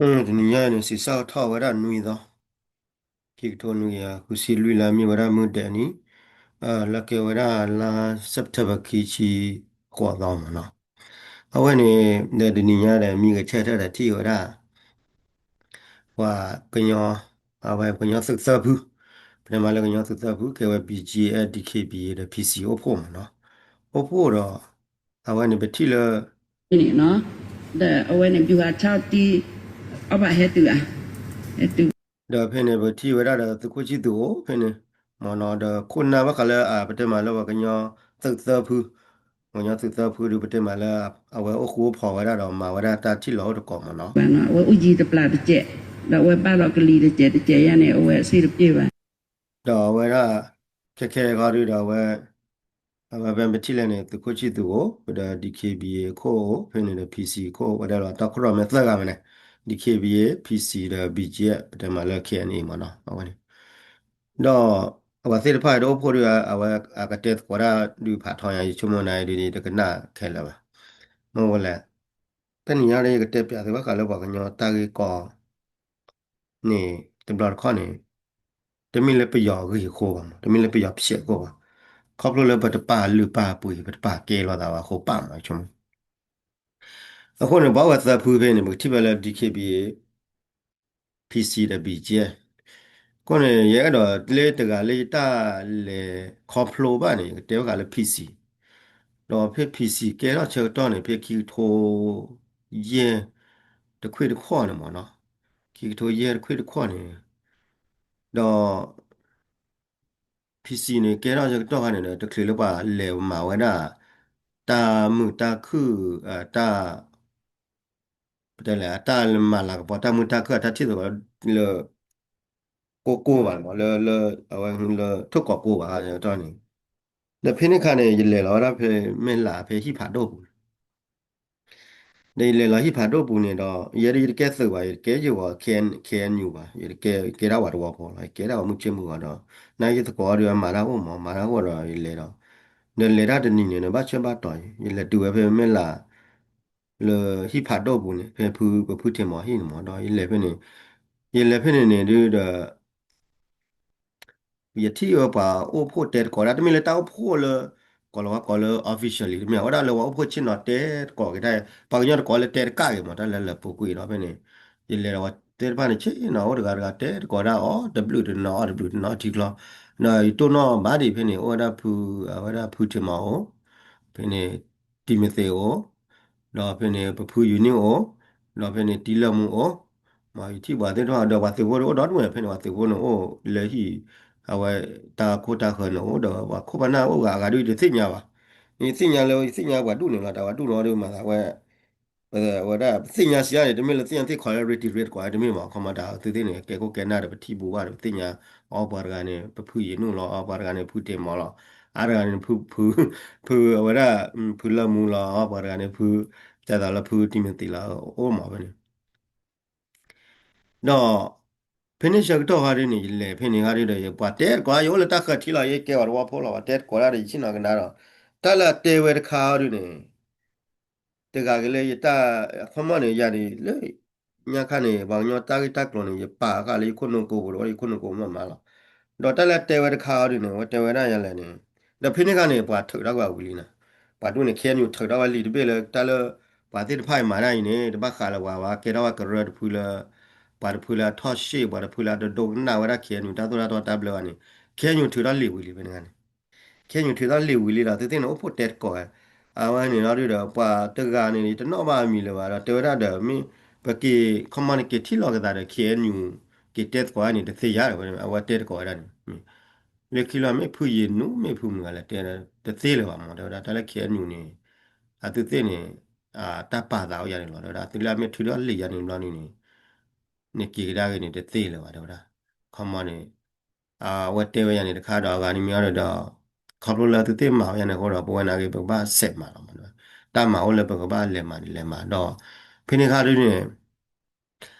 တနံၤညါအံၤန့ၣ် စံးဆၢကထီၣ်ဝဲဒၣ်နွံသီ, ခံကထိနွံကယၤဃုဆံလွံၢ်လါ မ့ၢ်ဝဲဒၣ်မုၢ်ဒဲးနံၤ, လၢကဲဝဲဒၣ်လါ September ခံဆံဃိးသီမ့ၢ်နီၤ. အဝဲန့ၣ် ဒီးတနံၤညါဒီး မံဂဲၤဆၢထၢၣ်ဒီးထံၣ်ဝဲဒၣ် ပှၤကညီ, အဝဲကညီသုးသၢဖု, ပတဲမးလၢကညီသုးသၢဖု ကဲဝဲ ဘီၣ်ကၠံၣ်အဲၣ် ဒီၣ်ခ့ၣ်ဘံၣ်အ့ၣ် ဒီး ဖံၣ်စံၣ် အိၣ်ဖှိၣ်မ့ၢ်နီၤ. အိၣ်ဖှိၣ်ဒီး အဝဲန့ၣ်ပထံၣ်လၢ န့ၣ်နီၤ, ဒီးအဝဲန့ၣ် ဗျူဟာခြောက်တီး အီၣ်ဘၣ်ဟဲတုၤဧါ, ဟဲတုၤ ဒီးဖဲန့ၣ် ပထံၣ်ဝဲဒၣ်ဒီးသုးခိၣ်ဆံၣ်သူးအိၣ်ဖဲန့ၣ်မ့ၢ်နီၤ, ဒီးခိၣ်နၢ်ဘၣ်ဃးလၢ ပတဲမးလၢပှၤကညီသုးသၢဖု, ပှၤကညီသုးသၢဖုဒီး ပတဲမးလၢ အဝဲအိၣ်ဃူအိၣ်ဖိးဝဲဒၣ်ဒီးမၤဝဲဒၣ်တၢ်ထံၣ်လီၤအိၣ်တကိးမ့ၢ်နီၤ. အဝဲအိၣ်ယံၤတပျၢ်တစဲး, ဒီးအဝဲဘၣ်လီၤကလံၤတစဲးတစဲးယါန့ၣ် အဝဲစ့ၣ်တပျ့ၢ်ဘၣ်. ဒီးအဝဲဒၣ် ခဲခဲခီဒုဒီးအဝဲ အဝဲဖဲပထံၣ်လဲၣ်န့ၣ် သုးခိၣ်ဆံၣ်သူးအိၣ်, ဒီး ဒီၣ်ခ့ၣ်ဘံၣ်အ့ၣ် ခိၣ်အိၣ်, ဖဲန့ၣ်ဒီး ဖံၣ်စံၣ် ခိၣ်အိၣ်, ဝဲဒၣ်လီၤ တီခိၣ်ရိၣ်မဲသၢဂၤမ့ၢ်န့ၣ်, ဒီၣ်ခ့ၣ်ဘံၣ်အ့ၣ်, ဖံၣ်စံၣ် ဒီး ဘီၣ်ကၠံၣ်အဲၣ် ပတဲမးလၢ ခ့ၣ်အဲၣ်အ့ၣ် မ့ၢ်နီၤ အဝဲန့ၣ်. ဒီးအဝဲသ့ၣ်တဖၣ်အံၤတအိၣ်ဖှိၣ်ဒီး အဝဲအကတဲသကိးတၢ်ဒုးဖးထီညါ ယဆိကမိၣ်နၤအံၤဒ်န့ၣ် တကနၣ်ခဲလၢာ်ဘၣ်. မ့ၢ်ဝဲလဲၣ်, တနံၤညါဒီး ယကတဲပၠးသုဘၣ်ဃးလၢပှၤကညီတၢ်ဂ့ၢ်ကီ န့ၣ် တဘျီတခီၣ်န့ၣ် တမ့ၢ်လၢပယီၤဂ့ၢ်အဃိဘၣ်မး, တမ့ၢ်လၢပယီၤဖျဲးအဃိဘၣ်, ခီဖျိလၢပတပာ်လုၢ်ပာ်ပှ့ၤ ပတပာ်ကဲလိာ်သးဘၣ်အဃိပာ်မး ဆိကမိၣ်. အဃိန့ၣ် ပှၤဝဲသၢဖုဖဲန့ၣ် ပကထံၣ်ဖဲလၢ ဒီၣ်ခ့ၣ်ဘံၣ်အ့ၣ်, ဖံၣ်စံၣ် ဒီး ဘီၣ်ကၠံၣ်အဲၣ်. အဃိန့ၣ် ယအဲၣ်ဒိးလၢတဂၤလၢယတၢ်လဲၤခီဖျိဘၣ်န့ၣ် ယကတဲဘၣ်ဃးလၢ ဖံၣ်စံၣ်, ဒီးဖဲဖံၣ်စံၣ်ကဲထီၣ်ဆၢကတီၢ်န့ၣ် ဖဲခံကထိယဲၢ်တခွ့ၣ်တခီၣ်န့ၣ်မ့ၢ်နီၤ, ခံကထိယဲၢ်တခွ့ၣ်တခီၣ်န့ၣ် ဒီး ဖံၣ်စံၣ်န့ၣ် ကဲထီၣ်ဆၢကတီၢ်ခါန့ၣ်ဒီး တချုးလၢပှၤလဲၤမၤဝဲဒၣ် တၢ်မုာ်တၢ်ခုၣ် တၢ် ပတဲလဲၣ် အတၢ်မၤလၤကပီၤတၢ်မုာ်တၢ်ခုၣ်အတၢ်ထံၣ်သကိးလၢ ကိၢ်ကိၢ်ဘၣ်မး လၢ လၢ အဝဲလၢထိၣ်ကီးကိၢ်ဘၣ်ဃီန့ၣ် ဒီးဖဲန့ၣ်ခါန့ၣ် ယလဲၤလီၤဝဲဒၣ်ဖဲမဲၢ်လးဖဲဟံၣ်ဖးဒိၣ်ပူၤန့ၣ် ဒီးယလဲၤလီၤဟံၣ်ဖးဒိၣ်ပူၤန့ၣ်ဒီး ယဲဒၣ်ယတကဲသုးဘၣ် ယတကဲယိၤဂီၤ ခ့ၣ်အဲၣ်ယူၣ်ဘၣ် ယကဲဒၣ်ပှၤတဝီဖိလီၤ ယကဲဒၣ်ပှၤမုၢ်ဆ့ၣ်မုၢ်ဂီၤဒီး နာ်ယသကိးဒီးမၤတၢ်အိၣ်မး မၤတၢ်အိၣ်ဒီးယလဲၤဒီး ဒီးလဲၤတၢ်တနံၤန့ၣ်ဒီး ဘၣ်ဆၢဘၣ်တီၤ ယလဲၤတုၤဝဲဖဲမဲၢ်လး လၢဟံၣ်ဖးဒိၣ်ပူၤန့ၣ် ဖဲဖုပဖုထံးမီၤဟံၣ်န့ၣ်မး ဒီးယလဲၤဖဲန့ၣ် ယလဲၤဖဲန့ၣ်န့ၣ်ဒုးဒီး ယထံၣ်ဝဲပှၤအိၣ်ဖှိၣ်တဲသကိးဒၣ် တမ့ၢ်လၢတၢ်အိၣ်ဖှိၣ်လၢ ကိးလီၤဝဲကိးလၢ officially တမ့ၢ်ဝဲဒၣ်လၢပှၤအိၣ်ဖှိၣ်ဆ့ၣ်နီၤတဲသကိးက့ၤတၢ် ပှၤကညီတကိးလၢတဲတကးက့ၤမး တၢ်လၢလၢပူၤကွံာ်ဒီးဖဲန့ၣ် ယလဲၤဒီးဝဲသ့ၣ်တဖၣ်န့ၣ် ဆ့ၣ်နီၤအိၣ်တဂၤတဂၤတဲသကိးဒၣ်အီၤ တဘျုးတနီၤအီၤ တဘျုးတနီၤထံချီ ဒီးယတိၢ်နီၣ်ဘၣ်ဒံးဖဲန့ၣ် အိၣ်ဝဲဒၣ်ဖု အဝဲဒၣ်ဖုထံးမီၤအိၣ် ဖဲန့ၣ် တံၤမသ့းအိၣ် ဒီးဖဲန့ၣ် ပဖုယူၤနံၣ်အိၣ် ဒီးဖဲန့ၣ်တံၤလၢမူအိၣ် မ့ၢ်ယထံၣ်ပှၤသ့ၣ်တဖၣ်ဒီးပှၤသုးဖိအိၣ်ဒီဒူၣ်န့ၣ် ဖဲန့ၣ်ပှၤသုးဖိန့ၣ်အိၣ်လၢဟံၣ် အဝဲတၢ်ခိၣ်တၢ်ဃၢၤန့ၣ်အိၣ်ဒီးပှၤခိၣ်ပှၤနၢ်အိၣ်ဂၤအဂၤဒုးယတသ့ၣ်ညါဘၣ် ယသ့ၣ်ညါလၢ ယသ့ၣ်ညါပှၤဒူၣ်န့ၣ်လီၤ တၢ်ပှၤဒူၣ်န့ၣ်ဒီးမၤသးဝဲ ဝဲဒၣ်ပသ့ၣ်ညါစံးအါန့ၣ် တမ့ၢ်လၢသ့ၣ်ညါသ့ၣ်ခီလၢ ရ့တံၤရ့တကိး တမ့ၢ်ဘၣ် ခီမီတၢ်သုသ့ၣ်န့ၣ် ကဲခိၣ်ကဲနၢ်ဒီးပထံၣ်ဘူးဘၣ်ဒီးပသ့ၣ်ညါ အီပှၤတဂၤန့ၣ် ပဖုယံၤနူၣ်လီၤ အီပှၤတဂၤန့ၣ် ဖုထံးမီၤလီၤ အါတဂၤန့ၣ် ဖု ဖု အဝဲဒၣ် ဖုလၢမူလီၤ အီပှၤတဂၤန့ၣ် ဖု တဲသးလၢဖုတံၤမသ့းလီၤ အိၣ်မးဖဲန့ၣ် ဒီး ဖဲန့ၣ်ဆၢကတီၢ်ခါဒ်န့ၣ် ယလဲၤဖဲန့ၣ်ခါဒ်ဒီး ယပှၤတဲသကိး ယအိၣ်လၢတၢ်ဃၢၤထံလီၤ ယကဲပှၤတဝီဖိလီၤ ပှၤတဲသကိးဒၣ်ဒီး ယဆ့ၣ်နီၤကဒါဒီးတၢ်လၢအတဲဝဲတခါအီၤဒ်န့ၣ် တဂၤက့ၤလၢယတၢ် ခီမီန့ၣ် ယၤန့ၣ် လၢညါခါန့ၣ် ပှၤကညီတၢ်ဂ့ၢ်တၢ်ကျိၤန့ၣ် ယပာ်ဃာ်လၢယခိၣ်နူာ်ကိးပူၤဒီး ယခိၣ်နူာ်ကိးမးမးလီၤ. ဒီးတၢ်လၢတဲဝဲတခါအီၤဒ်န့ၣ် အဝဲတဲဝဲဒၣ်ယၤလဲၣ်န့ၣ် ဒီးဖဲန့ၣ်ခါန့ၣ် ပှၤထုးထီၣ်ကွံာ်ဝံၤလံနီၤ. ပှၤဒူၣ်န့ၣ် ခ့ၣ်အဲၣ်ယူၣ် ထုးထီၣ်ဝဲလံာ်တဘ့ၣ်လၢတၢ်လၢ ပှၤသ့ၣ်တဖၣ်အံၤမၤတၢ်အံၤန့ၣ် တဘၣ်ဃးလၢၤဝဲ ဝဲကဲထီၣ်ဝဲကရၢတဖုလၢ ပှၤတဖုလၢအထီၣ်ရှ့ၣ် ပှၤတဖုလၢအတဒိကနၣ်ဝဲဒၣ် ခ့ၣ်အဲၣ်ယူၣ် တၢ်သိၣ်တၢ်သီတၢ်ဘျၢဘၣ်န့ၣ် ခ့ၣ်အဲၣ်ယူၣ် ထုးထီၣ်လံာ်ဝံၤလံဖဲန့ၣ်ခါန့ၣ် ခ့ၣ်အဲၣ်ယူၣ် ထုးထီၣ်လံာ်ဝံၤလံဒီး သုသ့ၣ်န့ၣ် အိၣ်ဖှိၣ်တဲသကိးဝဲ အဝဲန့ၣ်လီၤဒုးဒီး ပှၤတဂၤန့ၣ် တနီၣ်ဘၣ်အမံၤလၢၤဘၣ်ဒီး တဲဝဲဒၣ်ဒီး မ့ၢ်ပက့ၤ ခီမီန့ၣ် က့ၤထံၣ်လီၤကသးဒီး ခ့ၣ်အဲၣ်ယူၣ် က့ၤတဲသကိးဝဲန့ၣ် တသ့ယါဒီး အဝဲတဲသကိးဝဲဒၣ်န့ၣ် လၢခံလီၤ မ့ၢ်ဖုယံၤနူၣ် မ့ၢ်ဖုမုၢ်ဂၤလဲၣ်တဲ တသ့လၢၤဘၣ်မး တဲဝဲဒၣ် တၢ်လၢ ခ့ၣ်အဲၣ်ယူၣ် န့ၣ် အသုသ့ၣ်န့ၣ် တၢ်ပာ်သးအိၣ်ယါန့ၣ်လီၤ တဲဝဲဒၣ် သုလၢအမ့ၢ်ထုးထီၣ်လံာ်ယါန့ၣ်ဘျီန့ၣ်န့ၣ် န့ၣ်က့ၤကဒါက့ၤန့ၣ် တသ့လၢၤဘၣ် တဲဝဲဒၣ် ခီမီန့ၣ် အဝဲတဲဝဲယါန့ၣ်တခါဒီး အဂၤန့ၣ်မ့ၢ်အီၤဒီး ခီဖျိလၢသုသ့ၣ်မၤဝဲယါန့ၣ်အဃိဒီး ပဝဲနာ်က့ ပကဘၣ်ဆဲးမၤလီၤမး တၢ်မၤအိၣ်လၢပကဘၣ်လဲၤမၤန့ၣ်လဲၤမၤဒီး ဖဲန့ၣ်ခါဒ်န့ၣ်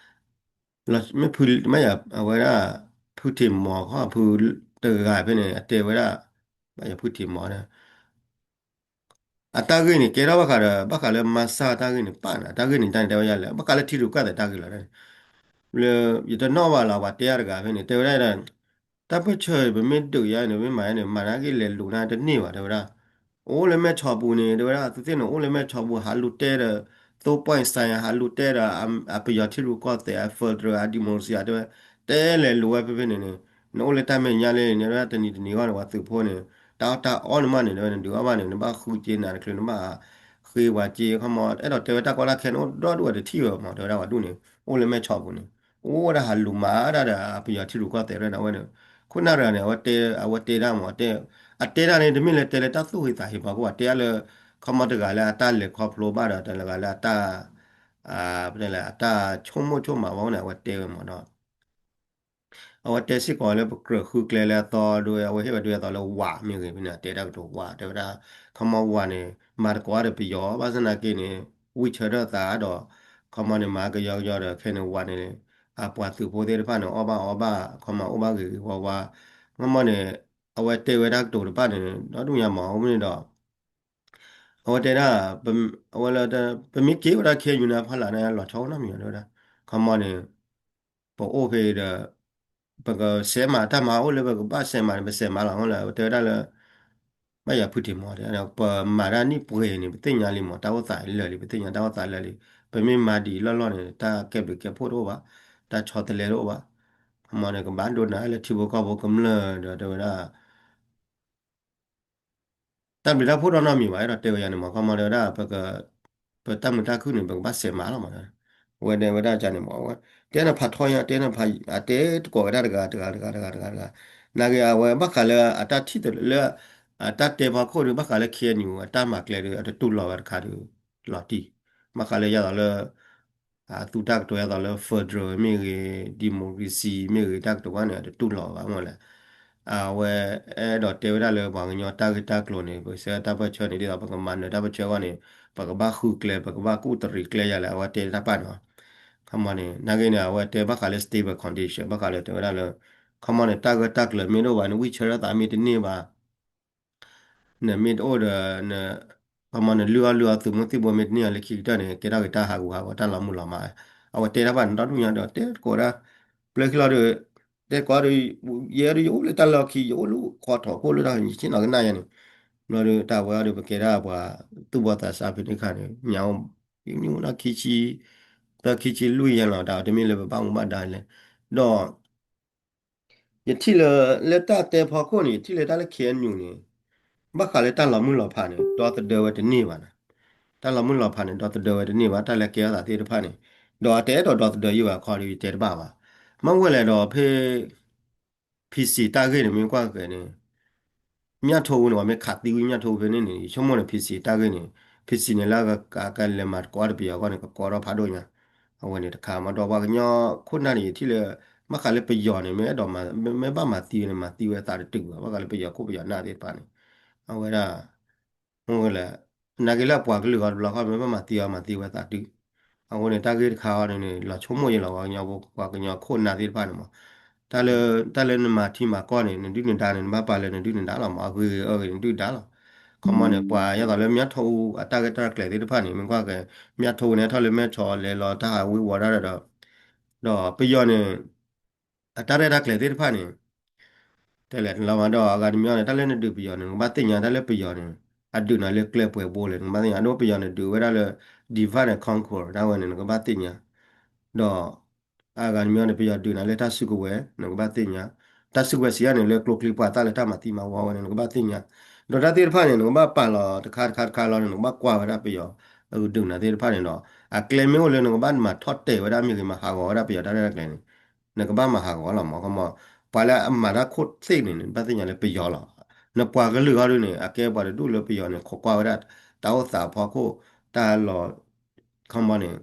မ့ၢ်ဖု မ့ၢ်ယၤ အဝဲဒၣ် ဖုထံးမီၤခီ ဖုတဂၤဖဲန့ၣ် အတဲဝဲဒၣ် ဘၣ်ယၤဖုထံးမီၤဒီး အတၢ်ဂ့ၢ်န့ၣ် ကဲထီၣ်ဘၣ်ဃးဒီး ဘၣ်ဃးလၢမၤစၢ်တၢ်ဂ့ၢ်န့ၣ် ပာ်န့ၣ် အတၢ်ဂ့ၢ်န့ၣ် တၢ်န့ၣ်တဲဝဲယၤလဲၣ် ဘၣ်ဃးလၢထံရူၢ်ကီၢ်သဲးတၢ်ဂ့ၢ်လီၤန့ၣ် လၢ ယတနီၣ်ဘၣ်လီၤ ပှၤတဲအါတဂၤဖဲန့ၣ် တဲဝဲဒၣ်ဒီး တၢ်ပၢၢ်ဆၢ ပမ့ၢ်ဒုးယၤန့ၣ် မ့ၢ်မၤန့ၣ် မၤနာ်က့လဲၤလူၤန့ၣ်တန့ၢ်ဘၣ် တဲဝဲဒၣ် အိၣ်လၢမဲၢ်ဆီးပူၤန့ၣ် တဲဝဲဒၣ် သုသ့ၣ်န့ၣ် အိၣ်လၢမဲၢ်ဆီးပူၤ ဟးလူၤတဲဒီး သိပိၢ်စါယၤ ဟးလူၤတဲဒီး အပယီၤထံရူၢ်ကီၢ်သဲး အ federal အ democracy တဲဝဲ တဲလဲၤလူၤဝဲဖဲဖဲန့ၣ်န့ၣ် နအိၣ်လၢတၢ်မဲာ်ညါလံန့ၣ် တဲဝဲဒၣ်တနံၤတနံၤဂီၢ်န့ၣ် ပှၤသုးဖိန့ၣ် တၢ်အီၣ်တၢ်အီန့ၣ်မးန့ၣ် တဲဝဲ နဒုးအီၣ်ဘၣ်န့ၣ် နဘၣ်ဃုက့ၤနၤတချုး နဘၣ်ဃ့ပှၤက့ၤ ခီမီ အဲၣ်ဒိးတဲဝဲတၢ်ကီတၢ်ခဲန့ၣ် အိၣ်ဒီဒူၣ်ဝဲတထံၣ်ဝဲမး တဲဝဲဒၣ်ပှၤဒူၣ်န့ၣ် အိၣ်လၢမဲၢ်ဆီးပူၤန့ၣ် အိၣ်ဝဲဒၣ်ဟးလူၤမၤဒၣ်ဒီး အပယီၤထံရူၢ်ကီၢ်သဲးရဲၣ်န့ၣ် အဝဲန့ၣ် ခိၣ်နၢ်တဂၤန့ၣ် အဝဲတဲ အဝဲတဲဒၣ်မး တဲ အတဲဒၣ်န့ၣ် တမ့ၢ်လၢတဲလၢတၢ်သူၣ်ဂ့ၤသးဟ့ဘၣ် ကဘၣ်တဲဒၣ်လၢ ခီမီတဂၤလၢအတၢ်လဲၤခီဖျိဘၣ်ဒီး တဂၤလၢအတၢ် အတၢ်ဆိကမိၣ်ဆိကမးဘၣ်န့ၣ် အဝဲတဲဝဲမးဒီး အဝဲတဲစ့ၢ်ကီးလၢပကြၢးဃုကျဲလၢအသီဒိ အဝဲဟ့ၣ်ဝဲဒိအသီလၢဝးမ့ၢ်ဂ့ၤ ဖဲန့ၣ် အတဲတၢ်ကတိၤဝး တဲဝဲဒၣ် ခီမီဝးန့ၣ် မၤတကိးဒီးပယီၤ ဘၣ်ဆၣ်သနာ်က့န့ၣ် ဝံၢ်ဆၢထၢၣ်သးဒီး ခီမီန့ၣ် မၤကယီကယီဒီး ခဲန့ၣ်ဝးန့ၣ် အပှၤသုးဖိသ့ၣ်တဖၣ်န့ၣ် အီၣ်ဘၣ်အီဘၣ် ခီမီအိၣ်ဘၣ်ဂ့ၤဂ့ၤဝါဝါ ခီမီန့ၣ် အဝဲတဲဝဲတၢ်ကတိၤတဖၣ်န့ၣ် ဒီဒူၣ်ညါမး အဃိန့ၣ်ဒီး အဝဲတဲဒၣ် အဝဲလၢ ပမ့ၢ်က့ၤဝဲဒၣ် ခ့ၣ်ယူၣ် န့ၣ် ဖီလာ်န့ၣ် လီၤဆီအိၣ်နီတမံၤလၢၤဝဲဒၣ် ခီမီန့ၣ် ပအိၣ်ဖဲဒီး ပကစဲးမၤတၢ်မၤအိၣ်လၢပကဘၣ်စဲးမၤန့ၣ် ပစဲးမၤလီၤမ့ၢ်လၢ တဲဝဲဒၣ်လၢ ဘၣ်ယၤဖုထံးမီၤ တဲ ပမၤတၢ်နံၣ်ပှဲၤန့ၣ် ပသ့ၣ်ညါလံမး တၢ်အိၣ်သးလၢာ်လံ ပသ့ၣ်ညါတၢ်အိၣ်သးလၢာ်လံ ပမ့ၢ်မၤဒ်အံၤလီၢ်လီၢ်န့ၣ် တၢ်ကဲဘျုးကဲဖှိၣ်တအိၣ်ဘၣ် တၢ်ဆီတလဲတအိၣ်ဘၣ် ခီမီန့ၣ် ကဘၣ်ဒိနၤလၢထံဖိကီၢ်ဖိကမျၢၢ်ဒီး တဲဝဲဒၣ် တၢ်ဘျုးတၢ်ဖှိၣ်ဒီနီတမံၤဘၣ် အဲၣ်ဒိးတဲဝဲယၤန့ၣ်မး ခီမီတဲဝဲဒၣ် ပတၢ်မုာ်တၢ်ခုၣ်န့ၣ် ပကဘၣ်စဲးမၤလီၤမး ဝဲဒၣ်ဝဲဒၣ်န့ၣ်မး ဝဲ တဲနဖးထီညါ တဲနဖး အတဲတကိးဝဲဒၣ်တဂၤတဂၤတဂၤတဂၤတဂၤတဂၤ နာ်က့အဝဲ ဘၣ်ဃးလၢအတၢ်ထံၣ်လၢ အတၢ်တဲဖီခိၣ်ဒီး ဘၣ်ဃးလၢ ခ့ၣ်အဲၣ်ယူၣ် အတၢ်မၤကျဲဒီး အတတူၢ်လိာ်ဝဲတခါဒီး လီၤတံၢ် ဘၣ်ဃးလၢယၤသိးလၢ အသူတၢ်ကတိၤယၤသိးလၢ federal မ့ၢ်ဂ့ၤ democracy မ့ၢ်ဂ့ၤ တၢ်ကတိၤဝဲန့ၣ် အတတူၢ်လိာ်ဘၣ်မ့ၢ်လဲၣ် အဝဲအဲၣ်ဒိးတဲဝဲဒၣ်လၢပှၤကညီတၢ်ဂ့ၢ်တၢ်ကျိၤန့ၣ် ပကဆှၢတၢ်ပၢၢ်ဆၢန့ၣ် ဒ်သိးပကမၤနၢၤတၢ်ပၢၢ်ဆၢအဂီၢ်န့ၣ် ပကဘၣ်ဃုကျဲ ပကဘၣ်ကူၣ်တရံးကျဲယၤလဲၣ် အဝဲတဲတၢ်ပာ်န့ၣ် ခီမီန့ၣ် နာ်က့န့ၣ် အဝဲတဲဘၣ်ဃးလၢ stable condition ဘၣ်ဃးလၢတဲဝဲဒၣ်လၢ ခီမီန့ၣ် တၢ်ဂၢၢ်တၢ်ကျၢၤမ့ၢ်တအိၣ်ဘၣ်န့ၣ် ဝံၢ်ဆၢထၢၣ်သးမ့ၢ်တန့ၢ်ဘၣ် နမ့ၢ်တအိၣ်ဒီး ခီမီနလုၢ်အီၣ်လုၢ်အီသုးမုၢ်သံၣ်ဘိမ့ၢ်တန့ၢ်အီၤလၢခံကတၢၢ်န့ၣ် ကဲထီၣ်က့ၤတၢ်ဟးဂူာ်ဟးဂီၤတၢ်လီၤမုၢ်လီၤမး အဝဲတဲတၢ်ဘၣ်န့ၣ်ဒီဒူၣ်ညါဒီး တဲတကိးဒၣ် ပျဲခံလီၤဒီး တဲတကိးဒီး ယဲဒီးယအိၣ်လၢတၢ်လီၢ်ခံ ယအိၣ်လၢဃီထီၣ်ခိၣ်လၢတၢ်ယဆ့ၣ်နီၤကနၣ်ယဲန့ၣ် ဘျီဒီးတၢ်ဝဲအီၤဒီး ပကဲဒၣ်ပှၤသူၣ်ဘီၣ်သးစၢ်ဖဲန့ၣ်ခါန့ၣ် ညါအိၣ် ယမ့ၢ်အိၣ်ဒီးခံဆံ သၢခံဆံလွံၢ်ယဲလီၤ တၢ်တမ့ၢ်လၢပဘၣ်မူဘၣ်ဒါလဲၣ် ဒီး ယထံၣ်လၢ လၢတၢ်တဲဖီခိၣ်န့ၣ် ယထံၣ်လၢတၢ်လၢ ခ့ၣ်အဲၣ်ယူၣ် န့ၣ် ဘၣ်ဃးလၢတၢ်လီၤမုၢ်လီၤဖးန့ၣ် ဒီသဒၢဝဲတန့ၢ်ဘၣ်န့ၣ် တၢ်လီၤမုၢ်လီၤဖးန့ၣ် ဒီသဒၢဝဲတန့ၢ်ဘၣ် တၢ်လၢကဲထီၣ်သးသ့ၣ်တဖၣ်န့ၣ် ဒီးအတအဲၣ်ဒိးဒီသဒၢယံာ်ဘၣ်ခီဒီး ယတဲတဘၣ်ဘၣ် မ့ၢ်ဝဲလဲၣ်ဒီးဖဲ PC တၢ်ဂ့ၢ်န့ၣ် မ့ၢ်ကွၢ်က့ၤန့ၣ် မြထိုးဦးန့ၣ် ပှၤမ့ၢ်ခးသံဝံၤ မြထိုးဦးဖဲန့ၣ်န့ၣ် ယဆိကမိၣ်န့ၣ် PC တၢ်ဂ့ၢ်န့ၣ် PC န့ၣ်လၢအကလဲၤမၤသကိးတပယီၤအဂီၢ်န့ၣ် ကကီထီၣ်ဖးဒိၣ်ညါ အဝဲန့ၣ်တခါမး ဒီးပှၤကညီခိၣ်နၢ်န့ၣ် ယထံၣ်လၢ ဘၣ်ဃးလၢပယီၤန့ၣ် မ့ၢ်အဲၣ်ဒိးမၤ မ့ၢ်ဘၣ်မၤသံဝဲန့ၣ် မၤသံဝဲသးတတုာ်ဘၣ် ဘၣ်ဃးလၢပယီၤခိၣ်ပယီၤနၢ်သ့ၣ်တဖၣ်န့ၣ် အဝဲဒၣ် မ့ၢ်ဝဲလဲၣ် နာ်က့လၢအပှၤကလုာ်အီၤတဘျီဃီ မ့ၢ်ဘၣ်မၤသံအီၤ မၤသံဝဲသးတုာ် အဃိန့ၣ် တၢ်ဂ့ၢ်တခါအံၤန့ၣ် လီၤဆိကမိၣ်ယံာ်လီၤ ပှၤကညီ ပှၤကညီခိၣ်နၢ်သ့ၣ်တဖၣ်န့ၣ်မး တၢ်လၢ တၢ်လၢနမၤထံမၤကီၢ်န့ၣ် နဒုၣ်နဒါန့ၣ် နဘၣ်ပာ်လၢနဒုၣ်နဒါလီၤမး အဂ့ၤဂ့ၤအဂ့ၤ နဒုၣ်ဒါလီၤ ခီမီန့ၣ် ပှၤယဲသိးလၢ မြထိုးဦး အတၢ်ဂ့ၢ်တၢ်ကျဲၤသ့ၣ်တဖၣ်န့ၣ် မ့ၢ်ကွၢ်က့ၤ မြထိုးဦးန့ၣ် ထီၣ်လၢမဲၢ်ဆီး လဲၤလီၤတၢ်ဟးဝ့ၤဝီၤတၢ်ဒီး ဒီးပယီၤန့ၣ် အတၢ်ရဲၣ်တၢ်ကျဲၤသ့ၣ်တဖၣ်န့ၣ် တဲလဲၣ်တလီၤမးဒီး အဂၤတမံၤန့ၣ် တၢ်လၢနဒုးပယီၤန့ၣ် နကဘၣ်သ့ၣ်ညါ တၢ်လၢပယီၤန့ၣ် အဒုးနၤလၢကျဲပှဲၤဘိလဲၣ် နကဘၣ်သ့ၣ်ညါ ဒီးပယီၤန့ၣ်ဒုးဝဲဒၣ်လၢ divide and conquer ဒၣ်ဝဲန့ၣ် နကဘၣ်သ့ၣ်ညါ ဒီး အဂၤတမံၤန့ၣ် ပယီၤဒုးနၤလၢတၢ်စုကဝဲၤ နကဘၣ်သ့ၣ်ညါ တၢ်စုကဝဲၤစံးယၤန့ၣ် လၢကျိချံပှၤသၣ်လၢတၢ်မၤသံမၤဝီဝဲန့ၣ် နကဘၣ်သ့ၣ်ညါ ဒီးတၢ်သ့ၣ်တဖၣ်န့ၣ် နကဘၣ်ပာ်လီၤတခါတခါတခါလီၤန့ၣ် နကဘၣ်ကွၢ်ဝဲဒၣ်ပယီၤ အဒုးနၤသ့ၣ်တဖၣ်န့ၣ်ဒီး အကျဲမ့ၢ်အိၣ်လၢနကဘၣ်မၤထီၣ်တဲာ်ဝဲဒၣ်မ့ၢ်ဂ့ၤ မၤဟးဂီၤဝဲဒၣ်ပယီၤတၢ်ရဲၣ်တၢ်ကျဲၤန့ၣ် နကဘၣ်မၤဟးဂီၤလီၤမး ခီမီ ပှၤလၢအမၤတၢ်ခိၣ်သ့ၣ်န့ၣ် နဘၣ်သ့ၣ်ညါလၢပယီၤလီၤ နပှၤကလုာ်ဟီဒုန့ၣ် အကဲပှၤတဒူၣ်လၢပယီၤန့ၣ် ခိးကွၢ်ဝဲဒၣ် တၢ်အိၣ်သးဖီခိၣ် တၢ်လီၤ ခီမီန့ၣ်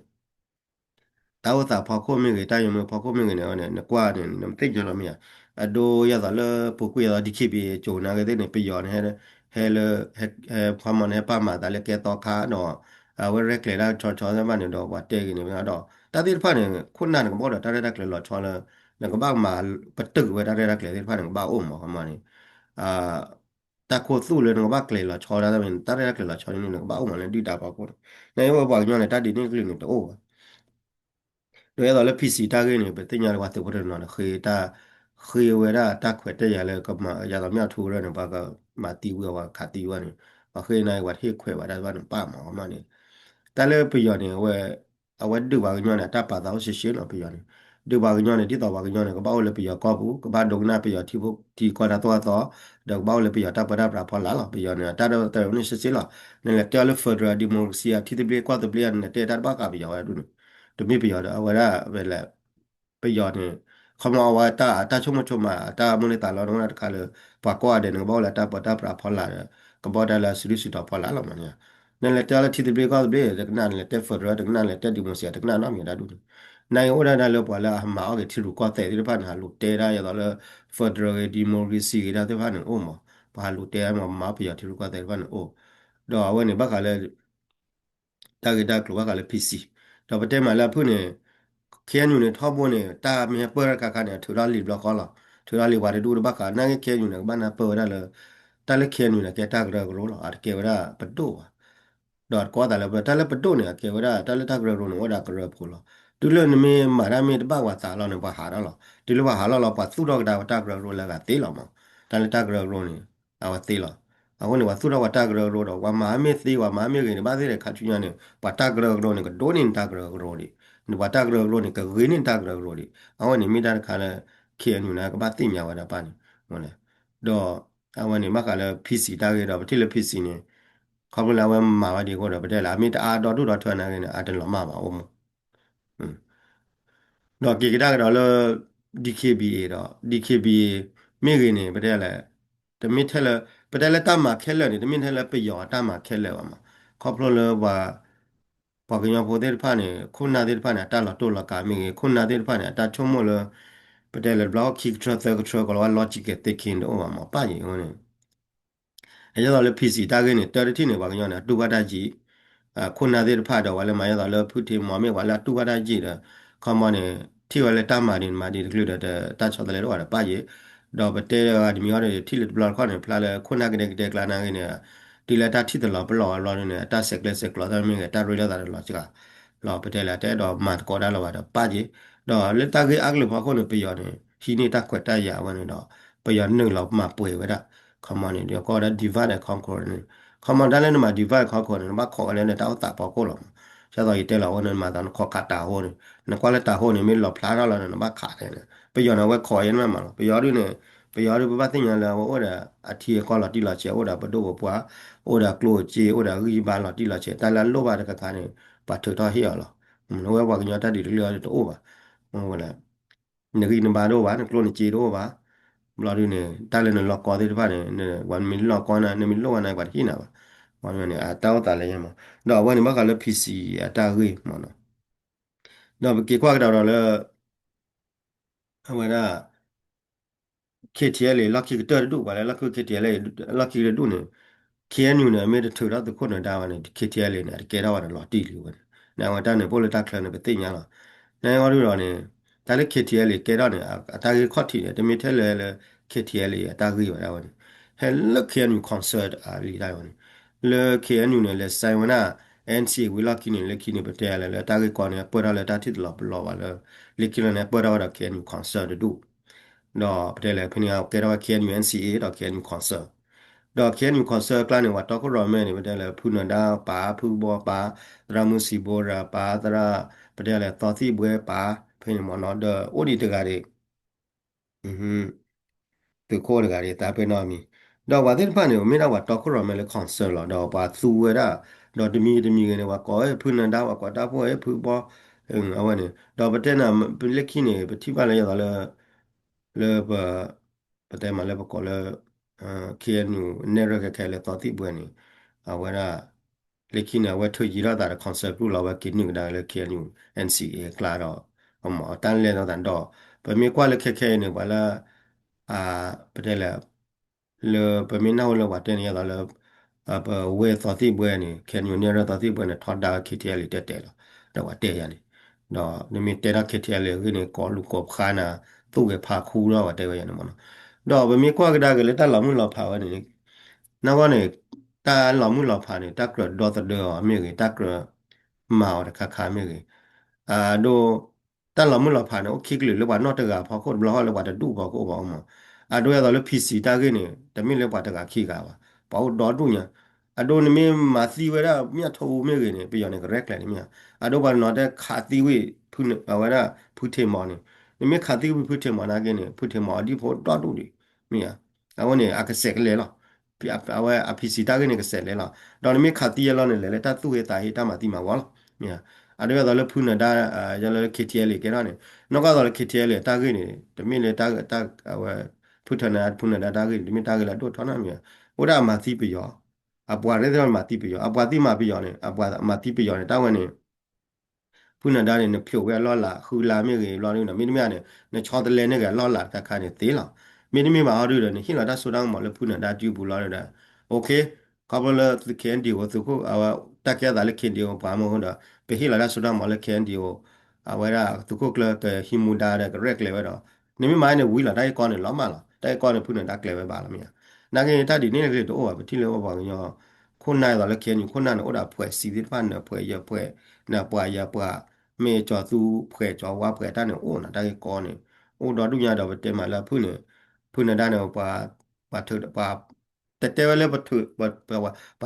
တၢ်အိၣ်သးဖီခိၣ်မ့ၢ်ဂ့ၤ တၢ်ယမ့ၢ်ဖီခိၣ်မ့ၢ်ဂ့ၤန့ၣ် နကွၢ်န့ၣ် နမ့ၢ်သ့ၣ်ညါလီၤမ့ၢ်ဧါ အဒိယဲသိးလၢပူၤကွံာ်ယဲသိး DKBA ကၠိၤနာ်က့သ့ၣ်န့ၣ် ပယီၤန့ၣ် ဟဲလၢ ဟဲ ခီမီန့ၣ် ဟဲပာ်မၤသးလၢကဲသီခါဒီး အဝဲရဲၣ်ကျဲၤတၢ်ဆီဆီသ့ၣ်တဖၣ်န့ၣ်ဒီး ပှၤတဲဂ့ၤန့ၣ်ဒီး တၢ်သ့ၣ်တဖၣ်န့ၣ် ခိၣ်နၢ်န့ၣ် ကဘၣ်အိၣ်ဒီးတၢ်ရဲၣ်တၢ်ကျဲၤလီၤဆီလၢ နကဘၣ်မၤပတုာ်ဝဲတၢ်ရဲၣ်တၢ်ကျဲၤသ့ၣ်တဖၣ်န့ၣ် ကဘၣ်အိၣ်မး ခီမီန့ၣ် တၢ်ခိၣ်သူၣ်လၢနကဘၣ်ကျဲၤလီၤဆီဒၣ်တၢ်မ့ၢ် တၢ်ရဲၣ်တၢ်ကျဲၤလီၤဆီန့ၣ် နကဘၣ်အိၣ်မးလၢဒုၣ်ဒါဖီခိၣ်န့ၣ် နအဝဲပှၤကညီန့ၣ် တၢ်ဒ်န့ၣ်ကလုၢ်န့ၣ်တအိၣ်ဘၣ်. ဒီးအဲၣ်ဒိးလၢ PC တၢ်ဂ့ၢ်န့ၣ် ပသ့ၣ်ညါလၢပှၤသုးဖိတနီၤန့ၣ် ဃ့တၢ် ဃ့ဝဲဒၣ်တၢ်ခွဲးတၢ်ယာ်လၢကမၤယၤသးမ့ၢ်အထူရၢန့ၣ် ပှၤကမၤသံဝံၤအဝဲခးသံဝဲန့ၣ် ပှၤဃ့န့ၣ် ပှၤတဟ့ၣ်ခွဲးဘၣ်တၢ်တဖၣ်န့ၣ်ပာ်မးအမးန့ၣ် တၢ်လၢပယီၤန့ၣ် အဝဲ အဝဲဒုးပှၤကညီန့ၣ် အတၢ်ပာ်သးအိၣ်ရှဲရှဲလီၤ ပယီၤန့ၣ် ဒုးပှၤကညီန့ၣ် ဒ်သိးပှၤကညီန့ၣ် ကဘၣ်အိၣ်လၢပယီၤကီၢ်ပူၤ ကဘၣ်ဒိကနၣ်ပယီၤထံဖိကီၢ်တၢ်သိၣ်တၢ်သီ ဒီးကဘၣ်အိၣ်လၢပယီၤတၢ်ပၢတၢ်ပြးဖီလာ်လီၤ ပယီၤန့ၣ် အတၢ်ဒီတၢ်န့ၣ်ရှဲရှဲလီၤ နလဲၤတဲအီၤလၢ federal democracy အထံသဘျ့ကီၢ်သဘျ့ နလဲၤတဲတၢ်တဘၣ်ဃးပယီၤဝဲဒၣ်န့ၣ် တမ့ၢ်ပယီၤဒီး အဝဲဒၣ်ဝဲလဲၣ် ပယီၤန့ၣ် ခီမီအဝဲတၢ် အတၢ်ဆိကမိၣ်ဆိကမး အတၢ်မိၣ်န့ၢ်သးလီ နဝဲဒၣ်တခါလၢ ပှၤကိးဂၤဒဲးန့ၣ် ကဘၣ်အိၣ်လၢတၢ်ပၢတၢ်ပြးဖီလာ်ဒီး ကဘၣ်တၢ်လၢအစုဒုၣ်စုတီၤဖီလာ်လီၤမးန့ၣ် နလဲၤတဲအီၤလၢထံသဘျ့ကီၢ်သဘျ့ တကနၣ် နလဲၤတဲ federal တကနၣ် နလဲၤတဲ democracy တကနၣ်နီတမံၤတၢ်ဒ်န့ၣ် နာ်က့အိၣ်ဒၣ်ဒၣ်လၢပှၤလၢအမၤအီၣ်က့ၤထံရူၢ်ကီၢ်သဲးသ့ၣ်တဖၣ်န့ၣ် ဟးလူၤတဲဒၣ်ယသိးလၢ federal ဂ့ၤ democracy ဂ့ၤဒၣ်သ့ၣ်တဖၣ်န့ၣ်အိၣ်မး ပှၤဟးလူၤတဲမး မၤအီၣ်ပယီၤထံရူၢ်ကီၢ်သဲးတဖၣ်န့ၣ်အိၣ် ဒီးအဝဲန့ၣ်ဘၣ်ဃးလၢ တၢ်ဂ့ၢ်တၢ်ကျိၤဘၣ်ဃးလၢ PC ဒီးပတဲမးလၢအဖုၣ်န့ၣ် KNU န့ၣ် ထီဘိန့ၣ် တၢ်မ့ၢ်ဟဲပၢၢ်တၢ်တခါခါန့ၣ် ထုးထီၣ်လံာ်တဘျီဃီလီၤ ထုးထီၣ်လံာ်ပှၤတဒူၣ်တဘၣ်ဃး နာ်က့ KNU န့ၣ် ကဘၣ်နၢ်ပၢၢ်ဝဲဒၣ်လၢ တၢ်လၢ KNU န့ၣ် ကဲတၢ်ကရၢကရိလီၤ အတကဲဝဲဒၣ်ပဒိၣ်ဘၣ် ဒီးတကွၢ်သးလၢ တၢ်လၢပဒိၣ်န့ၣ် အကဲဝဲဒၣ် တၢ်လၢတၢ်ကရၢကရိန့ၣ် အိၣ်ဝဲဒၣ်ကရၢဖိလီၤ တုၤလၢနမ့ၢ်မၤတၢ်မ့ၢ်တဘၣ်ပှၤသးလီၤန့ၣ် ပှၤဟးထီၣ်လီၤ တုၤလၢပှၤဟးထီၣ်လီၤ ပှၤသူၣ်ထီၣ်ကဒါဝဲတၢ်ကရၢကရိလၢအဂၤသ့လီၤမး တၢ်လၢတၢ်ကရၢကရိန့ၣ် အဝဲသ့လီၤ အဃိန့ၣ် ပှၤသူၣ်ထီၣ်ပှၤတၢ်ကရၢကရိဒီး ပှၤမၤမ့ၢ်သ့ ပှၤမၤမ့ၢ်ဂ့ၤန့ၣ် ဘၣ်သ့ၣ်ဒီးခါဆူညါန့ၣ် ပှၤတၢ်ကရၢကရိန့ၣ် ကဒိးန့ၢ်နတၢ်ကရၢကရိဒံး နပှၤတၢ်ကရၢကရိန့ၣ် ကဂ့ၤန့ၢ်နတၢ်ကရၢကရိဒံး အဝဲန့ၣ်မ့ၢ်တၢ်တခါလၢ KNU န့ၣ် ကဘၣ်သ့ၣ်ညါဝဲဒၣ်ပၢ်န့ၣ် ဒီး အဝဲန့ၣ်ဘၣ်ဃးလၢ PC တၢ်ဂ့ၢ်ဒီး ပထံၣ်လၢ PC န့ၣ် ခီဖျိလၢအဝဲမၤဝဲဒ်အဃိဒီး ပတဲလၢ အမ့ၢ်တအါဒီဒူၣ်ဒီထၢနၤဂ့ၤန့ၣ် အတလီၤမၢ်ဘၣ်အိၣ်မး ဒီးက့ၤကဒါကဒီးလၢ DKBA ဒီး DKBA မ့ၢ်ဂ့ၤန့ၣ် ပတဲလၢ တမ့ၢ်ထဲလၢ ပတဲလၢတၢ်မၤခဲလၢာ်န့ၣ် တမ့ၢ်ထဲလၢပယီၤအတၢ်မၤခဲလၢာ်ဘၣ်မး ခီဖျိလၢပှၤ ပှၤကညီဖိသ့ၣ်တဖၣ်န့ၣ် ခိၣ်နၢ်သ့ၣ်တဖၣ်န့ၣ် အတၢ်လီၤတိၢ်လီၤကးမ့ၢ်ဂ့ၤ ခိၣ်နၢ်သ့ၣ်တဖၣ်န့ၣ် အတၢ်ဆိကမိၣ်လၢ ပတဲလၢတဘျီခံကထြၢသၢကထြၢ ကိးလီၤဝဲ logical thinking တအိၣ်ဘၣ်မး ပၢ်ယံၤအဃိန့ၣ် အယဲသိးလၢ PC တၢ်ဂ့ၢ်န့ၣ် တၢ်တထံၣ်န့ၣ် ပှၤကညီန့ၣ် အတူၢ်ဘၣ်တၢ်ယံၤ ခိၣ်နၢ်သ့ၣ်တဖၣ်ဒီး ပှၤလၢမၤယဲသိးလၢဖုထံမီၤမ့ၢ် ပှၤလၢအတူၢ်ဘၣ်တၢ်ယံၤဒီး ခီမီန့ၣ် ထံၣ်ဝဲလၢတၢ်မၤဒ်န့ၣ်မၤဒ်တကလုာ်ဒီး တၢ်ဆီတလဲတအိၣ်ဘၣ်ဒီးပၢ်ယံၤ ဒီးပတဲတမံၤအီၤဒီး ထံၣ်လၢတဘျီတခီၣ်န့ၣ် ဖျါလၢခိၣ်နၢ်ကဒဲကဒဲကျါနၤဂ့ၤန့ၣ် တုၤလၢတၢ်ထံၣ်တလီၤပလီၢ်ဝဲဘျီဒ်န့ၣ် အတၢ်ဆဲးကျၢဆဲးကျိးတၢ်မ့ၢ်ဂ့ၤ တၢ်ရ့လိာ်သးတလီၤစှၤ လီၤ ပတဲလၢအတအဲၣ်ဒိးမၤသကိးတၢ်လၢၤဘၣ်ဒီးပၢ်ယံၤ ဒီးလၢတၢ်ဂ့ၢ်အါကလုာ်ဖီခိၣ်န့ၣ် ပယီၤန့ၣ် ဟံးန့ၢ်တၢ်ခွဲးတၢ်ယာ်ဝဲန့ၣ်ဒီး ပယီၤနုာ်လီၤမၤပှဲၤဝဲဒၣ် ခီမီန့ၣ် ဒီးကိးဝဲဒၣ် divide and conquer န့ၣ် ခီမီတၢ်လၢနမၤ divide and conquer န့ၣ် နဘၣ်ခိးဝဲလၢနတၢ်အိၣ်သးဖီခိၣ်လီၤမး ဒ်သိးယတဲလီၤအဝဲန့ၣ် နမၤသးနခိးခးတၤဟိန့ၣ် နကွၢ်လၢတၤဟိန့ၣ် မ့ၢ်လီၤဖျါထီၣ်လီၤန့ၣ် နဘၣ်ခးလဲၣ်န့ၣ် ပယီၤန့ၣ် အဝဲခိးယဲန့ၣ်မးလီၤ ပယီၤဒ်န့ၣ် ပယီၤဒ်ပဘၣ်သ့ၣ်ညါလၢအဝဲအိၣ်ဒီး အထံအကီၢ်လီၤတံၢ်လီၤဆဲး အိၣ်ဒီးပဒိၣ်ပပှၢ် အိၣ်ဒီးကျိၣ်စ့ အိၣ်ဒီးဂံၢ်ဘါလီၤတံၢ်လီၤဆဲး တၢ်လၢအလိၣ်ဘၣ်တခါခါန့ၣ် ပှၤထုးထီၣ်ဟ့ၣ်အီၤလီၤ အဝဲပှၤကညီတၢ်ဒုးတကလုာ်အံၤတအိၣ်ဘၣ် ဝဲလၢ နဂံၢ်နဘါတအိၣ်ဘၣ် နကျိၣ်နစ့တအိၣ်ဘၣ် ဘျီဒ်န့ၣ် တၢ်လၢနလီၢ်ကီသ့ၣ်တဖၣ်န့ၣ် ပှၤမ့ၢ်လီၢ်ကီနၤ နမ့ၢ်လိၣ်ဝဲနၤ ပှၤတဟ့ၣ်နၤဘၣ် ဝဲန့ၣ် အတၢ်အိၣ်သးလၢယဲမး ဒီးအဝဲန့ၣ်ဘၣ်ဃးလၢ PC အတၢ်ဂ့ၢ်မးနီၤ ဒီးပက့ၤကွၢ်ကဒီးဒီးလၢ အဝဲဒၣ် KTLA လီၢ်ခံကတၢၢ်တဒူၣ် ပှၤလၢလီၢ်ခံ KTLA လီၢ်ခံကတၢၢ်တဒူၣ်န့ၣ် KNU န့ၣ် အမ့ၢ်တထုးထီၣ်သုးခိၣ်နၢၤဒါဘၣ်န့ၣ် KTLA န့ၣ် အတကဲထီၣ်ဘၣ်န့ၣ်လီၤတံၢ်လံဝဲန့ၣ် န့ၣ်အဝဲတၢ်န့ၣ် ပအိၣ်လၢတၢ်ချၢန့ၣ် ပသ့ၣ်ညါလီၤ န့ၣ်အီၤဒ်ဒီးန့ၣ် တၢ်လၢ KTLA ကဲထီၣ်န့ၣ် အတၢ်ဂ့ၢ်ခီၣ်ထံးန့ၣ် တမ့ၢ်ထဲလၢလၢ KTLA အတၢ်ဂ့ၢ်ဝဲဒၣ်ဝဲန့ၣ် ဟဲလၢ KNU concern အလံာ်တၢ်ဝဲန့ၣ် လၢ KNU န့ၣ် လဲၤ sign ဝဲဒၣ် NCA ဝံၤလီၢ်ခံန့ၣ် လၢခံန့ၣ် ပတဲလၢလၢတၢ်ဂ့ၢ်ကီန့ၣ် ပၢၢ်ထီၣ်လၢတၢ်ထံၣ်တလီၤပလီၢ်ဘၣ်လၢ လၢခံလီၤန့ၣ် ပၢၢ်ထီၣ်ဝဲဒီး KNU concern တဒူၣ် ဒီးပတဲလၢဖဲန့ၣ်ကဲထီၣ်ဝဲ KNU NCA ဒီး KNU concern ဒီး KNU concern အကျါန့ၣ် ပှၤတီခိၣ်ရိၣ်မဲန့ၣ် ပတဲလၢဖုနၢၤဒါပာ် ဖုဘီပာ် သရၣ်မုၢ်စံဘိရၤပာ် သရၣ် ပတဲလၢသီသံၣ်ဘှဲပာ် ဖဲန့ၣ်မ့ၢ်နီၤ ဒီးအိၣ်ဒံးတဂၤဒံး သုးခိၣ်တဂၤဒံး သးပ့ၤနီၣ်မံၤ ဒီးပှၤသ့ၣ်တဖၣ်န့ၣ် မ့ၢ်ဒၣ်ပှၤတီခိၣ်ရိၣ်မဲလၢ concern လီၤ ဒီးပှၤသူဝဲဒၣ် ဒီးတမံၤတမံၤဂ့ၤန့ၣ် ပှၤကိးဝဲဖုနၢၤဒါ ပှၤကိးတၢ်ဖိဝဲဖုဘီ အဝဲန့ၣ် ဒီးပတဲနၤ လၢခံန့ၣ် ပထံၣ်ဘၣ်လၢယသးလၢ လၢပ ပတဲမးလၢပကိးလၢ KNU နဲၣ်ရွဲၣ်ခဲခဲလၢသီသံၣ်ဘှဲန့ၣ် အဝဲဒၣ် လၢခံန့ၣ် အဝဲထုးယံၤထီၣ်သးဒီး concern ပူၣ်လီၤဝဲက့ၤနုာ်ကဒါလၢ KNU NCA အကျါဒီး အမ့ၢ်တၢ်လဲၤထီၣ်သးဒီး ပမ့ၢ်ကွၢ်လၢခဲခဲအံၤန့ၣ် ပှၤလၢ ပတဲလဲၣ် လၢပမ့ၢ်နၢ်ဟူလၢပှၤတဲန့ၣ် ယသးလၢ ပဝဲသီသံၣ်ဘှဲန့ၣ် KNU နဲၣ်ရွဲၣ်သီသံၣ်ဘှဲန့ၣ် ထီဒါဝဲ KTLA တဲတဲလီၤ ဒီးပှၤတဲယၤန့ၣ် ဒီးနမ့ၢ်တဲထီၣ် KTLA အဂ့ၢ်န့ၣ် ကိးလူၤကိးဖးနၤ သူၣ်ဂဲၤဖးခူလီၤ ပှၤတဲဝဲယၤန့ၣ်မ့ၢ်နီၤ ဒီးပမ့ၢ်ကွၢ်ကဒါက့ၤလၢတၢ်လီၤမုၢ်လီၤဖးဝဲန့ၣ် နဂီၢ်န့ၣ် တၢ်လီၤမုၢ်လီၤဖးန့ၣ် တၢ်ကြၢးဒီသဒၢအီၤမ့ၢ်ဂ့ၤ တၢ်ကြၢးမၤအီၤတခါခါမ့ၢ်ဂ့ၤ, အဒိ တၢ်လီၤမုၢ်လီၤဖးန့ၣ် အိၣ်ခံကလုာ်လၢပှၤနီၢ်တဂၤဖီခိၣ်တဘျီဃီလၢပှၤတဒူၣ်ဖီခိၣ်ဘၣ်မး, အဒိဒ်သိးလၢ PC တၢ်ဂ့ၢ်န့ၣ် တမ့ၢ်လၢပှၤတဂၤခံဂၤဘၣ်, ပှၤအိၣ်ဒီဒူၣ်ညါ, အဒိနမ့ၢ်မၤသံဝဲဒၣ်မ့ၢ်အထိမ့ၢ်ဂ့ၤန့ၣ် ပယီၤန့ၣ်ကရဲၣ်ကျဲၤန့ၣ်မ့ၢ်ဧါ, အဒိပှၤတနီၤတဲခးသံဝံၤ အဝဲဒၣ် ဖုထ့မီန့ၣ်, နမ့ၢ်ခးသံဝံၤဖုထ့မီနာ်က့န့ၣ် ဖုထ့မီအဒံဖိဒီဒူၣ်ဒံး, မ့ၢ်ဧါ, အဃိန့ၣ် အကစဲးကလဲာ်လီၤ အဝဲအ PC တၢ်ဂ့ၢ်န့ၣ်ကစဲးလဲာ်လီၤ, ဒီးနမ့ၢ်ခးသံအလီၢ်န့ၣ် လဲၤလၢတၢ်သူၣ်ဟ့သးဟ့တၢ်မၤသံမၤဝီလီၤ, မ့ၢ်ဧါ, အဒိဒ်သိးလၢဖုနဒါ လၢ KTLA ကဲထီၣ်န့ၣ်, နီၢ်ကီၢ်သိးလၢ KTLA တၢ်ဂ့ၢ်န့ၣ် တမ့ၢ်လၢတၢ် အဝဲ ဖုထနဒါ ဖုနဒါတၢ်ဂ့ၢ်န့ၣ် တမ့ၢ်တၢ်ဂ့ၢ်လၢအဒိၣ်ထီၣ်နီတမံၤ, အိၣ်ဒၣ်အမၤသံပယီၤ, အပှၤရ့သ့ၣ်မၤသံပယီၤ အပှၤသံမၤပယီၤန့ၣ် အပှၤမၤသံပယီၤန့ၣ် တၢ်ဝဲန့ၣ် ဖုနဒါန့ၣ် နဖျိးဝဲအလီၢ်လၤ ဃုလါမ့ၢ်ဂ့ၤဘျီဒုဒီး မ့တမ့ၢ်န့ၣ် နဆီတလဲန့ၢ်က့ၤအလီၢ်လၤတခါခါန့ၣ်သ့လီၤ, မ့တမ့ၢ်ဘၣ်ဟီဒုဒီး နဟ့ၣ်လီၤတၢ်စိတၢ်ကမီၤလၢဖုနဒါဒုပူၤလီၤဒုဒီး, OK, ခီဖျိလၢ KNDO သုးခိၣ် အဝဲ တၢ်ကဲသးလၢ KNDO ပှၤမ့ၢ်အဃိဒီး ပဟ့ၣ်လီၤတၢ်စိတၢ်ကမီၤလၢ KNDO အဝဲဒၣ်သုးခိၣ်ကျၢၢ်ကဟံးမူဒါဒီးကရဲၣ်ကျဲၤဝဲဒီး, နမ့ၢ်မၤန့ၣ်ဝံၤလီၤ တၢ်ဂ့ၢ်ကီန့ၣ်လီၤမၢ်လီၤ တၢ်ဂ့ၢ်ကီန့ၣ် ဖုနဒါကျဲၤဝဲဘၣ်လီၤမ့ၢ်ဧါ, နာ်က့တၢ်ဒ်န့ၣ်တက့ၢ်တအိၣ်ဘၣ် ပထံၣ်လၢပပှၤကညီ ခိၣ်နၢ်ဒ်သိးလၢ KNU ခိၣ်နၢ်န့ၣ် အိၣ်ဒီးဖှဲးစံသ့ၣ်တဖၣ် နၢၤဖှဲးယၢၤဖှဲး နၢၤပှၤယၢၤပှၤ မ့ၢ်ကၠီၤသူဖှဲးကၠီၤဝါဖှဲးတၢ်န့ၣ်အိၣ်နီၤ တၢ်ဂ့ၢ်ကီန့ၣ် အိၣ်ဒီဒူၣ်ညါဒီးပတဲမးလၢဖုန့ၣ်, ဖုနဒါန့ၣ် ပှၤ ပှၤ တတဲဝဲလၢ ပှၤထုး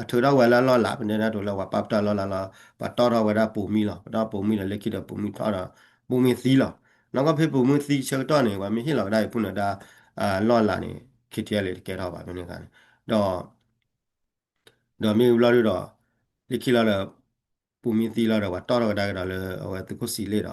ထီၣ်ဝဲလၢအလီၢ်လၤ ပတဲဒၣ်တိၤလၢပှၤပာ်ပတၢ်လီၢ်လၤလီၤ ပှၤတီၢ်ထီၣ်ဝဲဒၣ်ပိာ်မံလီၤ ပတီၢ်ပိာ်မံဒီးလၢခံဒီးပိာ်မံထီၣ်ဒီး ပိာ်မံသံလီၤ, နီၢ်ကီၢ်ဖဲပိာ်မံသံဆၢကတီၢ်န့ၣ် ပှၤမ့ၢ်ဟ့ၣ်လီၤကဒါအံၤဖုနဒါ လီၢ်လၤန့ၣ် KTLA တကဲထီၣ်ဘၣ်ဖဲန့ၣ်အခါန့ၣ်, ဒီး ဒီးမ့ၢ်ဘျီဒုဒီး လၢခံလီၤဒီး ပိာ်မံသံလီၤဒီး ပှၤတီၢ်ထီၣ်ကဒါက့ၤဒီးလၢအဝဲသုးခိၣ်စံလ့ၣ်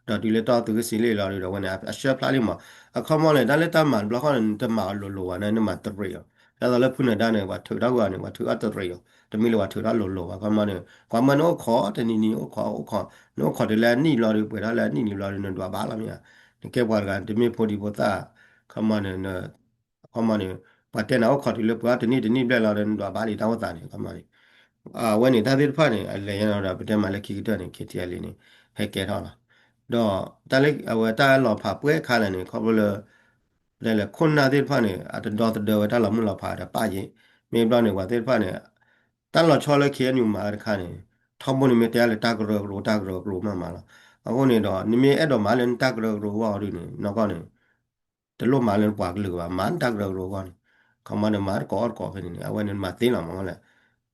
ဒီး, ဒီးတုၤလၢတီၢ်သုးခိၣ်စံလ့ၣ်လီၤဒုဒီး အဝဲန့ၣ် အဆှၢဖျါလံမး, အခီမီန့ၣ် တၢ်လၢတၢ်မၤတဘျီဃီန့ၣ် နတမၤအီၤလိၤလိၤဘၣ်န့ၣ် နမၤတရံးအီၤ, ဒ်သိးလၢဖုနဒါန့ၣ် ပှၤထုးထီၣ်ကွံာ်အီၤန့ၣ် ပှၤထုးအီၤတရံးအီၤ, တမ့ၢ်လၢပှၤထုးထီၣ်လိၤလိၤဘၣ် အခီမီန့ၣ် ကွၢ်မၢနအိၣ်ခိးတနံၤနံၤအိၣ်ခိးအိၣ်ခိး, နအိၣ်ခိးတုၤလၢအနံၣ်ဘျီဒု ပှဲၤထီၣ်လၢအနံၣ်နံၤဘျီဒု နဒွးဘၣ်လီၤမ့ၢ်ဧါ, နကဲပှၤတဂၤ တမ့ၢ်ဖိဒံဖိသၣ်, အခီမီန့ၣ် အခီမီန့ၣ် ပှၤတဲနၤအိၣ်ခိးတုၤလၢပှဲၤထီၣ်တနံၣ်တနံၣ်ဘျဲၣ်လီၤဒီး နဒွးဘၣ်လံတၢ်အိၣ်သးန့ၣ် အခီမီန့ၣ်, အဝဲန့ၣ်တၢ်သ့ၣ်တဖၣ်န့ၣ် အလဲၤညါဒီး ပတဲမးလၢခံကတၢၢ်န့ၣ် KTLA န့ၣ် ဟဲကဲထီၣ်လီၤ, ဒီးတၢ်လၢအဝဲတၢ်လီၤဖးပှဲၤခါလဲၣ်န့ၣ် ခီဖျိလၢ ပတဲလဲၣ် ခိၣ်နၢ်သ့ၣ်တဖၣ်န့ၣ် အတဒီသဒၢဝဲတၢ်လီၤမုၢ်လီၤဖးဒီးပၣ်ယ့ၣ်, မ့ၢ်ဘျီန့ၣ် ပှၤသ့ၣ်တဖၣ်န့ၣ် တၢ်လီၤဆီလၢ KNU မၤဝဲတခါန့ၣ် ထီဘိန့ၣ်မ့ၢ်တဲလၢတၢ်ကရၢကရိ တၢ်ကရၢကရိမးမးလီၤ, အဃိန့ၣ်ဒီး နမ့ၢ်အဲၣ်ဒိးမၤလၢနတၢ်ကရၢကရိအဂီၢ်ဒုန့ၣ် နီၢ်ကီၢ်န့ၣ် တလိၣ်မၤလၢနပှၤကလုာ်ဘၣ် မၤနတၢ်ကရၢကရိအဂီၢ်န့ၣ်, ခီမီန့ၣ် မၤတကိးအီၣ်တကိးဖဲန့ၣ်န့ၣ် အဝဲန့ၣ်မၤသ့လီၤမးလဲၣ်,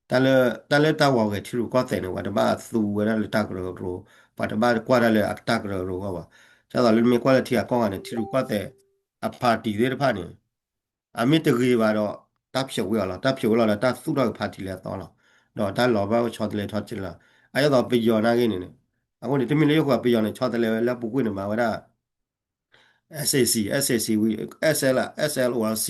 တၢ်လၢ တၢ်လၢတၢ်ဝီၤဂဲၤထံရူၢ်ကီၢ်သဲးန့ၣ် ပှၤတဘၣ်သူဝဲဒၣ်လၢတၢ်ကရၢကရိ, ပှၤတဘၣ်ကွၢ်တၢ်လၢအတၢ်ကရၢကရိအဂီၢ်ဘၣ်, ဒ်သိးလၢနမ့ၢ်ကွၢ်လၢထံဂၤကီၢ်ဂၤန့ၣ် ထံရူၢ်ကီၢ်သဲး အ party သ့ၣ်တဖၣ်န့ၣ် အမ့ၢ်တဂ့ၤဘၣ်ဒီး တၢ်ဖျိးဝံၤအီၤလီၤ, တၢ်ဖျိးဝံၤလီၤဒီး တၢ်သူၣ်ထီၣ်က့ၤ party လၢအသီလီၤ, ဒီးတၢ်လီၤဘၣ်အိၣ်ဆီတလဲထီတလဲလီၤ, အဒ်သိးပယီၤနာ်က့န့ၣ်, အဃိန့ၣ် တမ့ၢ်လၢယိၤဃီပယီၤန့ၣ် ဆီတလဲဝဲလၢပူၤကွံာ်န့ၣ် မၤဝဲဒၣ် SAC, SAC, SAC ဝံၤ SL, SLORC,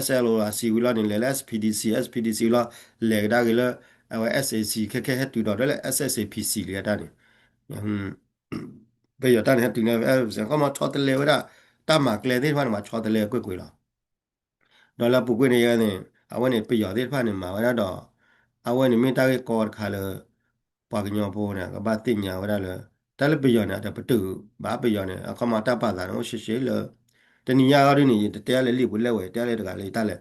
SLORC ဝံၤလီၤန့ၣ် လဲၤလၢ SPDC, SPDC ဝံၤလီၤ လဲၤကဒါက့ၤလၢ အဝဲ SAC ခဲခဲဟဲတုၤဒီးဒၣ်လၢ SSAPC လံအတၢ်န့ၣ် ပယီၤတၢ်န့ၣ်ဟဲတုၤန့ၣ် ခီမီဆီတလဲဝဲဒၣ် တၢ်မၤကျဲသ့ၣ်တဖၣ်န့ၣ် မၤဆီတလဲကွ့ၢ်ကွ့ၢ်လီၤ, ဒီးလၢပူၤကွံာ်န့ၣ်န့ၣ် အဝဲန့ၣ်ပယီၤသ့ၣ်တဖၣ်န့ၣ် မၤဝဲဒၣ်ဒီး အဝဲန့ၣ်မ့ၢ်တၢ်ဂ့ၢ်ကီတခါလၢ ပှၤကညီဖိန့ၣ် ကဘၣ်သ့ၣ်ညါဝဲဒၣ်လၢ တၢ်လၢပယီၤန့ၣ် အတပတုာ်ဘၣ်ပယီၤန့ၣ် အခီမီတၢ်ပာ်သးန့ၣ်အိၣ်ရှဲရှဲလၢ တနံၤညါအံၤဒ်န့ၣ် ယတတဲလၢလံာ်ပူၤလဲၣ်ဝဲ တဲလၢတဂၤလၢယတၢ်လဲၤ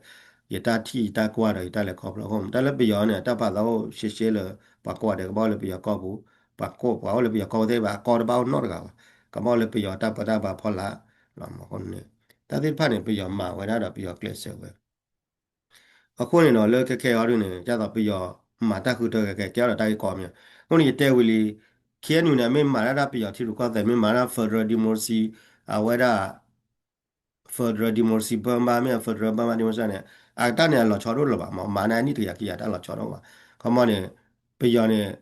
ယတၢ်ထံၣ်ယတၢ်ကွၢ်ဒီးယတၢ်လဲၤခီဖျိအဃိ တၢ်လၢပယီၤန့ၣ် အတၢ်ပာ်သးအိၣ်ရှဲရှဲလၢ ပှၤကိးဂၤဒဲးကဘၣ်အိၣ်လၢပယီၤကီၢ်ပူၤ ပှၤကိးပှၤအိၣ်လၢပယီၤကီၢ်ပူၤသ့ၣ်တဖၣ် အကီတဘၣ်အိၣ်နီတဂၤဘၣ် ကဘၣ်အိၣ်လၢပယီၤတၢ်ပၢတၢ်ပြးဖီလာ်လီၤ. အဃိန့ၣ် တၢ်သ့ၣ်တဖၣ်န့ၣ် ပယီၤမၤဝဲဒၣ်ဒီးပယီၤကျဲးစၢးဝဲ အဃိန့ၣ်ဒီး လၢခဲခဲအံၤဒ်န့ၣ် ဒ်သိးပယီၤမၤတၢ်ဃုထၢကဲကဲဒီးတၢ်ဂ့ၢ်ကီမ့ၢ် အဃိန့ၣ် ယတဲဝံၤလံ KNU န့ၣ် မ့ၢ်မၤဒၣ်တၢ်ပယီၤထံရူၢ်ကီၢ်သဲး မ့ၢ်မၤဒၣ် federal democracy အဝဲဒၣ် federal democracy ဘၢမး မ့ၢ် federal ဘၢမး democracy န့ၣ် အတၢ်န့ၣ်အလီၤဆီဒိၣ်လၢၤဘၣ်မး မၤန့ၢ်အနံၣ်တကယၤခံကယၤတၢ်လီၤဆီဒိၣ်ဘၣ် ခီမီန့ၣ် ပယီၤန့ၣ်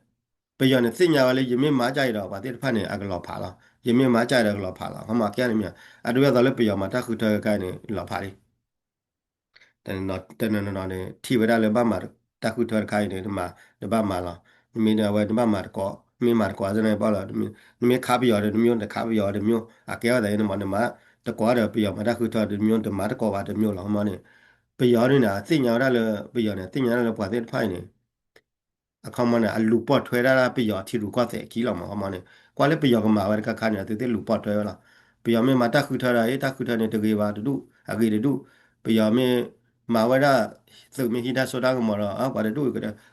ပယီၤန့ၣ်သ့ၣ်ညါဝဲလၢ ယမ့ၢ်မၤကၢ်အံၤဒီး ပှၤသ့ၣ်တဖၣ်န့ၣ် အကလီၤဖးလီၤ ယမ့ၢ်မၤကၢ်အံၤဒီးကလီၤဖးလီၤ ခီမီကဲန့ၣ်မ့ၢ် အဒိဒ်သိးလၢပယီၤမၤတၢ်ဃုထၢကဲန့ၣ် လီၤဖးလံ တနီၤနီၤန့ၣ် ထံၣ်ဝဲဒၣ်လၢဘၣ်မၤတၢ်ဃုထၢတခါအံၤန့ၣ် နမၤ နဘၣ်မၤလီၤ နမ့ၢ်ဝဲနဘၣ်မၤတကိး မ့ၢ်မၤတကိးသ့ၣ်န့ၣ်ဘၣ်လီၤ နမ့ၢ်ခးပယီၤဒီးတမျိုး နခးပယီၤတမျိုး အကဲဝဲသးအံၤန့ၣ်မး နမၤတကိးဒီးပယီၤမၤတၢ်ဃုထၢတမျိုး တမၤတကိးဘၣ်တမျိုးလီၤ ခီမီန့ၣ် ပယီၤဒ်န့ၣ် အသ့ၣ်ညါဝဲဒၣ်လၢ ပယီၤန့ၣ် သ့ၣ်ညါဝဲဒၣ်လၢပှၤသ့ၣ်တဖၣ်အံၤန့ၣ် အခီမီန့ၣ် အလူၤပိာ်ထွဲဒၣ်ပယီၤထံရူၢ်ကီၢ်သဲးအခံလီၤမး ခီမီန့ၣ် ကွၢ်လၢပယီၤကမၤဝဲတခါခါန့ၣ် အသုသ့ၣ်လူၤပိာ်ထွဲဝဲလီၤ ပယီၤမ့ၢ်မၤတၢ်ဃုထၢဒီး အ့ တၢ်ဃုထၢန့ၣ် တဂ့ၤဘၣ်တဒူၣ် အဂ့ၤတဒူၣ် ပယီၤမ့ၢ် မၤဝဲဒၣ် သုးမ့ၢ်ဟံးတၢ်စိတၢ်ကမီၤဒီး ပှၤတဒူၣ်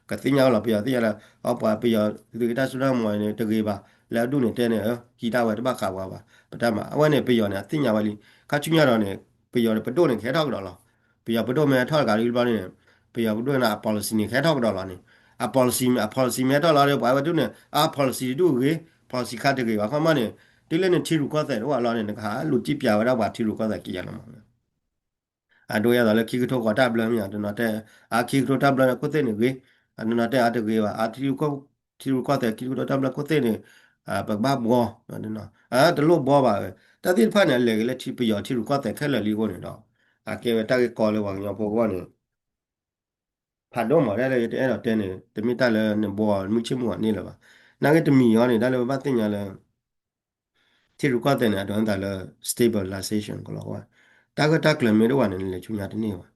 ကသ့ၣ်ညါလီၤ ပယီၤသ့ၣ်ညါလီၤ အပှၤပယီၤသုးဟံးတၢ်စိတၢ်ကမီၤန့ၣ် တဂ့ၤဘၣ် လၢအဒူၣ်န့ၣ်တဲန့ၣ် ဟံးတၢ်ဝဲတဘၣ်ဃးပှၤဘၣ် ပတၢ်မၤ အဝဲန့ၣ် ပယီၤန့ၣ် အသ့ၣ်ညါဝဲလံ ခါဆူညါဒီးန့ၣ် ပယီၤပဒိၣ်န့ၣ် ကဟဲထီၣ်ကဒီးလီၤ ပယီၤပဒိၣ်မ့ၢ်ဟဲထီၣ်တဂၤလံဘျီန့ၣ် ပယီၤပဒိၣ်န့ၣ် အ policy န့ၣ် ကဟဲထီၣ်ကဒီးလီၤန့ၣ် အ policy အ policy မ့ၢ်ဟဲထီၣ်လီၤဒီး ပှၤဝဲဒူၣ်န့ၣ် အ policy တဒူၣ်ဂ့ၤ policy ခါတဂ့ၤဘၣ် ခီမီန့ၣ် တုၤလၢနထံရူၢ်ကီၢ်သဲးတအိၣ်လီၤန့ၣ် နကဟးလူၤစံၣ်ပၠးဝဲဒၣ်ပှၤထံရူၢ်ကီၢ်သဲးခံဂၤလီၤမး အဒိယဲသိးလၢခံကထိဃီၤတၢ်ဘျၢမ့ၢ်ဧါ တနီၤတဲ အခံကထိတၢ်ဘျၢန့ၣ် ခိၣ်သ့ၣ်န့ၣ်ဂ့ၤ အတနီၤတဲအတဂ့ၤဘၣ် အထံရူၢ်ကီၢ် ထံရူၢ်ကီၢ်သဲးခံကထိတၢ်ဘျၢခိၣ်သ့ၣ်န့ၣ် ပကဘၣ်ဘှီ တလိၣ်ဘှီဘၣ်ဝဲ တၢ်သ့ၣ်တဖၣ်န့ၣ် အလဲၤက့ၤလၢပယီၤထံရူၢ်ကီၢ်သဲးခဲလၢာ်လံအဃိန့ၣ်ဒီး အကဲဝဲတၢ်ဂ့ၢ်ကီလၢပှၤကညီဖိအဂီၢ်န့ၣ် ဖးဒိၣ်မး တၢ်လၢယတအဲၣ်ဒိးတဲန့ၣ် တမ့ၢ်တၢ်လၢနဘှီမုၢ်ဆ့ၣ်မုၢ်ဂီၤန့ၣ်လၢၤဘၣ်. နာ်က့တမံၤအံၤန့ၣ် တၢ်လၢပဘၣ်သ့ၣ်ညါလၢ ထံရူၢ်ကီၢ်သဲးန့ၣ် အဒိးန့ၢ်သးလၢ stabilization ကလီၤဝဲ တၢ်ဂ့ၢ်တၢ်ကျိၤမ့ၢ်တအိၣ်ဘၣ်န့ၣ် နလဲၤဆူညါတန့ၢ်ဘၣ်.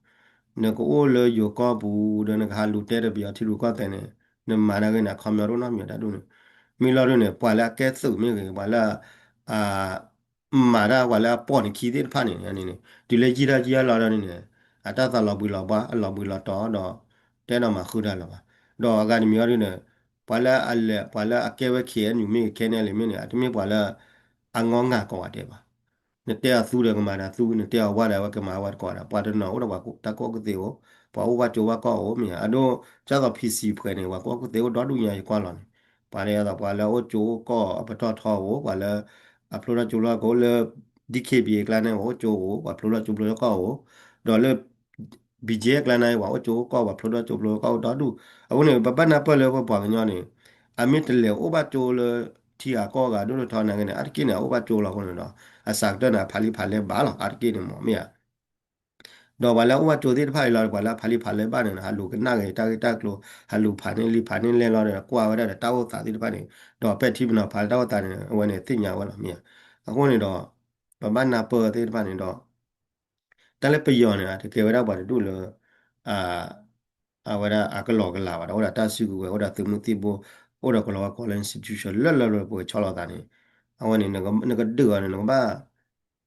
နကအိၣ်လၢယိၤကီၢ်ပူၤဒီး နကဟးလူၤတဲဒီးပယီၤထံရူၢ်ကီၢ်သဲးန့ၣ် နမၤတၢ်ဂ့ၢ်န့ၣ် အခီပညီတအိၣ်နီတမံၤတၢ်ဒ်န့ၣ် မ့ၢ်လီၤဒ်န့ၣ် ပှၤလၢအကဲသုးမ့ၢ်ဂ့ၤ ပှၤလၢ မၤတၢ်ပှၤလၢအပိာ်နခံသ့ၣ်တဖၣ်န့ၣ်န့ၣ် တုၤလၢယံာ်ထီၣ်ယံာ်လီၤဒီးန့ၣ် အတၢ်သးလီၤဘှံးလီၤဘှါ အလီၤဘှံးလီၤတီၤဒီး တအဲၣ်ဒိးမၤဃုာ်တၢ်လၢၤဘၣ်. ဒီးအဂၤတမံၤအံၤဒ်န့ၣ် ပှၤလၢအလဲၤ ပှၤလၢအကဲဝဲ K N U မ့ၢ်ဂ့ၤ K N L A မ့ၢ်န့ၣ် အတမ့ၢ်ပှၤလၢ အငီၢ်ငၢ်ကိးဂၤဒဲးဘၣ်. နတဲအီၤသူဒီးကမၤဒီးသူ နတဲအီၤဝါဒီးအဝဲကမၤဝါတကိးဂၤဒဲး ပှၤတနီၤအိၣ်ဒီးပှၤတၢ်ကူၣ်ဘၣ်ကူၣ်သ့အိၣ် ပှၤအိၣ်ဘၣ်ကၠိဘၣ်ကီၢ်အိၣ်မ့ၢ်ဧါ. အဒိ ကၢ်သိး P C ဖှဲးန့ၣ် ပှၤကူၣ်ဘၣ်ကူၣ်သ့အိၣ်ဒီဒူၣ်ညါယကွၢ်လီၤန့ၣ် ပှၤဒ်သိးပှၤလၢအိၣ်ကၠိအိၣ်ကီၢ်အပတီၢ်ထီအိၣ် ပှၤလၢ အဖျိထီၣ်ကၠိဖျိကီၢ်အိၣ်လၢ D K B A အကျါန့ၣ် ပှၤအိၣ်ကၠိအိၣ် ပှၤဖျိထီၣ်ကၠိဖျိကီၢ်အိၣ် ဒီးလၢ B G အကျါန့ၣ် ပှၤအိၣ်ကၠိအိၣ်ကီၢ် ပှၤဖျိထီၣ်ကၠိဖျိကီၢ်အိၣ်ဒီဒူၣ်. အဃိန့ၣ် ပဘၣ်နၢ်ပၢၢ်လၢပပှၤကညီန့ၣ် အမ့ၢ်တလဲၤအိၣ်ဘၣ်ကၠိလၢထံဂၤကီၢ်ဂၤဒိၣ်ထီၣ်နာ်က့န့ၣ် အါတက့ၢ်န့ၣ် အအိၣ်ဘၣ်ကၠိလီၤအဃိန့ၣ်ဒီး အစှၤကတၢၢ်န့ၣ် အဖးလံာ်ဖးလဲၢ်ဘၣ်လီၤ အါတက့ၢ်န့ၣ်မ့ၢ်ဧါ ဒီးပှၤလၢအအိၣ်ဘၣ်ကၠိသ့ၣ်တဖၣ်အံၤလီၤ ပှၤလၢအဖးလံာ်ဖးလဲၢ်ဘၣ်န့ၣ် ဟးလူၤကနၣ်ဂ့ၤတၢ်ဂ့ၢ်တၢ်ကျိၤ ဟးလူၤဖးန့ၢ်လံာ်ဖးန့ၢ်လဲၢ်လီၤဒီး ကွၢ်ဝဲဒၣ်ဒီးတၢ်အိၣ်သးသ့ၣ်တဖၣ်န့ၣ် ဒီးပဲာ်ထံနီၤဖးလၢတၢ်အိၣ်သးန့ၣ် အဝဲန့ၣ်သ့ၣ်ညါဝဲလီၤမ့ၢ်ဧါ. အဃိန့ၣ်ဒီး ပဘၣ်နၢ်ပၢၢ်သ့ၣ်တဖၣ်န့ၣ်ဒီး တၢ်လၢပယီၤန့ၣ် တကဲဝဲဒၣ်ပှၤတဒူၣ်လၢ အဝဲဒၣ်အကလီကလီဘၣ်ဒီး အိၣ်ဒီးတၢ်စုကဝဲၤ အိၣ်ဒီးသုးမုၢ်သံၣ်ဘိ အိၣ်ဒီးကလီၤဝါကီလၢ institution လၢလၢပှဲၤပှဲၤဆီလီၤသးန့ၣ် အဝဲန့ၣ် နကဒုးအီၤန့ၣ် နကဘၣ်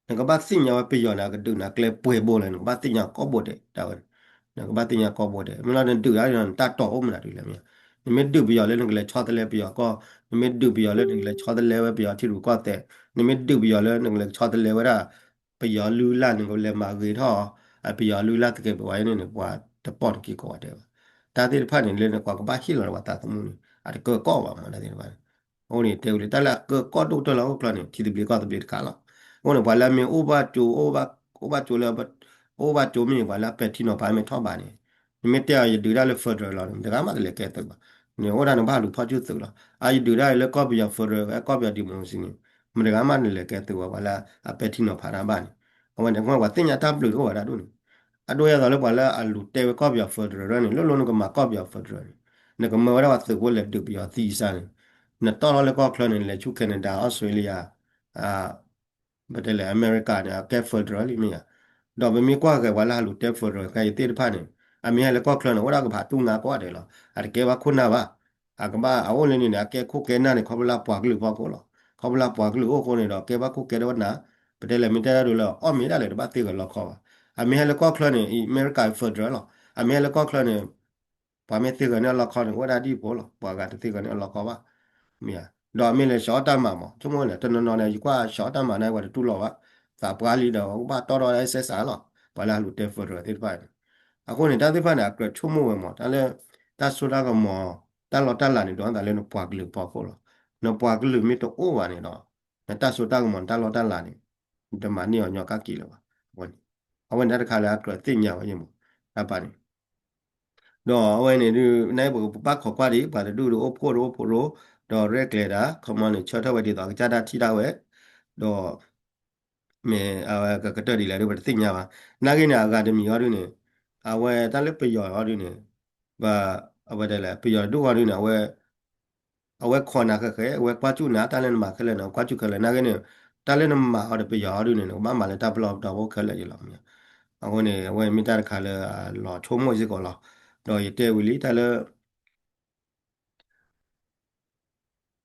နကဘၣ်သ့ၣ်ညါဝဲပယီၤန့ၣ် အကဒုးန့ၣ် အကျဲပှဲၤဘိလဲၣ် နကဘၣ်သ့ၣ်ညါကိးဘိဒဲးတၢ်ဝဲန့ၣ် နကဘၣ်သ့ၣ်ညါကိးဘိဒဲး မ့ၢ်လီၤနဒုးဒၣ်န့ၣ် နတၢ်တီၢ်အိၣ်မနုၤတုၤလဲၣ်မ့ၢ်ဧါ. နမ့ၢ်ဒုးပယီၤလၢနကလဲၤဆီတလဲပယီၤကီၢ် နမ့ၢ်ဒုးပယီၤလၢနကလဲၤဆီတလဲဝဲပယီၤထံရူၢ်ကီၢ်သဲး နမ့ၢ်ဒုးပယီၤလၢနကလဲၤဆီတလဲဝဲဒၣ် ပယီၤလုၢ်လၢ်နကလဲၤမၤဂ့ၤထီၣ် အပယီၤလုၢ်လၢ်သကဲးပဝးအံၤန့ၣ် ပှၤတပိာ်နခံကိးဂၤဒဲးဘၣ်. တၢ်သ့ၣ်တဖၣ်န့ၣ် လၢနကွၢ်ကဘၣ်ဟ့ၣ်လီၤဒီးပှၤသးသမူန့ၣ် အတကၢကီၢ်ဘၣ်မ့ၢ်တၢ်သ့ၣ်တဖၣ်န့ၣ် အဃိန့ၣ် တဲဝဲလံ တၢ်လၢအကၢကီၢ်ဒိၣ်ကတၢၢ်လၢဟီၣ်ခိၣ်ချၢန့ၣ် ထံသဘျ့ကီၢ်သဘျ့တခါလီၤ. အဃိန့ၣ် ပှၤလၢအမ့ၢ်အိၣ်ဘၣ်ကၠိ အိၣ်ဘၣ်ကၠိလၢ အိၣ်ဘၣ်ကၠိမ့ၢ် ပှၤလၢအပဲာ်ထံနီၤဖးမ့ၢ်ထီၣ်ဘးန့ၣ် နမ့ၢ်တဲအီၤယဒုးဒၣ်လၢ federal လီၤန့ၣ် မတဂၤမးတလဲၤကဲသုးဘၣ်. နအိၣ်ဒၣ်နဘၣ်လူၤဖီၣ်ဆူၣ်သုးလီၤ. အယဒုးဒၣ်လၢကီၢ်ပယီၤ federal ကီၢ်ပယီၤ democracy န့ၣ် မတဂၤမးနလဲၤကဲသုးဘၣ် ပှၤလၢအပဲာ်ထံနီၤဖးတၢ်ဘၣ်န့ၣ် အဝဲန့ၣ် ပှၤသ့ၣ်ညါတၢ်ဘျုးတအိၣ်ဘၣ်တၢ်ဒိၣ်န့ၣ် အဒိယဲသိးလၢပှၤလၢအလူၤတဲဝဲကီၢ်ပယီၤ federal န့ၣ် လိၣ်လိၣ်နကမၤကီၢ်ပယီၤ federal န့ၣ် နကမၢဝဲဒၣ်ပှၤသုးဖိလဲၤဒုးပယီၤသံစါန့ၣ် နတီၢ်ထီၣ်လၢကီၢ်ချၢန့ၣ် နလဲၤဆူ Canada Australia ပတဲလဲၣ် အမဲရကၤန့ၣ် အကဲ federal လံမ့ၢ်ဧါ. ဒီးပမ့ၢ်ကွၢ်က့ၤပှၤလၢဟးလူၤတဲ federal ခဲအံၤသ့ၣ်တဖၣ်န့ၣ် အမ့ၢ်ဟဲလၢကီၢ်ချၢန့ၣ် အိၣ်ဒၣ်ကဖးတူၢ်ငါကိးဂၤဒဲးလီၤ. အတကဲဘၣ်ခိၣ်နၢ်ဘၣ်. အကဘၣ်အအိၣ်လၢန့ၣ်န့ၣ် အကဲခိၣ်ကဲနၢ်န့ၣ် ခီဖျိလၢပှၤကလုာ်ဖီခိၣ်လီၤ. ခီဖျိလၢပှၤကလုာ်အိၣ်အဃိန့ၣ်ဒီး ကဲဘၣ်ခိၣ်ကဲတဝဲနၤ ပတဲလဲၣ် မ့ၢ်တဲဒၣ်ဒိလၢအီၣ်မ့ၤဒၣ်လဲာ်တဘၣ်သ့ဂၢၢ်လီခီဘၣ်. အမ့ၢ်ဟဲလၢကီၢ်ချၢန့ၣ် အမဲရကၤ federal လီၤ. အမ့ၢ်ဟဲလၢကီၢ်ချၢန့ၣ် ပှၤမ့ၢ်သ့ဂၢၢ်န့ၢ်အလီခီန့ၣ် အိၣ်ဝဲဒၣ်ဒ်ဖိလီၤ. ပှၤဂၤတသ့ဂၢၢ်န့ၢ်အလီခီဘၣ်. မ့ၢ်ဧါ. ဒီးအမ့ၢ်လဲၤဆှီတၢ်မၤမး ဆိကမိၣ်လဲၣ် တနီၤနီၤန့ၣ် ယကွၢ်ဆှီတၢ်မၤန့ၣ် ပှၤတတူၢ်လိာ်ဘၣ်. သးပှၢ်လံဒီး ကဘၣ်တီၢ်ထီၣ်ဒၣ်စဲးစးလီၤ. ပှၤလၢဟးလူၤတဲ federal သ့ၣ်တဖၣ်န့ၣ် အဃိန့ၣ် တၢ်သ့ၣ်တဖၣ်န့ၣ် အကြၢးဆိကမိၣ်ဝဲမး တၢ်လၢ တၢ်စိတၢ်ကမီၤ တၢ်လီၢ်တၢ်လၤန့ၣ် ဒိးသးလၢနပှၤကလုာ်ဖီခိၣ်လီၤ. နပှၤကလုာ်မ့ၢ်တအိၣ်ဘၣ်န့ၣ်ဒီး နတၢ်စိတၢ်ကမီၤ နတၢ်လီၢ်တၢ်လၤန့ၣ် နတမၤန့ၢ်အီၤညီကၣ်က့ၤလၢၤဘၣ်. အဝဲန့ၣ် အဝဲန့ၣ်တၢ်တခါလၢအကြၢးသ့ၣ်ညါဝဲယဲမး တၢ်ပာ်န့ၣ် ဒီးအဝဲန့ၣ်ဒုး နပကဘၣ်ခိးကွၢ်ဒံး ပှၤတဒူၣ်ဒုးအိၣ်ဖှိၣ်ဒုးအိၣ်ဖှိၣ်ရိ ဒီးရဲၣ်ကျဲၤတၢ် ခီမီန့ၣ် ဆၢထၢၣ်ဝဲဒ်သိးကစၢ်တၢ်ထံၣ်တၢ်ဝဲ ဒီး မ့ၢ်အဝဲကကတၢၢ်ဒ်လဲၣ်ဒုး ပတသ့ၣ်ညါဘၣ်. နာ်ဂ့ၤန့ၣ် အဂၤတမံၤအီၤဒုးန့ၣ် အဝဲတၢ်လၢပယီၤအီၤဒုးန့ၣ် ဘၣ် အဝဲဒၣ်လဲၣ် ပယီၤတဒူၣ်အီၤဒုးန့ၣ် အဝဲ အဝဲခိးနၤဃဲးဃဲး အဝဲကွၢ်စူၣ်နၤ တၢ်လၢနမၤခဲလၢာ်န့ၣ် ကွၢ်စူၣ်ခဲလၢာ် နာ်ဂ့ၤန့ၣ် တၢ်လၢနမၤအီၤဒီးပယီၤအီၤဒုးန့ၣ် နကဘၣ်မၤလၢတၢ်ပလီၢ်ပဒီဖိခဲလၢာ်ယလီၤ. အဃိန့ၣ် အဝဲမ့ၢ်တၢ်တခါလၢအလီၤဆိကမိၣ်စ့ၢ်ကီးလီၤ. ဒီးယတဲဝံၤလံ တၢ်လၢ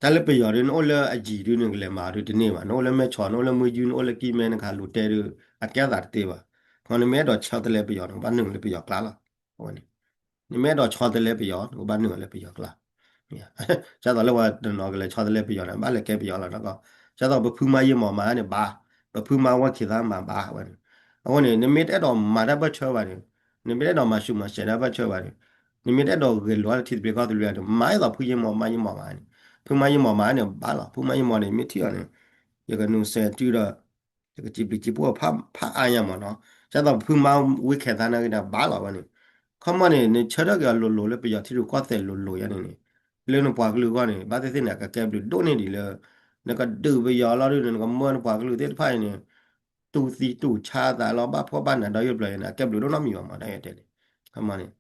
တၢ်လၢပယီၤဒုး နအိၣ်လၢအယံၤဒုး နကလဲၤမၤဒုးတန့ၢ်ဘၣ်. နအိၣ်လၢမဲၢ်ဆီး နအိၣ်လၢမွံယု နအိၣ်လၢကံၢ်မဲ နကဟးလူၤတဲဒုး အကဲအသးတသ့ဘၣ်. နမ့ၢ်အဲၣ်ဒိးဆီတလဲပယီၤန့ၣ် ကဘၣ်နုာ်လၢပယီၤကျါလီၤ. အဝဲန့ၣ် နမ့ၢ်အဲၣ်ဒိးဆီတလဲပယီၤ နကဘၣ်နုာ်လၢပယီၤကျါ. ဒ်သိးလၢပှၤတနီၤကလဲၤဆီတလဲပယီၤန့ၣ် ဘၣ်လဲၤကဲပယီၤလီၤနီၢ်ကီၢ်. ဒ်သိးပဖုမါယ့ၢ်မီၢ်မၤန့ၣ်ဘၣ်, ပဖုမါဝဲခံသၣ်မၤဘၣ်ဝဲန့ၣ်. အဃိန့ၣ် နမ့ၢ်တအဲၣ်ဒိးမၤတၢ်ဘၢၣ်ဆၢဘၣ်န့ၣ်, နမ့ၢ်တအဲၣ်ဒိးမၤဆူးမၤဆဲးတၢ်ဘၢၣ်ဆၢဘၣ်န့ၣ်, နမ့ၢ်တအဲၣ်ဒိးဂဲၤလိာ်တၢ်လၢထံသဘျ့ကီၢ်သဘျ့န့ၣ် မၤဒ်သိးဖုမါယ့ၢ်မီၢ်မၤန့ၣ်, ဖုမါယ့ၢ်မီၢ်မၤန့ၣ်ဘၣ်လီၤ. ဖုမါယ့ၢ်မီၢ်န့ၣ် မ့ၢ်ထံၣ်အီၤန့ၣ် ယကနုာ်စဲးတုဒီး ယကစံးဘျုးစံးဖှိၣ်ဖးအါညါမီၢ်နီၤ. ဒ်သိးဖုမါဝဲခံသၣ်န့ၣ်က့ၤဒီးဘၣ်လီၤဝဲန့ၣ်. ခီမီန့ၣ် နဆၢထၢၣ်က့ၤအီၤလိၤလိၤလၢပယီၤထံရူၢ်ကီၢ်သဲးလိၤလိၤယါန့ၣ်န့ၣ်, လၢနပှၤကလုာ်အဂီၢ်န့ၣ် ဘၣ်သ့ၣ်သ့ၣ်န့ၣ် အကကဲဘျုးဒိၣ်န့ၢ်ဒံးလၢ နကဒုးပယီၤလီၤဒုးန့ၣ် နကမၢနပှၤကလုာ်သ့ၣ်တဖၣ်အံၤန့ၣ် တူၢ်သံတူၢ်ဆါသးလီၤ ဘၣ်ဖှီၣ်ဘၣ်နးဒီးယိၣ်ပျၢၤအံၤန့ၣ် အကဲဘျုးဒိၣ်နီတမံၤဘၣ်မီၢ် တၢ်ယတဲန့ၣ်. ခီမီန့ၣ်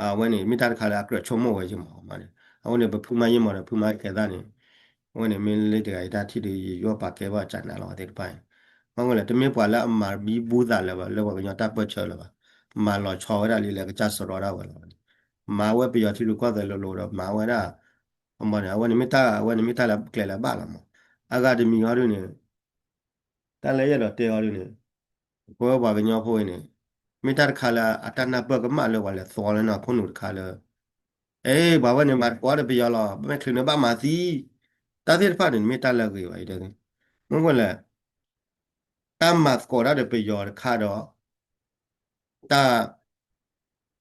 အဝဲန့ၣ် မ့ၢ်တၢ်တခါလၢအကြၢးဆိကမိၣ်ဝဲယ့ၢ်မီၢ်မီၢ်န့ၣ်. အဃိန့ၣ် ပဖုမါယ့ၢ်မီၢ်ဒီး ဖုမါကဲသၣ်န့ၣ်, အဝဲန့ၣ် မ့ၢ်လၢတဂၤအံၤတၢ်ထံၣ်ဒီး ယယီၣ်ပာ်ကဲဘၣ်ကနၤလီၤ အဝဲသ့ၣ်တဖၣ်အံၤ. မ့ၢ်ဝဲလဲၣ် တမ့ၢ်ပှၤလၢအမၤဘံဘူသးလၢၤဘၣ် လၢပှၤကညီတၢ်ပၢၢ်ဆၢလၢၤဘၣ်. မၤလီၤဆီဝဲဒၣ်လံလၢကစၢ်စရီဒၣ်ဝဲလီၤ. မၤဝဲပယီၤထံရူၢ်ကီၢ်သဲးလိၤလိၤဒီး မၤဝဲဒၣ် အမီၢ်န့ၣ် အဝဲန့ၣ်မ့ၢ်တၢ် အဝဲန့ၣ်မ့ၢ်တၢ်လၢအကျဲလၢအဘၣ်လီၤမီၢ်. အဂၤတမံၤအီၤဒုးန့ၣ် တၢ်လၢယအဲၣ်ဒိးတဲအီၤဒုးန့ၣ်, ပဝဲပှၤကညီဖိအံၤန့ၣ် မ့ၢ်တၢ်တခါလၢအတၢ်နၢ်ပၢၢ်ကမၣ်လၢပှၤလဲၤသီလၢနခိၣ်နူာ်တခါလၢ အဲ ပှၤဝဲန့ၣ်မၤသကိးဒီးပယီၤလီၤ ဘၣ်မ့ၢ်ချုးန့ၣ်ဘၣ်မၤသံ တၢ်သ့ၣ်တဖၣ်န့ၣ် မ့ၢ်တၢ်လၢအဂ့ၤဘၣ်အံၤတဲ. မ့ၢ်ဝဲလဲၣ် တၢ်မၤသကိးတၢ်ဒီးပယီၤတခါဒီး တၢ်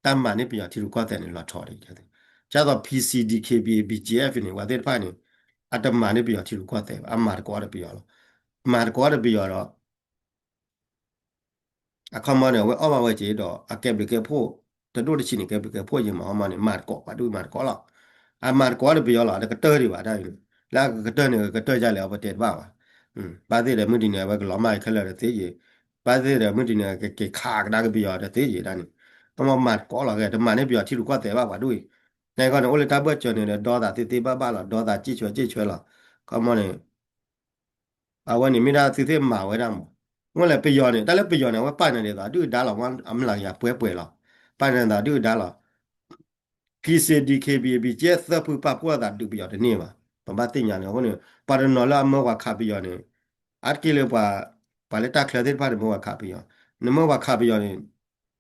တၢ်မၤန့ၢ်ပယီၤထံရူၢ်ကီၢ်သဲးန့ၣ် လီၤထီၣ်ဒံး. ဒ်သိး P C, D K B A, B G F န့ၣ် ပှၤသ့ၣ်တဖၣ်န့ၣ် အတမၤန့ၢ်ပယီၤထံရူၢ်ကီၢ်သဲးဘၣ် အမၤသကိးဒီးပယီၤလီၤ. မၤသကိးဒီးပယီၤဒီး အခီမီန့ၣ် အဝဲအီၣ်ဘၣ်ဝဲက့ၤဒီး အကဲဘျုးကဲဖှိၣ် တဒိၣ်တဆံးန့ၣ်ကဲဘျုးကဲဖှိၣ်ယ့ၢ်မီၢ် ခီမီန့ၣ် မၤသကိးပှၤဒုးမၤသကိးလီၤ. အမၤသကိးဒီးပယီၤလီၤ တကတၢၢ်ဒံးဘၣ်တၢ်အံၤန့ၣ် လၢအကကတၢၢ်န့ၣ် ကကတၢၢ်ဒ်လဲၣ်အဝဲတဲတဘၣ်ဘၣ်. ဘၣ်သ့ၣ်ဒီးမုၢ်တနံၤအဝဲကလီၤမၢ်ခဲလၢာ်တသ့ယ့ၤ, ဘၣ်သ့ၣ်ဒီးမုၢ်တနံၤကက့ၤခးကဒါက့ၤပယီၤတသ့ယ့ၤဒၣ်န့ၣ်, ခီမီမၤသကိးလီၤက့ၤ တမၤန့ၢ်ပယီၤထံရူၢ်ကီၢ်သဲးဘၣ်ပှၤဒုးအံၤ, နကီန့ၣ် အိၣ်လၢတၢ်ဘၢၣ်စၢၤန့ၣ်ဒီး ဒီသးသ့သ့ဘၣ်ဘၣ်လီၤ ဒီသးစံၣ်ဆွဲစံၣ်ဆွဲလီၤ. ခီမီန့ၣ် အဝဲန့ၣ်မ့ၢ်ဒၣ်သုသ့ၣ်မၤဝဲဒၣ်မီၢ်, မ့ၢ်လဲၣ်ပယီၤန့ၣ် တၢ်လၢပယီၤန့ၣ် အဝဲပာ်နၤဒ်သိးဒုၣ်ဒါလီၤ အမျးကယၤပှဲၤပှဲၤလီၤ, ပာ်နၤဒ်သိးဒုၣ်ဒါလီၤ. PC, DKBA, BGF သၢဖုပာ်ဖှိၣ်အသးဒုးပယီၤတန့ၢ်ဘၣ်, ပဘၣ်သ့ၣ်ညါန့ၣ် အဃိန့ၣ် ပှၤတနီၤလၢအမၢပှၤခးပယီၤန့ၣ် အါတက့ၢ်လၢပှၤ ပှၤလၢတၢ်ချၢသ့ၣ်တဖၣ်န့ၣ် မၢပှၤခးပယီၤ, နမၢပှၤခးပယီၤန့ၣ်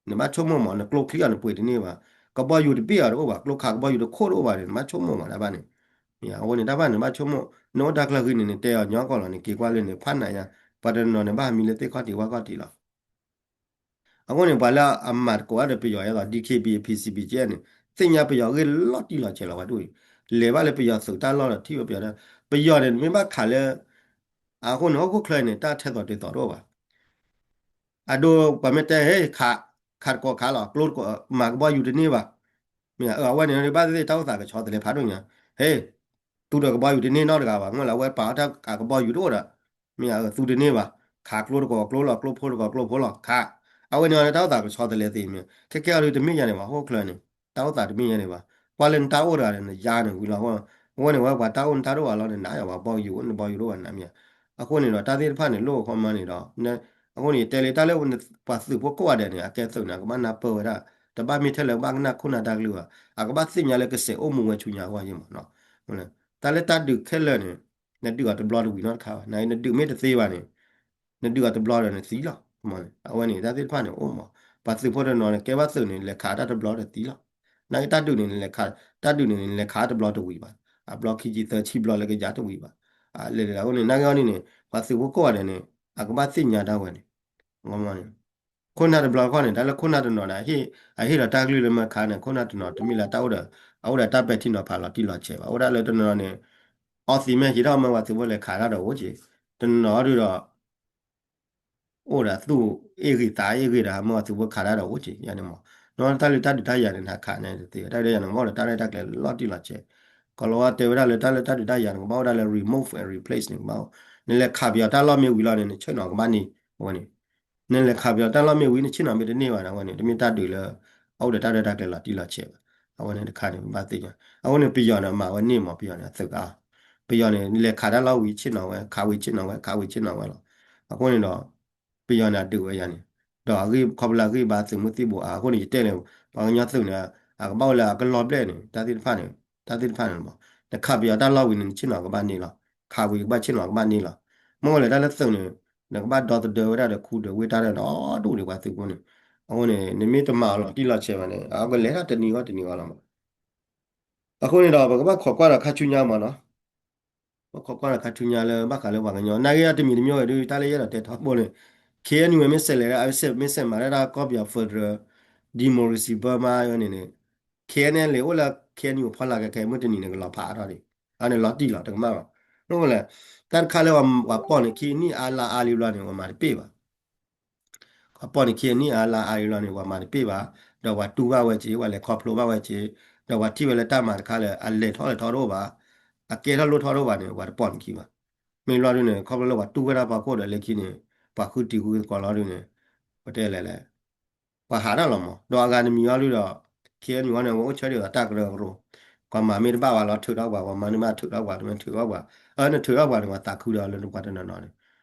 နဘၣ်ဆိကမိၣ်မီၢ် နကျိချံအီၤနပှ့ၤတန့ၢ်ဘၣ်, ကဘီယူၤတဘ့ၣ်အီၤတအိၣ်ဘၣ် ကျိခးကဘီယူၤတခိၣ်တအိၣ်ဘၣ်န့ၣ် နဘၣ်ဆိကမိၣ်မီၢ်တၢ်ဘၣ်န့ၣ်, အဃိန့ၣ်တၢ်ဘၣ်န့ၣ်ဘၣ်ဆိကမိၣ် နအိၣ်တၢ်ချၢဃံန့ၣ် နတဲအီၤညီကီၢ်လီၤ နက့ၤကွၢ်လၢန့ၣ် ဖးနးယါ, ပှၤတနီၤန့ၣ်ဘၣ်မံလၢသ့ၣ်ခီၣ်ထံးဝၣ်ခီၣ်ထံးလီၤ. အဃိန့ၣ် ပှၤလၢအမၤသကိးတၢ်ဒီးပယီၤအသိး DKBA, PCBGF န့ၣ် သ့ၣ်ညါပယီၤအဂ့ၢ်လီၤတံၢ်လီၤဆဲးလီၤဝဲဒၣ်အံၤ, လဲၤဘၣ်လၢပယီၤသုးတၢ်လီၢ်ဒီးထံၣ်ဝဲပယီၤ, ပယီၤန့ၣ် မ့ၢ်ဘၣ်ခးလၢ အဃိန့ၣ် ဟီၣ်ခိၣ်ချၢအံၤန့ၣ် တၢ်ထဲသိးတုၤသိးတအိၣ်ဘၣ် အဒိ ပှၤမ့ၢ်တဲ ဟ့ ခး ခးတကိးခးလီၤ ကျိတကိး မၤကဘီယူၤတန့ၢ်ဘၣ်, မ့ၢ်အဝဲန့ၣ် ဘၣ်သ့ၣ်သ့ၣ်တၢ်အိၣ်သးကဆီတလဲဖးဒိၣ်ညါ, ဟ့ သူတကဘီယူၤတန့ၢ်နီတဂၤဘၣ် မ့ၢ်လၢအဝဲပာ်အီၤတၢ်ကဘီယူၤတအိၣ်ဒီး, မ့ၢ်အသူတန့ၢ်ဘၣ်, ခးကျိတကိးကျိလီၤ ကျိဖိတကိးကျိဖိလီၤ ခး, အဝဲန့ၣ်တၢ်အိၣ်သးကဆီတလဲသ့မ့ၢ်, ခဲကဲအီၤဒုးတမ့ၢ်ယါန့ၣ်ဘၣ် ဟီၣ်ခိၣ်ချၢန့ၣ် တၢ်အိၣ်သးတမ့ၢ်ယါန့ၣ်ဘၣ်, ကွၢ်လၢနတၢ်အိၣ်တဂၤန့ၣ် နယါန့ၣ်ဝံၤလီၤ, အဃိန့ၣ် ဝဲပှၤတၢ်အိၣ်နတၢ်တအိၣ်ဘၣ်လီၤန့ၣ် နၤယၤပှၤဘီယူၤ နဘီယူၤတအိၣ်ဘၣ်နၤမ့ၢ်, အဃိန့ၣ်ဒီး တၢ်သ့ၣ်တဖၣ်န့ၣ် လိၣ်ခီမီန့ၣ်ဒီး အဃိန့ၣ် ယတဲလၢတၢ်လၢပှၤသုးဖိကိးဂၤဒဲးန့ၣ် အကဲသုးန့ၣ် အကဘၣ်နၢ်ပၢၢ်ဝဲဒၣ်, တဘၣ်မ့ၢ်ထဲလၢဘၣ်ကနၣ်ခိၣ်နၢ်တၢ်ကလုၢ်ဘၣ်, အကဘၣ်သ့ၣ်ညါလၢကစဲးအိၣ်မူဝဲဆူညါအဂီၢ်ယ့ၢ်မီၢ်နီၤ, တၢ်လၢတၢ်ဒုးခဲလၢာ်န့ၣ် နဒုးအီၤတဘျီတဝံၤနီတခါဘၣ်, နဒုးမ့ၢ်တသ့ဘၣ်န့ၣ် နဒုးအီၤတဘျီဒီးနသံလီၤ, အဝဲန့ၣ် တၢ်သ့ၣ်တဖၣ်န့ၣ်အိၣ်မီၢ်, ပှၤသုးဖိတနီၤန့ၣ် ကဲဘၣ်သုးန့ၣ် လဲၤခးတၢ်တဘျီဒီးသံလီၤ, နာ်က့တၢ်ဒုးန့ၣ် တၢ်ဒုးန့ၣ် လဲၤခးတဘျီတဝံၤဘၣ်, အဘျီခံဆံသၢဆံဘျီလၢကယၤတဝံၤဘၣ်, လဲၤလဲၤအဃိန့ၣ် နာ်က့အီၤဒ်န့ၣ် ပှၤသုးဖိကိးဂၤဒဲးန့ၣ် အကဘၣ်သ့ၣ်ညါတၢ်ဝဲန့ၣ် ခိၣ်နၢ်တဘျီတခီၣ်န့ၣ် တၢ်လၢခိၣ်နၢ်တနီၤန့ၣ် အဟ့ၣ်ဒီးတၢ်ကလုၢ်လၢမၢခါန့ၣ် ခိၣ်နၢ်တနီၤတမ့ၢ်လၢတၢ်အိၣ်ဒီး အအိၣ်ဒီးတၢ်ပဲာ်ထံနီၤဖးလီၤတံၢ်လီၤဆဲးဘၣ်, အိၣ်ဒၣ်လၢတနီၤန့ၣ် အီသံးမ့ၢ်ဟံးထီၣ်မၢပှၤသုးဖိလဲၤခးတၢ်ဒီးအိၣ်က့ၤ, တနီၤဒုးဒီး အိၣ်ဒီးသူၣ်အ့ၣ်ဂ့ၤသးအ့ၣ်ဂ့ၤဒီး မၢပှၤသုးဖိခးတၢ်ဒီးအိၣ်က့ၤယါန့ၣ်မီၢ်, နီၢ်တၢ်လၢတၢ်ဒုးတၢ်ယၤန့ၣ် နဟးခးန့ၣ်တသ့ဘၣ်, တၢ်ဒုးတၢ်ယၤန့ၣ် ကဘၣ်အိၣ်ဒီးတၢ်ရဲၣ်တၢ်ကျဲၤလီၤတံၢ်လီၤဆဲး, ကီၤလၤဝါတဲဝဲဒၣ်လၢတၢ်လၢတၢ်ဒုးတၢ်ယၤန့ၣ် ကဘၣ်အိၣ်ဒၣ်လၢ remove and replace န့ၣ် ကဘၣ်အိၣ်, နလဲၤခးပယီၤတၢ်လီၢ်မ့ၢ်ဝံၤလီၤန့ၣ် နဆ့ၣ်နီၤကဘၣ်န့ၢ်, အဝဲန့ၣ် နလဲၤခးပယီၤတၢ်လီၢ်မ့ၢ်ဝံၤ နဆ့ၣ်နီၤမ့ၢ်တန့ၢ်ဘၣ်န့ၣ် အဝဲန့ၣ် တမ့ၢ်တၢ်ဒုးလၢ အအိၣ်ဒီးတၢ်ရဲၣ်တၢ်ကျဲၤလီၤတံၢ်လီၤဆဲးဘၣ်, အဝဲန့ၣ်တခါန့ၣ် ပဘၣ်သ့ၣ်ညါ, အဃိန့ၣ် ပယီၤန့ၣ် မၤဝဲန့ၢ်မီၢ် ပယီၤန့ၣ် အသုးကါ, ပယီၤန့ၣ် လဲၤခးတၢ်လီၢ်ဝံၤဆ့ၣ်နီၤဝဲ ခးဝံၤဆ့ၣ်နီၤဝဲ ခးဝံၤဆ့ၣ်နီၤဝဲလီၤ, အဃိန့ၣ်ဒီး ပယီၤန့ၣ် အဒုးဝဲယါန့ၣ်, ဒီးအဂံၢ်ခီဖျိအဂံၢ်ဘါသုးမုၢ်သံၣ်ဘိအါ အဃိန့ၣ် ယတဲန့ၣ် ပှၤကညီသုးန့ၣ် အကဘၣ်အိၣ်လၢအကလီၤဘျဲၣ်န့ၣ် တၢ်သ့ၣ်တဖၣ်န့ၣ်, တၢ်သ့ၣ်တဖၣ်န့ၣ်မီၢ်, နခးပယီၤတၢ်လီၢ်ဝံၤန့ၣ် နဆ့ၣ်နီၤကဘၣ်န့ၢ်လီၤ, ခးဝံၤကဘၣ်ဆ့ၣ်နီၤကဘၣ်န့ၢ်လီၤ, မ့ၢ်ဝဲလဲၣ်တၢ်လၢသုးန့ၣ် နကဘၣ်ဒီသဒၢဝဲဒၣ်ဒီးခူဒီးဝ့ၢ်တၢ်ဒီးဒီဒူၣ်ဒံးပှၤသုးဖိန့ၣ်. အဃိန့ၣ် နမ့ၢ်တမၤအီၤလီၤတံၢ်လီၤဆဲးဘၣ်န့ၣ် အကလဲၤတၢ်တနံၤဂီၢ်တနံၤဂီၢ်လီၤမး. အဃိန့ၣ်ဒီး ပကဘၣ်ခိးကွၢ်ဒီးခါဆူညါမးနီၤ. ပခိးကွၢ်ဒီးခါဆူညါလၢဘၣ်ဃးလၢပှၤကညီ နာ်က့အတမံၤတမံၤဝဲဒုး တၢ်လၢယအဲၣ်ဒိးတဲထီဘိန့ၣ် ခ့ၣ်အဲၣ်ယူၣ်ဝဲမ့ၢ်ဆဲးလဲၤဒၣ် မ့ၢ်ဆဲးမၤဒၣ်တၢ်ကီၢ်ပယီၤ federal democracy Burma ဝဲန့ၣ်န့ၣ် ခ့ၣ်အဲၣ်ယူၣ် အိၣ်လၢ ခ့ၣ်အဲၣ်ယူၣ် အဖီလာ်ခဲခဲ မုၢ်တနံၤန့ၣ် ကလီၤဖးအါထီၣ်ဒံး အန့ၣ်လီၤတံၢ်လီၤ တကမၣ်ဘၣ်. မ့ၢ်လဲၣ် တၢ်တခါလၢပှၤပီၢ်န့ၣ် ခံနံၣ်အါလါအါလံဘျီန့ၣ် ပှၤမၤတပ့ၢ်ဘၣ် ပှၤပီၢ်န့ၣ် ခံနံၣ်အါလါအါလံဘျီန့ၣ် ပှၤမၤတပ့ၢ်ဘၣ်, ဒီးပှၤတူၢ်ဘၣ်ဝဲက့ၤ ပှၤလဲၤခီဖျိဘၣ်ဝဲက့ၤ, ဒီးပှၤထံၣ်ဝဲလၢတၢ်မၤတခါလၢ အလဲၤထီၣ်လဲၤထီတအိၣ်ဘၣ်, အကဲထီၣ်လိၣ်ထီၣ်တအိၣ်ဘၣ်န့ၣ် ပှၤတပီၢ်န့ၣ်ခံဘၣ်. မ့ၢ်ဘျီဒုန့ၣ် ခီဖျိလၢပှၤတူၢ်ဝဲဒၣ်ဖီခိၣ်ဒီးလၢခံန့ၣ် ပှၤဃုတံၤဃုသကိးလီၤဒုန့ၣ် ပတဲလဲၣ်လဲၣ် ပှၤဟးတၢ်လီၤမး, ဒီးအဂၤတမံၤအီၤဒုဒီး ခ့ၣ်အဲၣ်ယူၣ်အီၤန့ၣ် အဝဲအိၣ်ဆၢဒံးအီၤတၢ်ကရၢကရိ, ပှၤမၤမ့ၢ်တဘၣ်ဝဲလီၤထုးထီၣ်ပှၤ, ပှၤမၤန့ၢ်မ့ၢ်ထုးထီၣ်ပှၤ, တမ့ၢ်ထုးထီၣ်ပှၤ, အၢ နထုးထီၣ်ပှၤန့ၣ် ပှၤသးခုဒီးလၢနပှၤတနီၤနီၤန့ၣ်,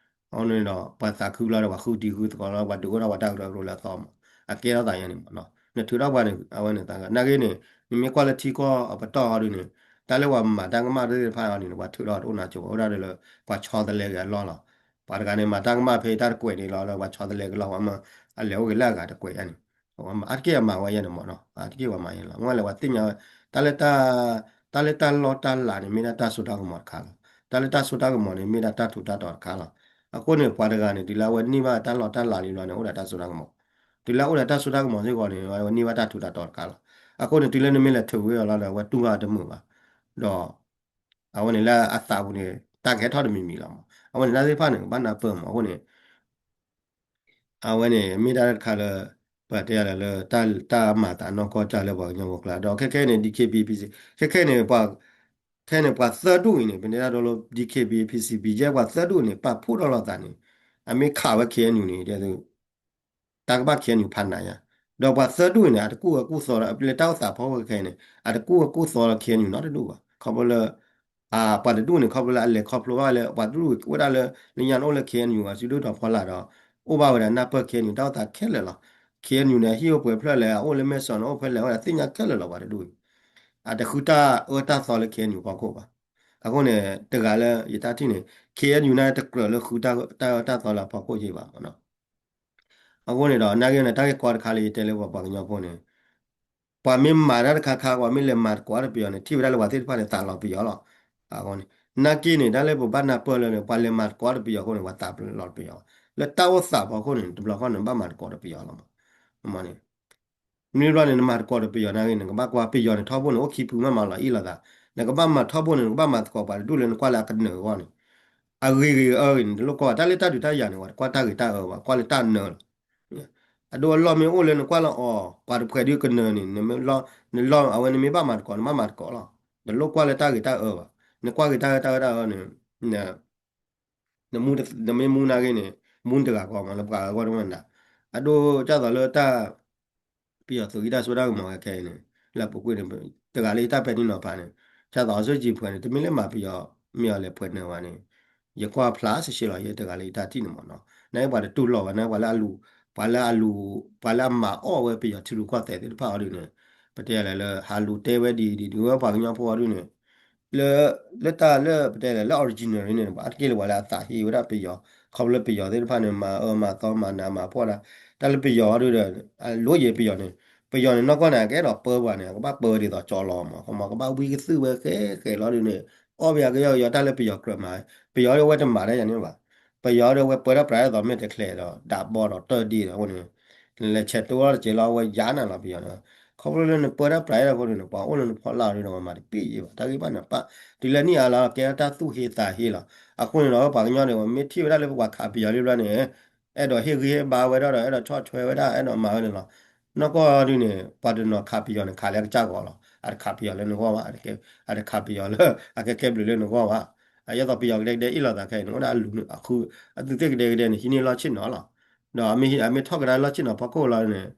အဃိန့ၣ်ဒီး ပှၤသးခုလီၤဒီး ပှၤဃုတံၤဃုသကိးလီၤ, ပှၤဒုးအိၣ်ထီၣ်ပှၤတၢ်ကရၢကရိလၢအသီမး, အကဲထီၣ်သးယါန့ၣ်မးနီၤ, နထုးထီၣ်ပှၤန့ၣ် အဝဲန့ၣ်သးဂၤ နာ်က့န့ၣ် နမ့ၢ်ကွၢ်လၢထံကီၢ်အပတီၢ်အီၤဒုန့ၣ် တၢ်လၢပှၤမၤတၢ်ကမၣ်သ့ၣ်တဖၣ်အီၤဒုန့ၣ် ပှၤထုးထီၣ်တအိၣ်နါကၠိဘၣ်, အိၣ်ဒၣ်လၢ ပှၤဆီတလဲက့ၤအလီၢ်လီၤ. ပှၤတဂၤန့ၣ် မၤတၢ်ကမၣ်ဖဲတၢ်တကွဲးန့ၣ်လီၤ, ဒီးပှၤဆီတလဲက့ၤလီၤ, ပှၤမၤ အလဲၤအိၣ်က့ၤလၢအဂၤတကွဲးယါန့ၣ်, အါတက့ၢ်အမၤဝဲယါန့ၣ်မးနီၤ, အါတက့ၢ်ပှၤမၤယါလီၤ. အဝဲလဲၣ် ပှၤသ့ၣ်ညါဝဲ တၢ်လၢ တၢ်လၢတၢ်လီၢ်တၢ်လၤန့ၣ် မ့ၢ်ဒၣ်တၢ်စိတၢ်ကမီၤတခါလီၤ. တၢ်လၢတၢ်စိတၢ်ကမီၤန့ၣ် မ့ၢ်ဒၣ်တၢ်ထူးတၢ်တီၤတခါလီၤ. အဃိန့ၣ် ပှၤတဂၤန့ၣ် တုၤလၢအဝဲန့ၢ်ဘၣ်တၢ်လီၢ်တၢ်လၤလံဘျီန့ၣ် အိၣ်ဒီးတၢ်စိတၢ်ကမီၤ, တုၤလၢအအိၣ်ဒီးတၢ်စိတၢ်ကမီၤစ့ၢ်ကီးန့ၣ် အဝဲန့ၢ်ဘၣ်တၢ်ထူးတၢ်တီၤတခါလီၤ. အဃိန့ၣ် တုၤလၢနမ့ၢ်လဲၤထုးဝဲအီၤလီၤဒီး အဝဲတူၢ်ဘၣ်တမုာ်ဘၣ်, ဒီး အဝဲန့ၣ်လၢအသးပူၤန့ၣ် တၢ်ကဟဲထီၣ်တမံၤမံၤလီၤမး. အဝဲန့ၣ် တၢ်သ့ၣ်တဖၣ်န့ၣ် ကဘၣ်နၢ်ပၢၢ်မး. အဃိန့ၣ် အဝဲန့ၣ် မ့ၢ်တၢ်တခါလၢ ပတဲယၤလၢ တၢ်မၤသးနီၢ်ကီၢ်တၢ်လၢပှၤကညီဖိကျါ ဒီးခဲခဲန့ၣ် DKBA PC ခဲခဲန့ၣ် ခဲန့ၣ် ပှၤသၢဒူၣ်အံၤန့ၣ် ပတဲဒၣ်ဒိလၢ DKBA PC BGF ပှၤသၢဒူၣ်န့ၣ် ပာ်ဖှိၣ်ထီၣ်လိာ်သးန့ၣ် အမ့ၢ်ခးဝဲ KNU န့ၣ် တၢ်ကဘၣ် KNU ဖးနးယါ, ဒီးပှၤသၢဒူၣ်အံၤန့ၣ် အတကူၣ်ဝဲကူၣ်သီဒီး လၢတၢ်အိၣ်သးဖီခိၣ်ခဲအံၤန့ၣ် အတကူၣ်ဝဲကူၣ်သီဒီး KNU နီတဒူၣ်ဘၣ်. ခီဖျိလၢ ပှၤတဒူၣ်န့ၣ် ခီဖျိလၢအလဲၤခီဖျိဘၣ်လၢ ပှၤတဒူၣ်ဝဲဒၣ်လၢ လၢညါန့ၣ်အိၣ်လၢ KNU အစုဒုၣ်ထီၣ်ဖီလာ်ဒီး အိၣ်ဘၣ်ဝဲဒၣ်နၢ်ပၢၢ် KNU တၢ်အိၣ်သးခဲလၢာ်လီၤ. KNU န့ၣ် အဟံၣ်အိၣ်ပှဲၤဖျၢၣ်လဲၣ်, အအိၣ်လၢမဲၢ်စီၣ်န့ၣ် အိၣ်ဖဲလဲၣ် အိၣ်ဝဲဒၣ်သ့ၣ်ညါခဲလၢာ်လီၤ ပှၤတဒူၣ်အံၤ. အတဃုတၢ်အၢတၢ်သီလၢ KNU ဖီခိၣ်ဘၣ်. အဃိန့ၣ် တဂၤလၢယတၢ်ထံၣ်န့ၣ် KNU န့ၣ် တကြၢးလၢဃုတၢ်အၢတၢ်သီလၢအဖီခိၣ်ယ့ၢ်ဘၣ်မးနီၤ. အဃိန့ၣ်ဒီး နာ်က့န့ၣ် တၢ်ဂ့ၢ်ကီတခါလၢယတဲလၢပှၤကညီဖိန့ၣ် ပှၤမ့ၢ်မၤတၢ်တခါခါ ပှၤမ့ၢ်လဲၤမၤသကိးတၢ်ဒီးပယီၤန့ၣ် ထံၣ်ဝဲဒၣ်လၢပှၤသ့ၣ်တဖၣ်န့ၣ် သးလီၤပယီၤလီၤ. အဃိန့ၣ် နာ်က့န့ၣ် တၢ်လၢပဘၣ်နၢ်ပၢၢ်လၢ ပှၤလဲၤမၤသကိးတၢ်ဒီးပယီၤအဃိန့ၣ် ပှၤသးလီၤပယီၤ. လၢတၢ်အိၣ်သးဖီခိၣ်န့ၣ် တဘျီဃီန့ၣ် ဘၣ်မၤသကိးတၢ်ဒီးပယီၤလီၤမး. မ့ၢ်န့ၣ် မ့ၢ်ဘျီန့ၣ် နမၤသကိးဒီးပယီၤနာ်က့န့ၣ် နကဘၣ်ကွၢ်ပယီၤန့ၣ် ထီဘိန့ၣ် အိၣ်ခံဖုမးမးလီၤအံၣ်လိာ်သး. နကဘၣ်မၤထီဘိန့ၣ် နကဘၣ်မၤသကိးပှၤတဒူၣ်လၢနကွၢ်လၢအကနၢၤအဂီၢ်န့ၣ် အဂ့ၤဂ့ၤအၢဂ့ၤန့ၣ် တလိၣ်ကွၢ်ဘၣ်. တၢ်လၢတၢ်ဒုးတၢ်ယၤန့ၣ် ပှၤတကွၢ်တၢ်ဂ့ၤတၢ်အၢဘၣ်, ကွၢ်လၢတၢ်နၢၤလီၤ. အဒိအလီၢ်မ့ၢ်အိၣ်လၢနကွၢ်လၢအီၤ ပှၤတဖှဲးဒုးကနၢၤန့ၣ် နလီၢ် အဝဲန့ၣ်မ့ၢ်ဘၣ်မၤသကိး နဘၣ်မၤသကိးလီၤ. တလိၣ်ကွၢ်လၢတၢ်ဂ့ၤတၢ်အၢဘၣ်. နကွၢ်ဂ့ၤတၢ်အၢတၢ်အၢတၢ်အၢန့ၣ် နမ့ၢ်မူနာ်က့န့ၣ် မူတဂၤဃီမး လၢပှၤအၢအဂီၢ်တမ့ၢ်နၤ. အဒိဒ်သိးလၢတၢ် ပယီၤသုးဟံးတၢ်စိတၢ်ကမီၤခဲအံၤန့ၣ် လၢအပူၤကွံာ်န့ၣ် တဂၤလၢယတၢ်ပဲာ်ထံနီၤဖးန့ၣ် ဒ်သိးအီၤစိကံၤဖှဲးန့ၣ် တမ့ၢ်လၢမၤပယီၤ မ့ၢ်အီၤလဲၤဖှဲးနၢၤဝဲန့ၣ် ယကွၢ်ဖျါစ့ၢ်ကီးလီၤ ယဲတဂၤလၢယတၢ်ထံၣ်န့ၣ်မးနီၤ. နာ်က့ပှၤတတူၢ်လိာ်ဘၣ်န့ၣ် ပှၤလၢအလူၤ ပှၤလၢအလူၤ ပှၤလၢအမၤအီၣ်ဝဲပယီၤထံရူၢ်ကီၢ်သဲးသ့ၣ်တဖၣ်အီၤဒုန့ၣ် ပတဲလဲၣ်လၢ ဟးလူၤတဲဝဲဒ်အံၤဒ်အံၤ ဒ်ဝဲပှၤကညီဖိအီၤဒုန့ၣ် လၢ လၢတၢ်လၢပတဲလဲၣ်လၢ original န့ၣ် အါတက့ၢ်လၢပှၤလၢအသးဟ့ဝဲဒၣ်ပယီၤ ခီဖျိလၢပယီၤသ့ၣ်တဖၣ်န့ၣ် မၤအၢမၤသီမၤနးမၤဖှီၣ်ဒၣ် တၢ်လၢပယီၤအီၤဒုဒီး လိၣ်ယံၤပယီၤန့ၣ် ပယီၤန့ၣ် နီၢ်ကီၢ်န့ၣ် အကအဲၣ်ဒိးပၢပှၤန့ၣ် အကဘၣ်ပၢဒ်သိးကၠီလီၤမး ကမီၤကဘၣ်ဝံကသုၣ်ဝဲဃဲဃဲလီၤဒုန့ၣ် အီၣ်ပယီၤကယီကယီတၢ်လၢပယီၤကြၢးမၤ ပယီၤဒုဝဲတမၤတၢ်ယၤန့ၣ်ဘၣ် ပယီၤဒုဝဲပၢတၢ်ပြးဒ်သိးမ့ၢ်တချဲးဒီး ဒးဘီဒီးတၢၢ်ဒ့ဒီးအဃိန့ၣ် နလဲၤဆဲးတိဝဲတက့ၢ်လီၤ အဝဲယါနၤလီၤပယီၤန့ၣ် ခီဖျိလၢနပၢတၢ်ပြးအဃိန့ၣ် ပှၤအိၣ်လၢနဖီလာ်ဒုဒီး ပှၤမၤတပ့ၢ်ယံၤဘၣ် တၢ်ဂ့ၢ်ဘၣ်န့ၣ် ပတုၤလၢနံၣ်အါလီၤ ကဲထီၣ်တၢ်သူၣ်ဟ့သးဟ့လီၤ အဃိန့ၣ်ဒီး ပှၤကညီန့ၣ် မ့ၢ်ထံၣ်ဝဲဒၣ်လၢပှၤခးပယီၤလံဘျီန့ၣ် အဲၣ်ဒိးဟ့ၣ်ဂံၢ်ဟ့ၣ်ဘါဝဲဒၣ်ဒီး အဲၣ်ဒိးဆီၣ်ထွဲဝဲဒၣ် အဲၣ်ဒိးမၤဝဲန့ၣ်လီၤ နီၢ်ကီၢ်ဒုန့ၣ် ပှၤတနီၤခးပယီၤန့ၣ် ခးလၢအကစၢ်ဂီၤလီၤ အတခးပယီၤလၢနဂီၢ်ဘၣ် အတခးပယီၤလၢ အကဲကဲဘျုးလၢနဂီၢ်ဘၣ် အဒ်သိးပယီၤကဒဲကဒဲအ့ၣ်လိာ်သးခဲအံၤန့ၣ် အိၣ်ဒၣ်အလူၤ အသုးသ့ၣ်ကဒဲကဒဲန့ၣ် ဟံးန့ၢ်လီၢ်ဆ့ၣ်နီၤလီၤ ဒီးအမ့ၢ်ထီၣ်ကဒါလီၢ်ဆ့ၣ်နီၤဖီခိၣ်လီၤန့ၣ်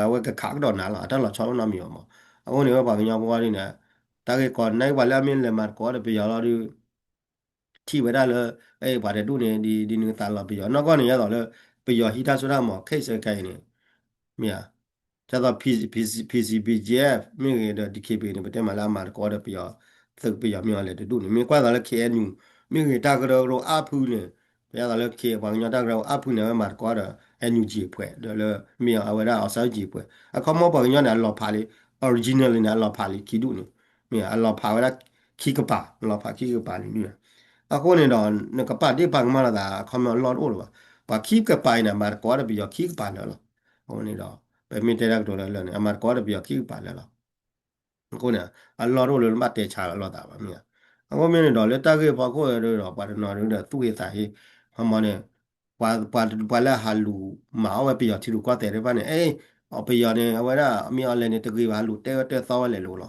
အဝဲကခးကဒီးနၤလီၤ အတၢ်လီၤဆီအိၣ်နီတမံၤဘၣ်မး အဃိန့ၣ်ဝဲပှၤကညီဖိဝဲဒ်န့ၣ် တၢ်ဂ့ၢ်ကီနၢ်ပှၤလၢအမ့ၢ်လဲၤမၤသကိးဒီးပယီၤလီၤဒု ထံၣ်ဝဲဒၣ်လၢ ပှၤတဒူၣ်န့ၣ် ဒ်နုၤသးလီၤပယီၤ နီၢ်ကီၢ်န့ၣ် ဒ်သိးလၢ ပယီၤဟံးတၢ်စိတၢ်ကမီၤ ခဲအံၤခဲအံၤန့ၣ် မ့ၢ်ဧါ ဒ်သိး P C P G F မ့ၢ်ဂ့ၤဒီး D K B A န့ၣ် ပတဲမးလၢအမၤသကိးဒီးပယီၤ သုးပယီၤမ့ၢ်အီၤလဲၣ်တဒူၣ်န့ၣ် မ့ၢ်ကွၢ်သိးလၢ K N U မ့ၢ်ဂ့ၤ တၢ်ကရၢကရိအါဖုန့ၣ် ပယါသးလၢ K ပှၤကညီတၢ်ကရၢအါဖုန့ၣ် အဝဲမၤသကိးဒီး NUG အဖွဲ့ ဒီးလၢ မ့ၢ်အဝဲဒၣ် အီၣ်စၣ်ယုၢ်ကၠံၤအဖွဲ့ အခီပညီပှၤကညီန့ၣ် အလီၤဖးလံ original လံန့ၣ် အလီၤဖးလံခံဒူၣ်န့ၣ် မ့ၢ်အလီၤဖးဝဲဒၣ်ခံကပၤ လီၤဖးခံကပၤန့ၣ်ဒုၣ် အဃိန့ၣ်ဒီး နကပာ်ဒ့ၣ်ပာ်ကမၣ်လိာ်သး အခီပညီအလီၢ်တအိၣ်လၢၤဘၣ်. ပှၤခံကပၤအံၤန့ၣ် မၤသကိးဒီးပယီၤခံကပၤလၢာ်လီၤ. အဃိန့ၣ်ဒီး ပမ့ၢ်တဲတၢ်ကတိၤလၢလၢာ်န့ၣ် အမၤသကိးဒီးပယီၤခံကပၤလၢာ်လီၤ. အဃိန့ၣ် အလီၢ်တအိၣ်လၢနဘၣ်တဲဆါလီၤသးဘၣ်မ့ၢ်ဧါ. အဃိမ့ၢ်န့ၣ်ဒီး လၢတၢ်ဂ့ၢ်ဖီခိၣ်ဒီး ပှၤတနီၤဒုဒီး သူၣ်ဟ့သးဟ့ ဟီမီန့ၣ် ပှၤ ပှၤ ပှၤလၢဟးလူၤမၤအီၣ်ဝဲပယီၤထံရူၢ်ကီၢ်သဲးသ့ၣ်တဖၣ်န့ၣ် အဲ ပယီၤန့ၣ် အဝဲဒၣ်မ့ၢ်အီၤလဲၣ်န့ၣ် တဂ့ၤဘၣ် ဟးလူၤတဲဝဲတဲသီဝဲလဲၣ်လိၤလီၤ.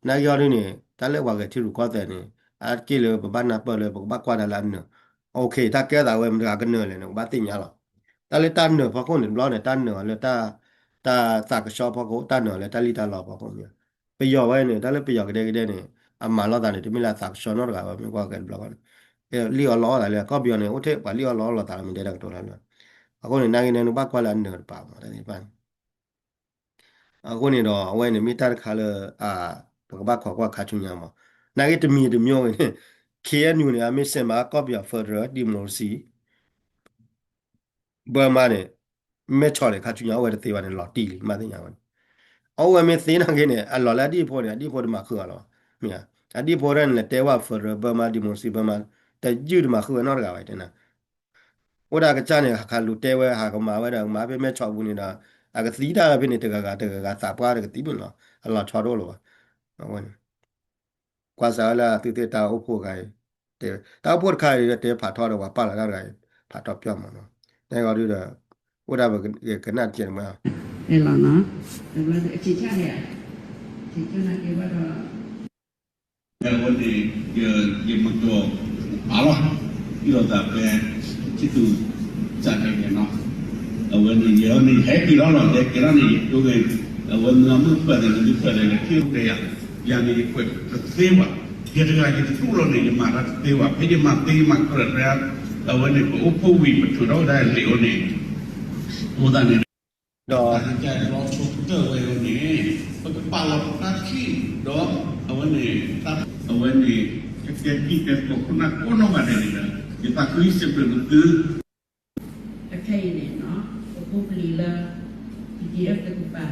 နာ်က့အီၤဒုန့ၣ် တၢ်လၢပှၤဂဲၤထံရူၢ်ကီၢ်သဲးန့ၣ် အါတက့ၢ်လၢပဘၣ်နၢ်ပၢၢ်လၢပကဘၣ်ကွၢ်တၢ်လၢအနၢၤ OK တၢ်ကဲသးဝဲမတၤဂၤကနၢၤလဲၣ်န့ၣ် ပဘၣ်သ့ၣ်ညါလီၤ. တၢ်လၢတၢ်နၢၤဖီခိၣ်န့ၣ် တဘျီန့ၣ် တၢ်နၢၤအီၤလၢ တၢ်သးကဆှီဖီခိၣ် တၢ်နၢၤအီၤလၢတၢ်လံၣ်တၢ်လီဖီခိၣ်မ့ၢ် ပယီၤဝဲန့ၣ် တၢ်လၢပယီၤကဒဲကဒဲန့ၣ် အမၤလိာ်သးန့ၣ် တမ့ၢ်လၢအသးကဆှီနီတဂၤဘၣ် မ့ၢ်ကွၢ်ကဲတဘျီဃီန့ၣ် လံၣ်အီၣ်လီအီၣ်သးလၢ ကီၢ်ပယီၤန့ၣ် အိၣ်ထဲပှၤလံၣ်အီၣ်လီအီၣ်လိာ်သးလီၤ မ့ၢ်တဲတၢ်ကတိၤလၢလၢ အဃိန့ၣ် နာ်က့န့ၣ် နဘၣ်ကွၢ်လၢအနၢၤတပၤမး တၢ်သ့ၣ်တဖၣ်န့ၣ် အဃိန့ၣ်ဒီး အဝဲန့ၣ်မ့ၢ်တၢ်တခါလၢ ပကဘၣ်ခိးကွၢ်ခါဆူညါမး နာ်က့တမံၤတမံၤဝဲန့ၣ် KNU န့ၣ် အမ့ၢ်စဲးမၤကီၢ်ပယီၤ federal democracy Burma န့ၣ် မဲၢ်ဆီးန့ၣ် ခါဆူညါအိၣ်ဝဲတသ့ဘၣ်န့ၣ် လီၤတံၢ်လံ မ့ၢ်သ့ၣ်ညါဝဲန့ၣ် အအိၣ်ဝဲမ့ၢ်သ့နာ်က့န့ၣ် အလီၤလၢအဒံၣ်ဖိန့ၣ် အဒံၣ်ဖိတမၤဃုာ်အီၤလီၤ မ့ၢ်ဧါ အဒံၣ်ဖိဒၣ်န့ၣ် လဲၤတဲဝဲ federal Burma democracy Burma တယုၢ်တမၤဃုာ်ဝဲနီတဂၤဘၣ် တဲနၤ အိၣ်ဒၣ်ကစၢ်န့ၣ် ဟးလူၤတဲဝဲ ဟးကမၤဝဲဒီး ကမၤဖဲမဲၢ်ဆီးပူၤန့ၣ်ဒီး အကသံတၢ်ဖဲန့ၣ် တဂၤဂၤတဂၤဂၤသးပှၢ်တကသံၣ်မ့ၢ်နီၤ အလီၤဆီတအိၣ်လၢၤဘၣ် အဝဲန့ၣ် ကွၢ်စးဝဲလၢအသုသ့ၣ်တၢ်အိၣ်ဖှိၣ်တခါအံၤ တၢ်အိၣ်ဖှိၣ်တခါအံၤ တဲဖးထီဒီးပှၤပာ်လီၤတၢ်တဂၤအံၤ ဖးထီပျီမးနီၤ တဲဂီၤဒုဒီး အိၣ်ဒၣ်ပကနၣ်တကဲးန့ၣ်မး လီၤနီၤ အဝဲန့ၣ် ယမကီၤ အလီၤ ဒီးသးပဲ ချစ်သူ စးဒဲးန့ၣ်နီၤ အဝဲန့ၣ် ယဲန့ၣ် ယဟဲက့ၤလီၤလီၤ ယဟဲက့ၤလီၤန့ၣ် ယတိဂ့ၤ အဝဲမ့ၢ်မုၢ်ပၢၢ်န့ၣ် မ့ၢ်ပၢၢ်န့ၣ် လၢခံအိၣ်တဲယၤ ယၤန့ၣ် ယကွဲးတသ့ဘၣ် ယတဂၤယတတူၢ်လီၤန့ၣ် ယမၤတၢ်တသ့ဘၣ် ဖဲယမၤသ့ယမၤကြၢးတၢ် အဝဲန့ၣ် ပအိၣ်ဖှိၣ်ဝံၤ ပထုးထီၣ်ဝဲဒၣ်လံာ်အိၣ်န့ၣ် အဃိသတးန့ၣ် ဒီး တၢ်လီၤဆီကတၢၢ်ဝဲန့ၣ် ပကပာ်လီၤပတၢ်ထံၣ်ဒီး အဝဲန့ၣ် အဝဲန့ၣ် ကကဲထံကဲကီၢ်ခိၣ်နၢ်ကိးနီၢ်ဂၤဒဲးန့ၣ်ဒီး ယသးခုစံးဘျုးသု အခဲအံၤန့ၣ် ပဖိပလံၤလၢ PDF တကပၤ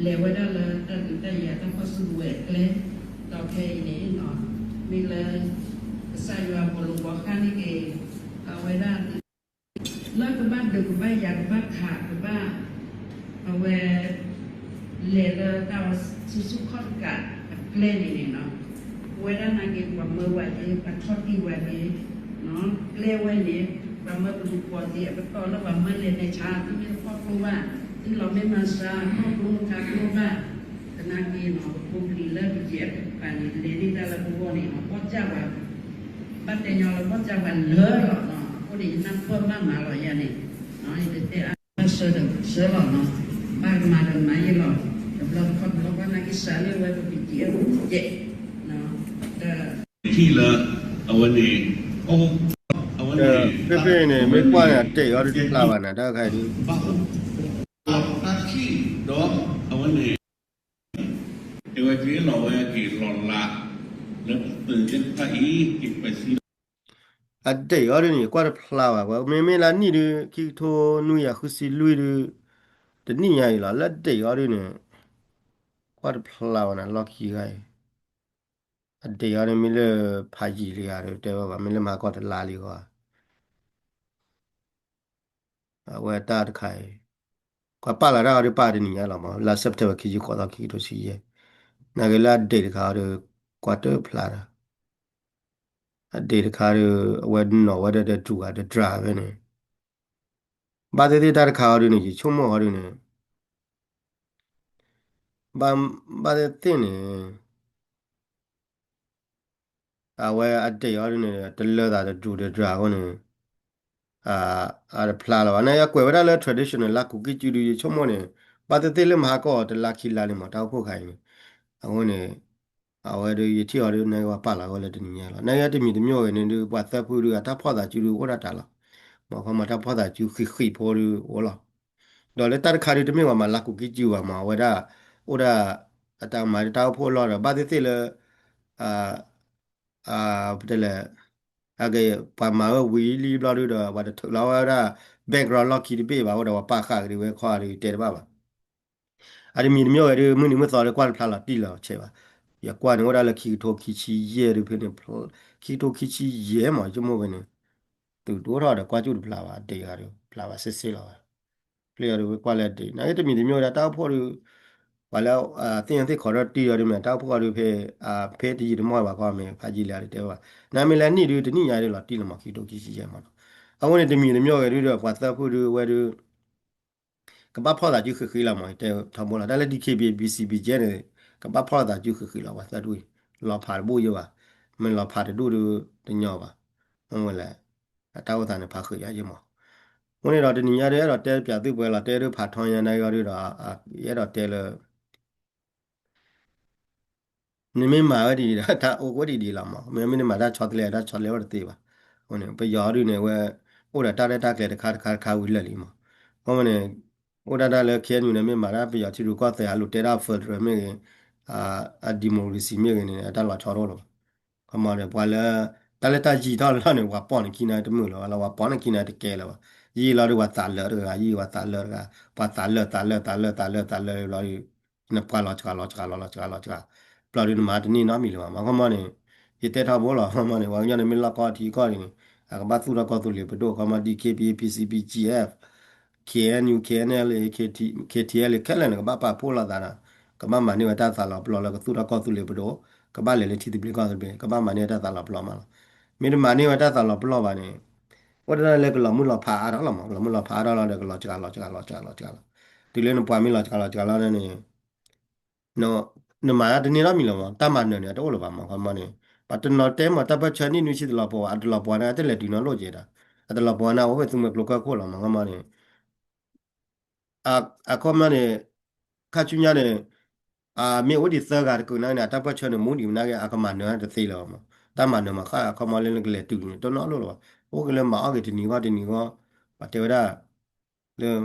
လဲၤဝဲဒၣ်လၢတၢ်ဒုးတၢ်ယၤတၢ်ဖီၣ်စုကဝဲၤအကျဲ ဒီးခဲအံၤန့ၣ် မ့ၢ်လၢ ကစၢ်ယွၤပလိၤဘီဃၣ်န့ၢ်က့ၤ အဝဲဒၣ် လၢကဘၣ်ဒုးကဘၣ်ယၤကဘၣ်ခးကဘၣ် အဝဲ လဲၤလၢတၢ်ဆူဆူခီၣ်တကးအကျဲန့ၣ်န့ၣ်နီၤ ပဝဲဒၣ်နာ်က့ၤ ပှၤမၢဝဲက့ၤ ပှၤထီၣ်တံၢ်ဝဲက့ၤ ကျဲဝဲန့ၣ် ပှၤမၢပလူၤပိာ်သ့အပတီၢ်လၢပှၤမၢလဲၤနဲၣ်ဆါ သုမ့ၢ်တဖီၣ်ကျိဘၣ် သုလီၤမ့ၢ်မၤစှၤ ဖီၣ်ကျိမ့ၢ်ခါကျိဘၣ် သနာ်က့နီၤ ပဖိပလံၤလၢ PDF တကပၤန့ၣ် လဲၤန့ၢ်တၢ်လၢပဂီၢ်န့ၣ်နီၤ ဘီၣ်ကၢ်ဝဲ ဘၣ်တဲညီလၢဘီၣ်ကၢ်ဝဲလၢလီၤနီၤ အဃိန့ၣ် ယနၢ်ပၢၢ်ဘၣ်မးလီၤယၤန့ၣ် ယတတဲအါ ဘၣ်ဆၢဒီးဆၢလီၤနီၤ ဘၣ်ကမၤဒီးမၤယဲလီၤ တဘျီတခီၣ်တဘျီဘၣ်နာ်က့စးလၢဝဲပ PDF ကဲး ဒီး ထံၣ်လၢ အဝဲန့ၣ် အဝဲန့ၣ် ဖဲဖဲန့ၣ် မ့ၢ်ကွၢ်န့ၣ် အတဲာ်အီၤဒုးတဖျါဘၣ်နၤ တၢ်ခါအံၤဒုး ဘၣ်တၢ်ထံၣ်ဒီး အဝဲန့ၣ် အဝဲက့ၤလီၤဝဲက့ၤလီၤလး လၢပသုးသ့ၣ်တဖၣ်အံၤ က့ၤကွဲးစံး အတဲာ်အီၤဒုးန့ၣ် ကွၢ်တဖျါဘၣ် ကွၢ် မ့မ့ၢ်လၢနံၣ်ဒုး ခံကထိနွံကယၤဃုဆံလွံၢ်ဒုး တနံၣ်ညါအံၤလီၤ လၢတဲာ်အီၤဒုးန့ၣ် ကွၢ်တဖျါဘၣ်နၤ လီၢ်ခံဂၤအံၤ အတဲာ်အီၤဒုး မ့ၢ်လၢဖးယံာ်လံဧါ တဲဝဲဘၣ် မ့ၢ်လၢမၤကီၢ်တလါလံဂီၢ် အဝဲတၢ်တခါအံၤ ကွၢ်ပာ်လီၤတၢ်အီၤဒုးပာ်တနံၣ်ညါလီၤမး လါ September ခံဆံဃိးသီ ခံကထိဆံယဲၢ် နာ်က့လၢအဒ့ၣ်တခါအီၤဒုး ကွၢ်တဖျါဒီး အဒ့ၣ်တခါဒုး အဝဲနီၣ်ဝဲဒၣ်ဒီးတူၢ်ဂၤဒီးဒြၣ်ဖဲန့ၣ် ဘၣ်သ့ၣ်သ့ၣ်တၢ်တခါအီၤဒုးန့ၣ် ယဆိကမိၣ်အီၤဒုးန့ၣ် ဘၣ် ဘၣ်သ့ၣ်သ့ၣ်န့ၣ် အဝဲအဒ့ၣ်အီၤဒုးန့ၣ် တလၢသးတဒူၣ်တဒြၣ်အဃိန့ၣ် အတဖျါလၢၤဘၣ် နကွဲးဝဲဒၣ်လၢ traditional လၢကူးကံၢ်စုဒုး ယဆိကမိၣ်န့ၣ် ဘၣ်သ့ၣ်သ့ၣ်လၢမဟါကီၢ်တလါခံလါန့ၣ်မး တၢ်အိၣ်ဖှိၣ်ခါအံၤန့ၣ် အဃိန့ၣ် အဝဲဒုးယထံၣ်အီၤဒုး နကပာ်လီၤဝဲလၢတနံၤညါလီၤ နကတမံၤတမံၤဂ့ၤန့ၣ်ဒုး ပှၤသၢဖုဒုး အတၢ်ဖီၣ်သးစုဒုးအိၣ်ဒၣ်တၢ်လီၤ မ့ၢ်ခီမၤတၢ်ဖီၣ်သးစုဃံးဃံးဖိဒုးအိၣ်လီၤ ဒီးလၢတၢ်တခါဒုး တမ့ၢ်ပှၤမၤလၢကူးကံၢ်စုဘၣ်မး အဝဲဒၣ် အိၣ်ဒၣ် အတၢ်မၤတၢ်အိၣ်ဖှိၣ်လီၤဒီး ဘၣ်သ့ၣ်သ့ၣ်လၢ ပတဲလဲၣ် အက ပှၤမၤဝဲဝံၤလံဘျီဒုဒီး ပှၤတထုးလီၤဝဲဒၣ် background လီၢ်ခံတဘ့ၣ်ဘၣ် အိၣ်ဒီးပှၤပာ်ဃာ်ကဒုဝဲခီဒုတဲတဘၣ်ဘၣ်. အတမံၤတမံၤဂ့ၤဒု မုၢ်နံၤမုၢ်သီဒီးကွၢ်တဖျါလီၤတံၢ်လီၤဆဲးဘၣ်. ယကွၢ်န့ၣ်အိၣ်ဒၣ်လၢခံကထိခံဆံယဲၢ်ဒုဖဲန့ၣ်, ခံကထိခံဆံယဲၢ်မး ယဆိကမိၣ်ဖဲန့ၣ် သုးဒိၣ်ထီၣ်ဒီးကွၢ်ကၠူၣ်တဖျါဘၣ် ဒဲးဂၤဒု ဖျါဘၣ်စ့စ့လီၤဘၣ်. ဖျ့အီၤဒု ကွၢ်လၢဒဲး နာ်က့တမံၤတမံၤဝဲဒၣ်တၢ်အိၣ်ဖှိၣ်ဒု ပှၤလၢ သ့ၣ်ညါသ့ၣ်ခီဒီးတံၢ်အီၤဒုမ့ၢ် တၢ်အိၣ်ဖှိၣ်အီၤဒုဖဲ ဖဲတယံာ်တမီၢ်ဘၣ်ခီမ့ၢ် ဖးယံာ်လံဒုတဲဘၣ်. နမ့ၢ်လၢနံၣ်ဒု တနံၣ်ညါဒုလီၤတံၢ်လီၤမး ခံကထိခံဆံယဲၢ်မးနီၤ. အဃိန့ၣ် တမံၤတမံၤဂ့ၤဒုဒီး ပှၤသၢဖုဒုဝဲဒု ကဘၣ်ဖီၣ်သးစုဃံးဃံးလီၤမး တဲထီဘိလီၤ. တၢ်လၢ D K B A P C B G န့ၣ် ကဘၣ်ဖီၣ်သးစုဃံးဃံးလီၤ ပှၤသၢဒူၣ်အံၤ လီၤဖးတဘူၣ်ယဲဘၣ်. မ့ၢ်လီၤဖးတဒူၣ်ဒု တညီဘၣ်. မ့ၢ်ဝဲလဲၣ် အတၢ်အိၣ်သးန့ၣ်ဖးဃုာ်ယါယဲမး. အဃိန့ၣ်ဒီးတနံၤညါဒု အဲၣ်ဒိးတဲပၠးသုပှဲၤလီၤ တဲဒုဖးထီညါနာ်က့အီၤဒုဒီး အဲၣ်ဒိးတဲလၢ နမ့ၢ်မၤဝဲဒ်အံၤဒီး တၢ်အိၣ်ကဝဲဒ်အံၤလီၤမး. မ့မ့ၢ်နမၤတၢ်ဆီတလဲ တၢ်ဆီတလဲအိၣ်တသ့ဘၣ်. အဃိန့ၣ် ပယီၤဒုန့ၣ်ဝဲ အိၣ်ဒီးတၢ်ရဲၣ်တၢ်ကျဲၤတခါတခါတခါဝံၤလၢာ်လံမး. အဃိန့ၣ် အိၣ်ဒၣ်တၢ်လၢ K N U န့ၣ် မ့ၢ်မၤတၢ်ပယီၤထံရူၢ်ကီၢ်သဲး ဟးလူၤတဲတၢ် federal မ့ၢ်ဂ့ၤ အ democracy မ့ၢ်ဂ့ၤန့ၣ် အတၢ်လီၤဆီတအိၣ်လၢၤဘၣ်. ခီမီန့ၣ် ပှၤလၢ တၢ်လၢတၢ်ယံာ်ထီၣ်လီၢ်န့ၣ် ပှၤပိာ်နခံန့ၣ်တမုာ်လၢၤဘၣ်လီၤ ပှၤပိာ်နခံန့ၣ်တကဲလၢၤဘၣ်. ယံာ်လီၤဒု ပှၤသးလၢာ်တဂၤ ယံာ်ပှၤသးလၢာ်တဂၤ ပှၤသးလၢာ်သးလၢာ်သးလၢာ်သးလၢာ်သးလၢာ်လီၤဒု နပှၤလီၤစှၤလီၤစှၤလီၤလီၤစှၤလီၤစှၤ ဘျီဒုနမၤတန့ၢ်နီတမံၤလၢၤဘၣ်. မ့ၢ်ခီမီန့ၣ် ယတဲထီဘိလီၤ ခီမီန့ၣ် ပှၤကညီန့ၣ်မ့ၢ်လီၢ်ကီထံကီၢ်ဒ်န့ၣ် အကဘၣ်သူၣ်ထီၣ်ကီၢ်သူလ့ၤပဒိၣ် ခီမီ D K B A P C B G F K N U K N L A K T K T L ခဲလၢာ်န့ၣ် ကဘၣ်ပာ်ဖှိၣ်လိာ်သးဒီး ကဘၣ်မၤန့ၢ်ဝဲတၢ်သးလီၤပလီၢ်လၢကသူၣ်ထီၣ်ကီၢ်သူလ့ၤပဒိၣ် ကဘၣ်လဲၤလၢထံသဘျ့ကီၢ်သဘျ့ ကဘၣ်မၤန့ၢ်ဝဲတၢ်သးလီၤပလီၢ်မးလီၤ. မ့ၢ်တမၤန့ၢ်ဝဲတၢ်သးလီၤပလီၢ်ဘၣ်န့ၣ် အိၣ်ဒၣ်လၢကလီၤမုၢ်လီၤဖးအါထီၣ်လီၤမး ကလီၤမုၢ်လီၤဖးအါထီၣ်လီၤဒီး ကလီၤစှၤလီၤစှၤလီၤစှၤလီၤစှၤလီၤ တုၤလၢနပှၤမ့ၢ်လီၤစှၤလီၤစှၤလီၤန့ၣ် နမၤတန့ၢ်နီတမံၤလၢၤမး တၢ်မၤနၢၤန့ၣ် အတအိၣ်လၢၤဘၣ်မး ခီမီန့ၣ် ပှၤတနီၤတဲမး တၢ်ပၢၢ်ဆၢနံၣ်နွံဆံတလီၤပှီၤ အတလီၤပှီၤန့ၣ် အတလဲၤတုၤနီတဘျီက့ၤဒီး အတလီၤပှီၤန့ၣ် အဝဲသုးမုၢ်ကျိၤကၢၢ်ခိၣ်လီၤမး ခီမီန့ၣ် အခီမီန့ၣ် ခါဆူညါန့ၣ် မ့ၢ်အိၣ်ဒံးသၢဂၤတကုာ်နာ်က့န့ၣ် အတၢ်ပၢၢ်ဆၢန့ၣ် မူဒံးနာ်က့ အကမၤနၢၤတသ့လၢၤဘၣ်မး တၢ်မၤနၢၤမး ခါအခီမီလၢနကလဲၤတုၤန့ၣ် တနီၤလီၤလၢၤဘၣ် အိၣ်က့ၤလၢမၤအီၣ်က့ၤတနံၤဂီၢ်တနံၤဂီၢ် ပှၤတဲဝဲဒၣ် လၢ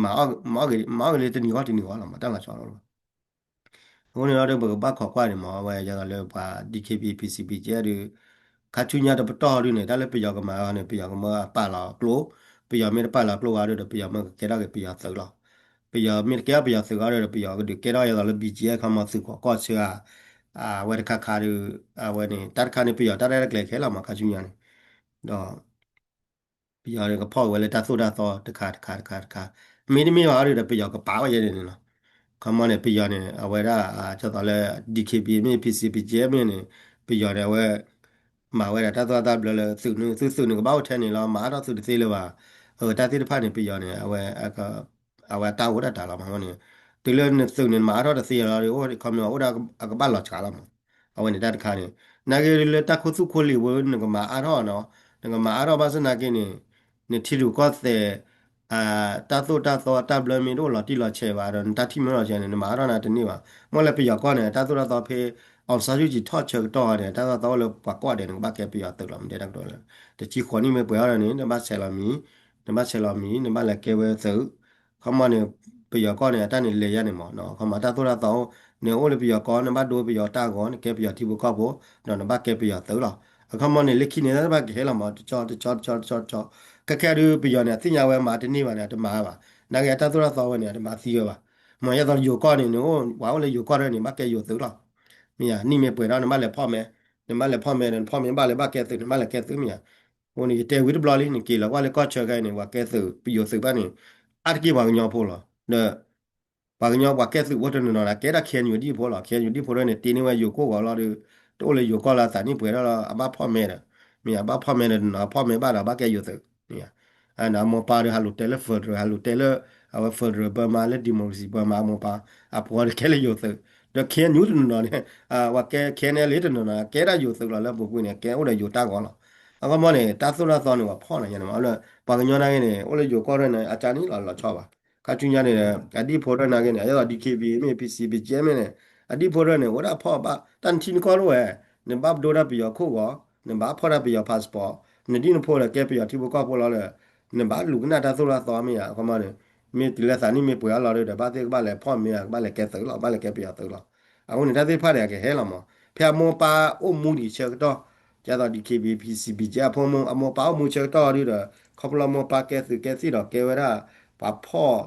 မၤအီၣ်က့ၤ မၤအီၣ်က့ၤလၢတနံၤဂီၢ်တနံၤဂီၢ်လီၤမး တၢ်လီၤဆီလီၤလီၤ. အဃိန့ၣ်ဒီး ပကဘၣ်ခိးကွၢ်န့ၣ်မး အဝဲယသးလၢပှၤ D K B A P C B G ဒု ခါဆူညါတပတီၢ်ဒုန့ၣ် တၢ်လၢပယီၤကမၤအီၤန့ၣ် ပယီၤကမၢပာ်လီၤကျိ ပယီၤမ့ၢ်တပာ်လီၤကျိဘၣ်ဒီး ပယီၤမ့ၢ်ကကဲထီၣ်က့ၤပယီၤသုးလီၤ. ပယီၤမ့ၢ်တကဲထီၣ်ပယီၤသုးအီၤဒီး ပယီၤကဒုးကဲထီၣ်ယသးလၢ B G F ခီမီသုးခိးကီၢ်ဆၢဧါ အဝဲတခါခါဒု အဝဲန့ၣ် တၢ်တခါန့ၣ် ပယီၤတၢ်ရဲၣ်တၢ်ကျဲၤခဲလီၤမး ခါဆူညါန့ၣ် ဒီး ပယီၤန့ၣ်ကဖီၣ်ဝဲလၢတၢ်သိၣ်တၢ်သီတခါတခါတခါတခါ မ့တမ့ၢ်ဘၣ်ဒီး ပယီၤကပာ်ဝဲယဲန့ၣ်လီၤ. ခီမီန့ၣ် ပယီၤန့ၣ် အဝဲဒၣ် ကသီလၢ D K B A မ့ၢ် P C P G မ့ၢ်န့ၣ် ပယီၤန့ၣ် အဝဲ မၤဝဲဒၣ်တၢ်သိၣ်တၢ်သီဘျၢလၢသုးန့ၣ် သုသုးန့ၣ်ကဘၣ်အိၣ်ထဲန့ၣ်လီၤ မၤအါထီၣ်သုးတသ့လၢၤဘၣ်. အတၢ်သ့ၣ်တဖၣ်န့ၣ် ပယီၤန့ၣ် အဝဲ အဝဲတၢ်အိၣ်ဒၣ်တၢ်လီၤမးန့ၣ် တုၤလၢနသုးန့ၣ် မၤအါထီၣ်တသ့လီၤဒီး အိၣ်ခီမီအိၣ်ဒၣ်အကဘၣ်လီၤစှၤလီၤမး အဝဲန့ၣ်တၢ်တခါန့ၣ် နာ်က့လၢတၢ်ခိၣ်သူၣ်ခိၣ်လံာ်ဝဲ နကမၤအါထီၣ်နီၤ နကမၤအါထီၣ်ဘၣ်ဆၣ်နာ်က့န့ၣ် နထံရူၢ်ကီၢ်သဲး တၢ်သိၣ်တၢ်သီတၢ်ဘျၢမ့ၢ်တအိၣ်လီၤတံၢ်လီၤဆဲးဘၣ်ဒီး နတၢ်ထံၣ်မ့ၢ်လီၤဆဲးန့ၣ် နမၤအါထီၣ်နၤတန့ၢ်ဘၣ်. မ့ၢ်လၢပယီၤကီၢ်န့ၣ် တၢ်သိၣ်တၢ်သီဖဲ အောင်ဆန်းစုကြည် ထီၣ်ဆၢကတီၢ်န့ၣ် တၢ်သိၣ်တၢ်သီအိၣ်လၢပှၤကွၢ်ဒဲးန့ၣ် ကဘၣ်ကဲပယီၤသုးလီၤ မ့ၢ်တဲတၢ်ကတိၤလၢ တဆံဃိးနံၣ်မ့ၢ်ပှဲၤအီၤန့ၣ် နဘၣ်ဆဲးလီၤမံၤ နဘၣ်ဆဲးလီၤမံၤ နဘၣ်လဲၤကဲဝဲသုး ခီမီန့ၣ် ပယီၤကီၢ်န့ၣ် အတၢ်န့ၣ်လဲၤယါန့ၣ်မး ခီမီတၢ်သိၣ်တၢ်သီအိၣ် နအိၣ်လၢပယီၤကီၢ် နဘၣ်ဒိပယီၤတၢ်ဂီၤ နကဲပယီၤထံဖိကီၢ်ဖိ ဒီးနဘၣ်ကဲပယီၤသုးလီၤ. အခီမီန့ၣ် လၢခံန့ၣ် တၢ်တဖၣ်ကဟဲလီၤမး တကီတကီတကီတကီတကီ ခဲခဲဒုးပယီၤန့ၣ် အသ့ၣ်ညါဝဲမၤတန့ၢ်ဘၣ်န့ၣ် အတမၤဘၣ်. နာ်က့အတၢ်သိၣ်တၢ်သီဝဲန့ၣ် အတမၤသံဝဲဘၣ်. မ့ၢ်ယသးယိၤကီၢ်န့ၣ် နအိၣ်ပှၤအိၣ်လၢယိၤကီၢ်ဒၣ်န့ၣ် ဘၣ်ကဲယိၤသုးလီၤ. မ့ၢ်ဧါ နံၣ်မ့ၢ်ပှဲၤဒီး နဘၣ်လဲၤဖီၣ်မဲ နဘၣ်လဲၤဖီၣ်မဲဒီး နဖီၣ်မဲဘၣ်လၢဘၣ်ကဲသုး နဘၣ်လဲၤကဲသုးမ့ၢ်ဧါ. အဃိန့ၣ် ယတဲဝံၤတဘျီလံ နက့ၤလီၤကွၢ်လၢကီၢ်ဆၢခဲအံၤန့ၣ် ပှၤကဲသုး ပယိၤသုးဘၣ်န့ၣ် အါတက့ၢ်ပှၤကညီဖိလီၤ. ဒီး ပှၤကညီပှၤကဲသုးအိၣ်တနီၤနီၤ ကဲဒၣ် K N U ဒံၣ်ဖိလီၤ. K N U ဒံၣ်ဖိဒၣ်န့ၣ် တ့န့ၢ်ဝဲယိၤခိၣ်ဂီၤလီၤဒီး တအိၣ်လၢယိၤကီၢ်လၢအသးနံၣ်ပှဲၤဒၣ်လီၤ အဘၣ်ဖီၣ်မဲဒီး မ့ၢ်ဧါ ဘၣ်ဖီၣ်မဲဒီး တနီၤဖီၣ်မဲဘၣ်ဒီး ဘၣ်ကဲယိၤသုး မ့ၢ်ဧါ. အမိၢ်ပၢ်ဒီးဟးလူၤတဲလၢ federal ဟးလူၤတဲလၢ အဝဲ federal ပၢမါလၢ democracy ပၢမါအမိၢ်ပၢ် အဖိဒီးကဲလၢယိၤသုး ဒီး K N U တနီၤနီၤန့ၣ် ပှၤကဲ K N L A တနီၤနီၤ ကဲဒၣ်ယိၤသုးလီၤ လၢပူၤကွံာ်န့ၣ် ကဲအိၣ်ဒီးယိၤတၢ်ဂီၤလီၤ. အခီမီန့ၣ် တၢ်သိၣ်တၢ်သီန့ၣ် ပှၤဖီၣ်န့ၣ်ညါန့ၣ်မး ပှၤကညီနာ်က့န့ၣ် အိၣ်လၢယိၤကီၢ်ဒၣ်န့ၣ် အကၢ်နံၣ်လီၤလီၤဆီဘၣ်. ခါဆူညါန့ၣ် အဒံၣ်ဖိဒၣ်နာ်က့န့ၣ် အဒိ D K B A မ့ၢ် P C P G မ့ၢ်န့ၣ် အဒံၣ်ဖိဒၣ်န့ၣ် အိၣ်ဒၣ်ဖီၣ်ဘၣ် တၢ်နထံနကီၢ်တအိၣ်ဝဲ နဘၣ်ဒိတၢ်ပယီၤခိၣ်ဂီၤ နဘၣ်ဖီၣ်တၢ်ပယီၤ passport နဒံၣ်နဖိဒီးကဲပယီၤထံဖိကီၢ်ဖိလီၤဒီး နဘၣ်လူၤကနၣ်တၢ်သိၣ်တၢ်သီမ့ၢ်ဧါ. အခီမီန့ၣ် မ့ၢ်တုၤလၢသးနံၣ်မ့ၢ်ပှဲၤအလီၤဒီး ဘၣ်သ့ၣ်ကဘၣ်လဲၤဖီၣ်မဲ ကဘၣ်လဲၤကဲသုးလီၤ ဘၣ်လဲၤကဲပယီၤသုးလီၤ. အဃိန့ၣ် တၢ်သ့ၣ်တဖၣ်န့ၣ် အကဟဲလီၤမး ဖဲအမိၢ်ပၢ်အိၣ်မူဒံးဆၢကတီၢ် ဒ်သိး ဒီး ခ့ဘံၣ် ပီၣ်စံၣ် ဘံၣ်ကၠၣ် အဖိမုၣ် အမိၢ်ပၢ်အိၣ်မူဆၢကတီၢ်ဒုဒီး ခီဖျိမိၢ်ပၢ်ကဲသုးကဲသံၣ်ဒီးကဲဝဲဒၣ် ပှၤဖီၣ်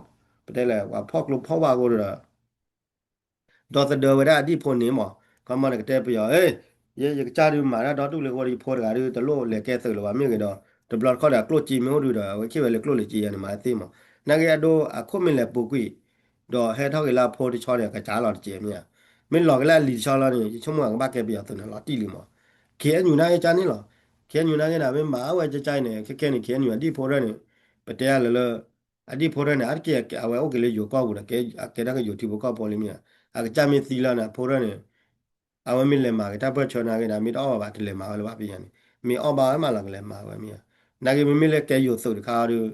ပတဲလဲၣ် ပှၤဖီၣ်ကျိဖီၣ်ဝါအဃိဒီး ဒီသဒၢဝဲဒၣ်အဒံၣ်ဖိန့ၣ်မး, ခီမီန့ၣ်ကတဲပယီၤ, ယ ယကစၢ်ဒုးမၤတၢ်ဒီတူၢ်လိာ်အဃိဒီး ယဖိတဂၤဒုးတလိၣ်လဲၤကဲသုးလၢၤဘၣ် မ့ၢ်ဂ့ၤဒီး တဘျီတခီၣ်ဒီးအကျိၣ်စ့မ့ၢ်အိၣ်ဒုဒီး အဝဲက့ၤဝဲလၢကျိၣ်လၢစ့ယဲန့ၣ် မၤသ့မး, နာ်က့အဒိအခိၣ်မ့ၢ်လဲၤပူၤကွံာ် ဒီးဟဲထီၣ်က့ၤလၢအဖိတဆီန့ၣ် ကစၢ်လီၤတစဲးမ့ၢ်ဧါ, မ့ၢ်လီၤက့ၤလၢအလံၤတဆီလီၤန့ၣ် ယဆိကမိၣ်အကဘၣ်ကဲပယီၤသုးန့ၣ်လီၤတံၢ်လံမး, ခ့အညူနာ်က့ကန့ၣ်လီၤ, ခ့အညူနာ်က့န့ၣ် မ့ၢ်မၤအဝဲကကန့ၣ် ခဲခဲန့ၣ် ခ့အညူအဒံၣ်ဖိရဲၣ်န့ၣ် ပတဲအါလၢလၢ အဒံၣ်ဖိရဲၣ်န့ၣ် အါတက့ၢ်အဝဲအိၣ်က့ၤလၢယိၤကီၢ်ပူၤဒီး ကဲကဲထီၣ်က့ၤယိၤထံဖိကီၢ်ဖိလံမ့ၢ်ဧါ, အကစၢ်မ့ၢ်သံလီၤန့ၣ် အဖိရဲၣ်န့ၣ် အဝဲမ့ၢ်လဲၤမၤက့ၤတၢ်ပၢၢ်ဆၢနာ်က့ဒီး မ့ၢ်တအီၣ်ဘၣ်ဘၣ်တလဲၤမၤဝဲလၢၤဘၣ်ဖဲယၤန့ၣ်, မ့ၢ်အီၣ်ဘၣ်ဝဲမးလီၤကလဲၤမၤဝဲမ့ၢ်ဧါ, နာ်က့မ့မ့ၢ်လၢကဲယိၤသုးတခါဒီး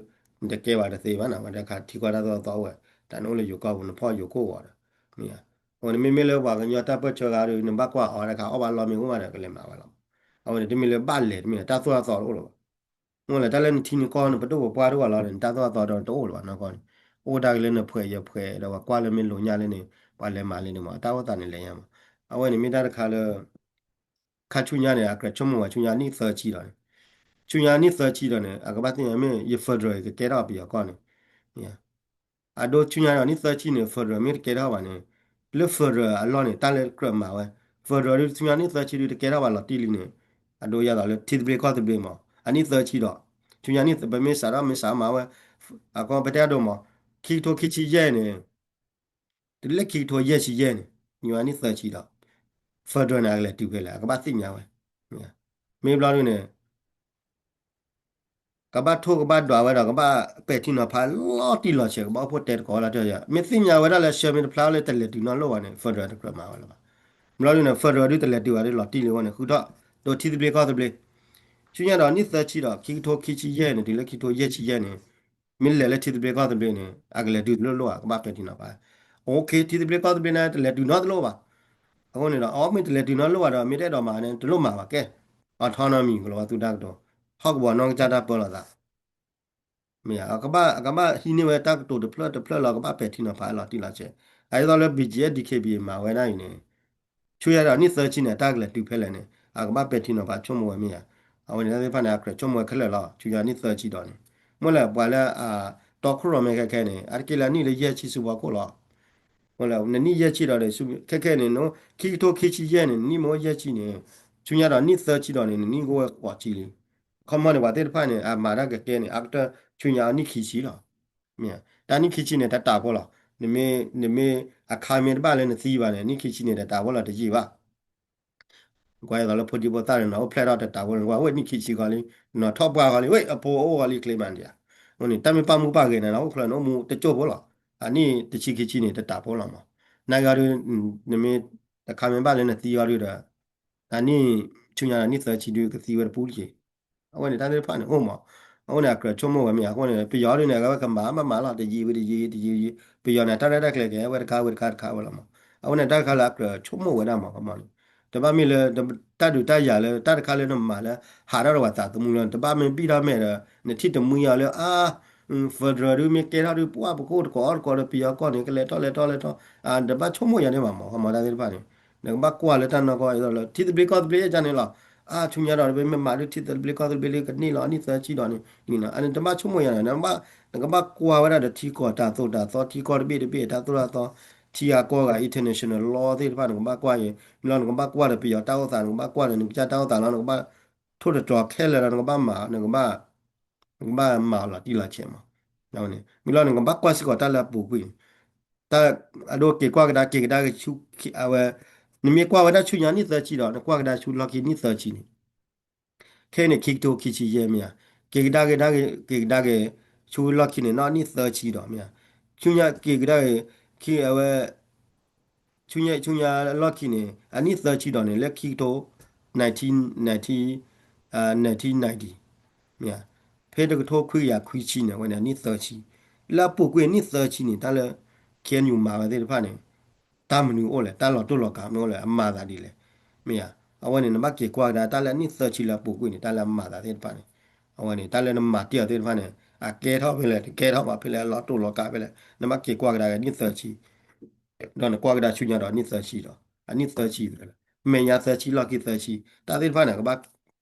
နတကဲဘၣ်တသ့ဘၣ်န့ၣ် ဝဲတခါထံကီၢ်တၢ်သိၣ်တၢ်သီအိၣ်ဝဲ, တၢ်နအိၣ်လၢယိၤကီၢ်ပူၤ နဖီၣ်ယိၤခိၣ်ဂီၤဒီး, မ့ၢ်ဧါ, အဃိန့ၣ် မ့မ့ၢ်လၢပှၤကညီတၢ်ပၢၢ်ဆၢဂၤဒီး နဘၣ်ကွၢ်အီၤတခါ အီၣ်ဘၣ်လီၢ်မ့ၢ်အိၣ်မးဒီးကလဲၤမၤဝဲလီၤ, အဝဲန့ၣ် တမ့ၢ်လၢဘၣ်လဲၤတမ့ၢ်လၢတၢ်သိၣ်တၢ်သီတအိၣ်လၢၤဘၣ် မ့ၢ်လၢတၢ်လၢနထံနကီၢ်နပဒိၣ်ပပှၢ်တအိၣ်လီၤန့ၣ် နတၢ်သိၣ်တၢ်သီဒီးတအိၣ်လၢၤဘၣ်နီၢ်ကီၢ်န့ၣ်, အိၣ်ဒၣ်က့ၤလၢနဖှဲးယဖှဲးဒီးပှၤကွၢ်လၢမ့ၢ်လိာ်ညါလၢန့ၣ် ပှၤလဲၤမၤလၢန့ၣ်မး အတၢ်အိၣ်သးန့ၣ်လဲၤညါမး, အဝဲန့ၣ်မ့ၢ်တၢ်တခါလၢ ခါဆူညါန့ၣ် အကြၢးဆိကမိၣ်ဝဲဆူညါနံၣ်သၢဆံဒီးန့ၣ်, ဆူညါနံၣ်သၢဆံဒီးန့ၣ် အကဘၣ်သ့ၣ်ညါမ့ၢ်ယ federal ကကဲထီၣ်ပယီၤကီၢ်န့ၣ် အဒိဆူညါဒီးနံၣ်သၢဆံန့ၣ် federal မ့ၢ်တကဲထီၣ်ဘၣ်န့ၣ်, လၢ federal အလီၢ်န့ၣ် တၢ်လၢကြၢးမၤဝဲ, federal ဒုးဆူညါနံၣ်သၢဆံဒုးတကဲထီၣ်ဘၣ်လီၤတံၢ်လံန့ၣ်, အဒိယၤသိးလၢထံသဘျ့ကီၢ်သဘျ့မး အနံၣ်သၢဆံဒီး, ဆူညါနံၣ်သၢ ပမ့ၢ်စးထီၣ်မ့ၢ်စးမၤဝဲ, အကီပတဲအဒိမး, ခံကထိခံဆံယဲၢ်န့ၣ် တုၤလၢခံကထိယဲၢ်ဆံယဲၢ်န့ၣ်, နံၣ်သၢဆံဒီး, federal န့ၣ် အကလဲၤတုၤဖဲလဲၣ် အကဘၣ်သ့ၣ်ညါဝဲ, မ့ၢ်ဘျီဒုန့ၣ် ကဘၣ်ထိၣ်ကဘၣ်ဒွးဝဲဒီး ကဘၣ်ပဲာ်ထံနီၤဖးလီၤတံၢ်လီၤဆဲး ကဘၣ်အိၣ်ဖှိၣ်တဲသကိးလီၤတံၢ်, မ့ၢ်သ့ၣ်ညါဝဲဒၣ်လၢဆှၢမ့ၢ်တဖျါလၢတလဲၤတုၤနီတလိၣ်ဘၣ်န့ၣ် federal တကြၢးမၤဝဲလၢၤဘၣ်. ဘျီဒုန့ၣ် federal ဒုတလဲၤတုၤဘၣ်ဒုလီၤတံၢ်လံအဃိန့ၣ် ဃုထီၣ်ဒီးထံသဘျ့ကီၢ်သဘျ့, ဆူညါဒီးနံၣ်သၢဆံဒီး ခံကထိခံဆံယဲၢ်န့ၣ် တုၤလၢခံကထိယဲၢ်ဆံယဲၢ်န့ၣ် မ့ၢ်လဲၤလၢထံသဘျ့ကီၢ်သဘျ့န့ၣ် အကလဲၤတုၤတလိၣ်လိၣ်ဧါ ကဘၣ်ပဲာ်ထံနီၤဖး, အိၣ်ခ့ ထံသဘျ့ကီၢ်သဘျ့န့ၣ် တလဲၤတုၤနီတလိၣ်ဘၣ်. အဃိန့ၣ်ဒီး အမ့ၢ်တလဲၤတုၤနီတလိၣ်ဘၣ်ဒီး မ့ၢ်တအဲၣ်ဒိးမၤန့ၣ် တလိၣ်မၤဘၣ်ကဲ, autonomy ကလီၤဝဲသုတၢ်ကတိၤ, ဟီၣ်ကဝီၤနီၢ်ကစၢ်တၢ်ပၢလီၤသး မ့ၢ်ဧါ, အကဘၣ် အကဘၣ်ဟံးန့ၢ်ဝဲတၢ်ကတိၤတဖျၢၣ်တဖျၢၣ်လီၤ ကဘၣ်ပဲာ်ထံနီၤဖးလီၤတံၢ်လီၤဆဲး, အဒ်သိးလၢ ဘီၣ်ကၠၣ် ဒံၣ်ခ့ဘံၣ် မၤဝဲဒၣ်အံၤန့ၣ်, ဆူညါဒီးနံၣ်သၢဆံန့ၣ် အတၢ်ကလဲၤတုၤဖဲလဲၣ်န့ၣ် အကဘၣ်ပဲာ်ထံနီၤဖးဆိကမိၣ်ဝဲမ့ၢ်ဧါ, အဝဲန့ၣ်တၢ်သ့ၣ်တဖၣ်န့ၣ် အကြၢးဆိကမိၣ်ဝဲခဲလၢာ်လီၤ ဆူညါနံၣ်သၢဆံဒီးန့ၣ်, မ့ၢ်လၢပှၤလၢအတီခိၣ်ရိၣ်မဲခဲခဲန့ၣ် အါတက့ၢ်လၢအနံၣ်လၢယဲၢ်ဆံဆူဖီခိၣ်လီၤ နနံၣ်ယဲၢ်ဆံဒီးန့ၣ် ခဲခဲန့ၣ် ခံကထိခံဆံယဲၢ်န့ၣ် နနံၣ်မ့ၢ်အိၣ်ယဲၢ်ဆံန့ၣ်, ဆူညါဒီးနံၣ်သၢဆံဒီးန့ၣ် နနံၣ်ကအိၣ်ဝဲဃိးဆံလံ. ခီမီန့ၣ် ပှၤသ့ၣ်တဖၣ်န့ၣ် အမၤတၢ်ကကဲန့ၣ် after ဆူညါအနံၣ်ခံဆံလီၤ. မ့ၢ်တၢ်နံၣ်ခံဆံန့ၣ် တတးဖိလီၤ. နမ့ၢ် နမ့ၢ်အခါမ့ၢ်တဘၣ်လၢနသံဘၣ်န့ၣ် နံၣ်ခံဆံန့ၣ် တတးဖိလီၤတယံာ်ဘၣ် ကွၢ်ဒ်သိးလၢဖိဒံဖိသၣ်န့ၣ် နအိၣ်ဖျဲၣ်ထီၣ်တတးဖိန့ၣ် ကွၢ်ဝဲနံၣ်ခံဆံဃီလံ, နထီၣ်ပှၢ်ဃီလံ ဝဲအဖိအိၣ်ဃီလံချ့မးဒံးဧါ. အဃိန့ၣ် တၢ်မ့ၢ်ပာ်မူပာ်ဂဲၤန့ၣ် နအိၣ်ချၢန့ၣ် အိၣ်မူတကၠိၢ်ဖိလီၤ. အနံၣ်တဆံခံဆံန့ၣ် တတးဖိလီၤမး. နာ်က့အီၤဒုး နမ့ၢ်တခါမ့ၢ်ဘၣ်လၢနသံအီၤဒုးဒီး အနံၣ်ဆူညါဒီးနံၣ်သၢဆံဒုးကသံဝဲတပူၤတက့ၢ် အဝဲန့ၣ်တၢ်သ့ၣ်တဖၣ်န့ၣ်အိၣ်မး, အဃိန့ၣ် အကြၢးဆိကမိၣ်ဝဲမ့ၢ်ဧါ, အဃိန့ၣ် ပယီၤဒုးန့ၣ် အဝဲကမၤမၤမၤလီၤ တယံာ်ဝံၤတယံာ် တယံာ်ဝံၤ, ပယီၤန့ၣ် တၢ်ရဲၣ်တၢ်ကျဲၤကဲဝဲတခါဝံၤတခါတခါဝဲလီၤမး, အဃိန့ၣ် တၢ်တခါလၢအကြၢးဆိကမိၣ်ဝဲဒၣ်မး ကမီၤန့ၣ်, တဘၣ်မ့ၢ်လၢ တၢ်ဒုးတၢ်ယၤလၢ တၢ်တခါလၢနမၤလၢ ဟးထီၣ်ဒီးပှၤသးသမူလၢ တဘၣ်မ့ၢ်ဘံၣ်ထီၣ်မဲာ်ဒီး နထံၣ်တမှံအီၤလၢ အါ federal ဒုးမ့ၢ်ကဲထီၣ်ဒုး ပှၢ်ပကအိၣ်တကိးအီၣ်တကိးဒီးပယီၤကီၢ်န့ၣ် ကလဲၤထီၣ်လဲၤထီၣ်လဲၤထီၣ်, တဘၣ်ဆိကမိၣ်ယၤန့ၣ်ဘၣ်မး ကမီၤတၢ်သ့ၣ်တဖၣ်န့ၣ်, နကဘၣ်ကွၢ်လၢတၢ်နီၢ်ကီၢ် လၢထံသဘျ့ကီၢ်သဘျ့ယါန့ၣ်လီၤ. အါ ဆူညါဒီး ပမ့ၢ်မၤဒုးထံသဘျ့ကီၢ်သဘျ့လၢကန့ၢ်လီၤ နံၣ်သၢဆံဒီးန့ၣ် နံၣ်နီၤ အန့ၣ်တဘၣ်ဆိကမိၣ်ယၤန့ၣ် နကဘၣ်ကွၢ်ဝဲဒၣ်ဒီးထံကီၢ်တၢ်သိၣ်တၢ်သီ ထံကီၢ်တဘ့ၣ်တဘ့ၣ် တၢ်သိၣ်တၢ်သီ ထံဂၤကီၢ်ဂၤ international law သ့ၣ်တဖၣ် နကဘၣ်ကွၢ်အံၤ မ့ၢ်လီၤ နကဘၣ်ကွၢ်ဒီးပယီၤတၢ်အိၣ်သး နကဘၣ်ကွၢ်ဒီးနကစၢ်တၢ်အိၣ်သးလီၤ နကဘၣ်ထိၣ်သတြီၤခဲလၢာ်လီၤ နကဘၣ်မၤ နကဘၣ် နကဘၣ်မၤအီၤလီၤတံၢ်လီၤဆဲးမး, မ့ၢ်လီၤ နကဘၣ်ကွၢ်စ့ၢ်ကီးတၢ်လၢအပူၤကွံာ်န့ၣ်, တၢ် အဒိက့ၤကွၢ်ကဒါ က့ၤကဒါက့ၤဆူ အဝဲ နမ့ၢ်ကွၢ်ဝဲဒၣ်ဆူညါနံၣ်သၢဆံဒီး နကွၢ်ကဒါဆူလီၢ်ခံနံၣ်သၢဆံန့ၣ် ခဲအံၤန့ၣ် ခံကထိခံဆံယဲၢ်မ့ၢ်ဧါ, က့ၤကဒါက့ၤ ကဒါက့ၤ က့ၤကဒါက့ၤ ဆူလီၢ်ခံန့ၣ် နီၢ်နံၣ်သၢဆံဒီးမ့ၢ်ဧါ, ဆူညါက့ၤကဒါက့ၤ ခံအဝဲ ဆူညါ ဆူညါလီၢ်ခံန့ၣ် အနံၣ်သၢဆံဒီးန့ၣ် လၢခံကထိ nineteen ninety, nineteen ninety မ့ၢ်ဧါ, ဖဲတကထိခွံကယၤခွံဆံန့ၣ် အဝဲန့ၣ် အနံၣ်သၢဆံ, လၢအပူၤကွံာ်အနံၣ်သၢဆံန့ၣ် တၢ်လၢ K N U မၤဝဲသ့ၣ်တဖၣ်န့ၣ် တၢ်မနုၤအိၣ်လဲၣ်, တၢ်လီၤတိၢ်လီၤကးမနုၤအိၣ်လဲၣ်, အမၤသးဒ်လဲၣ်, မ့ၢ်ဧါ, အဝဲန့ၣ် နဘၣ်က့ၤကွၢ်ကဒါ တၢ်လၢအနံၣ်သၢဆံလၢအပူၤကွံာ်န့ၣ် တၢ်လၢအမၤသးသ့ၣ်တဖၣ်န့ၣ်, အဝဲန့ၣ် တၢ်လၢနမၤတ့ၢ်အီၤသ့ၣ်တဖၣ်န့ၣ် အကဲထီၣ်ဖဲလဲၣ် တကဲထီၣ်ဘၣ်ဖဲလဲၣ် အလီၤတိၢ်လီၤကးဖဲလဲၣ်, နဘၣ်က့ၤကွၢ်ကဒါက့ၤနံၣ်သၢဆံ ဒီးနကွၢ်ကဒါဆူညါဒီးနံၣ်သၢဆံဒီး အနံၣ်သၢဆံဝဲလၢ မဲာ်ညါသၢဆံ လီၢ်ခံသၢဆံ တၢ်သ့ၣ်တဖၣ်န့ၣ် ကဘၣ်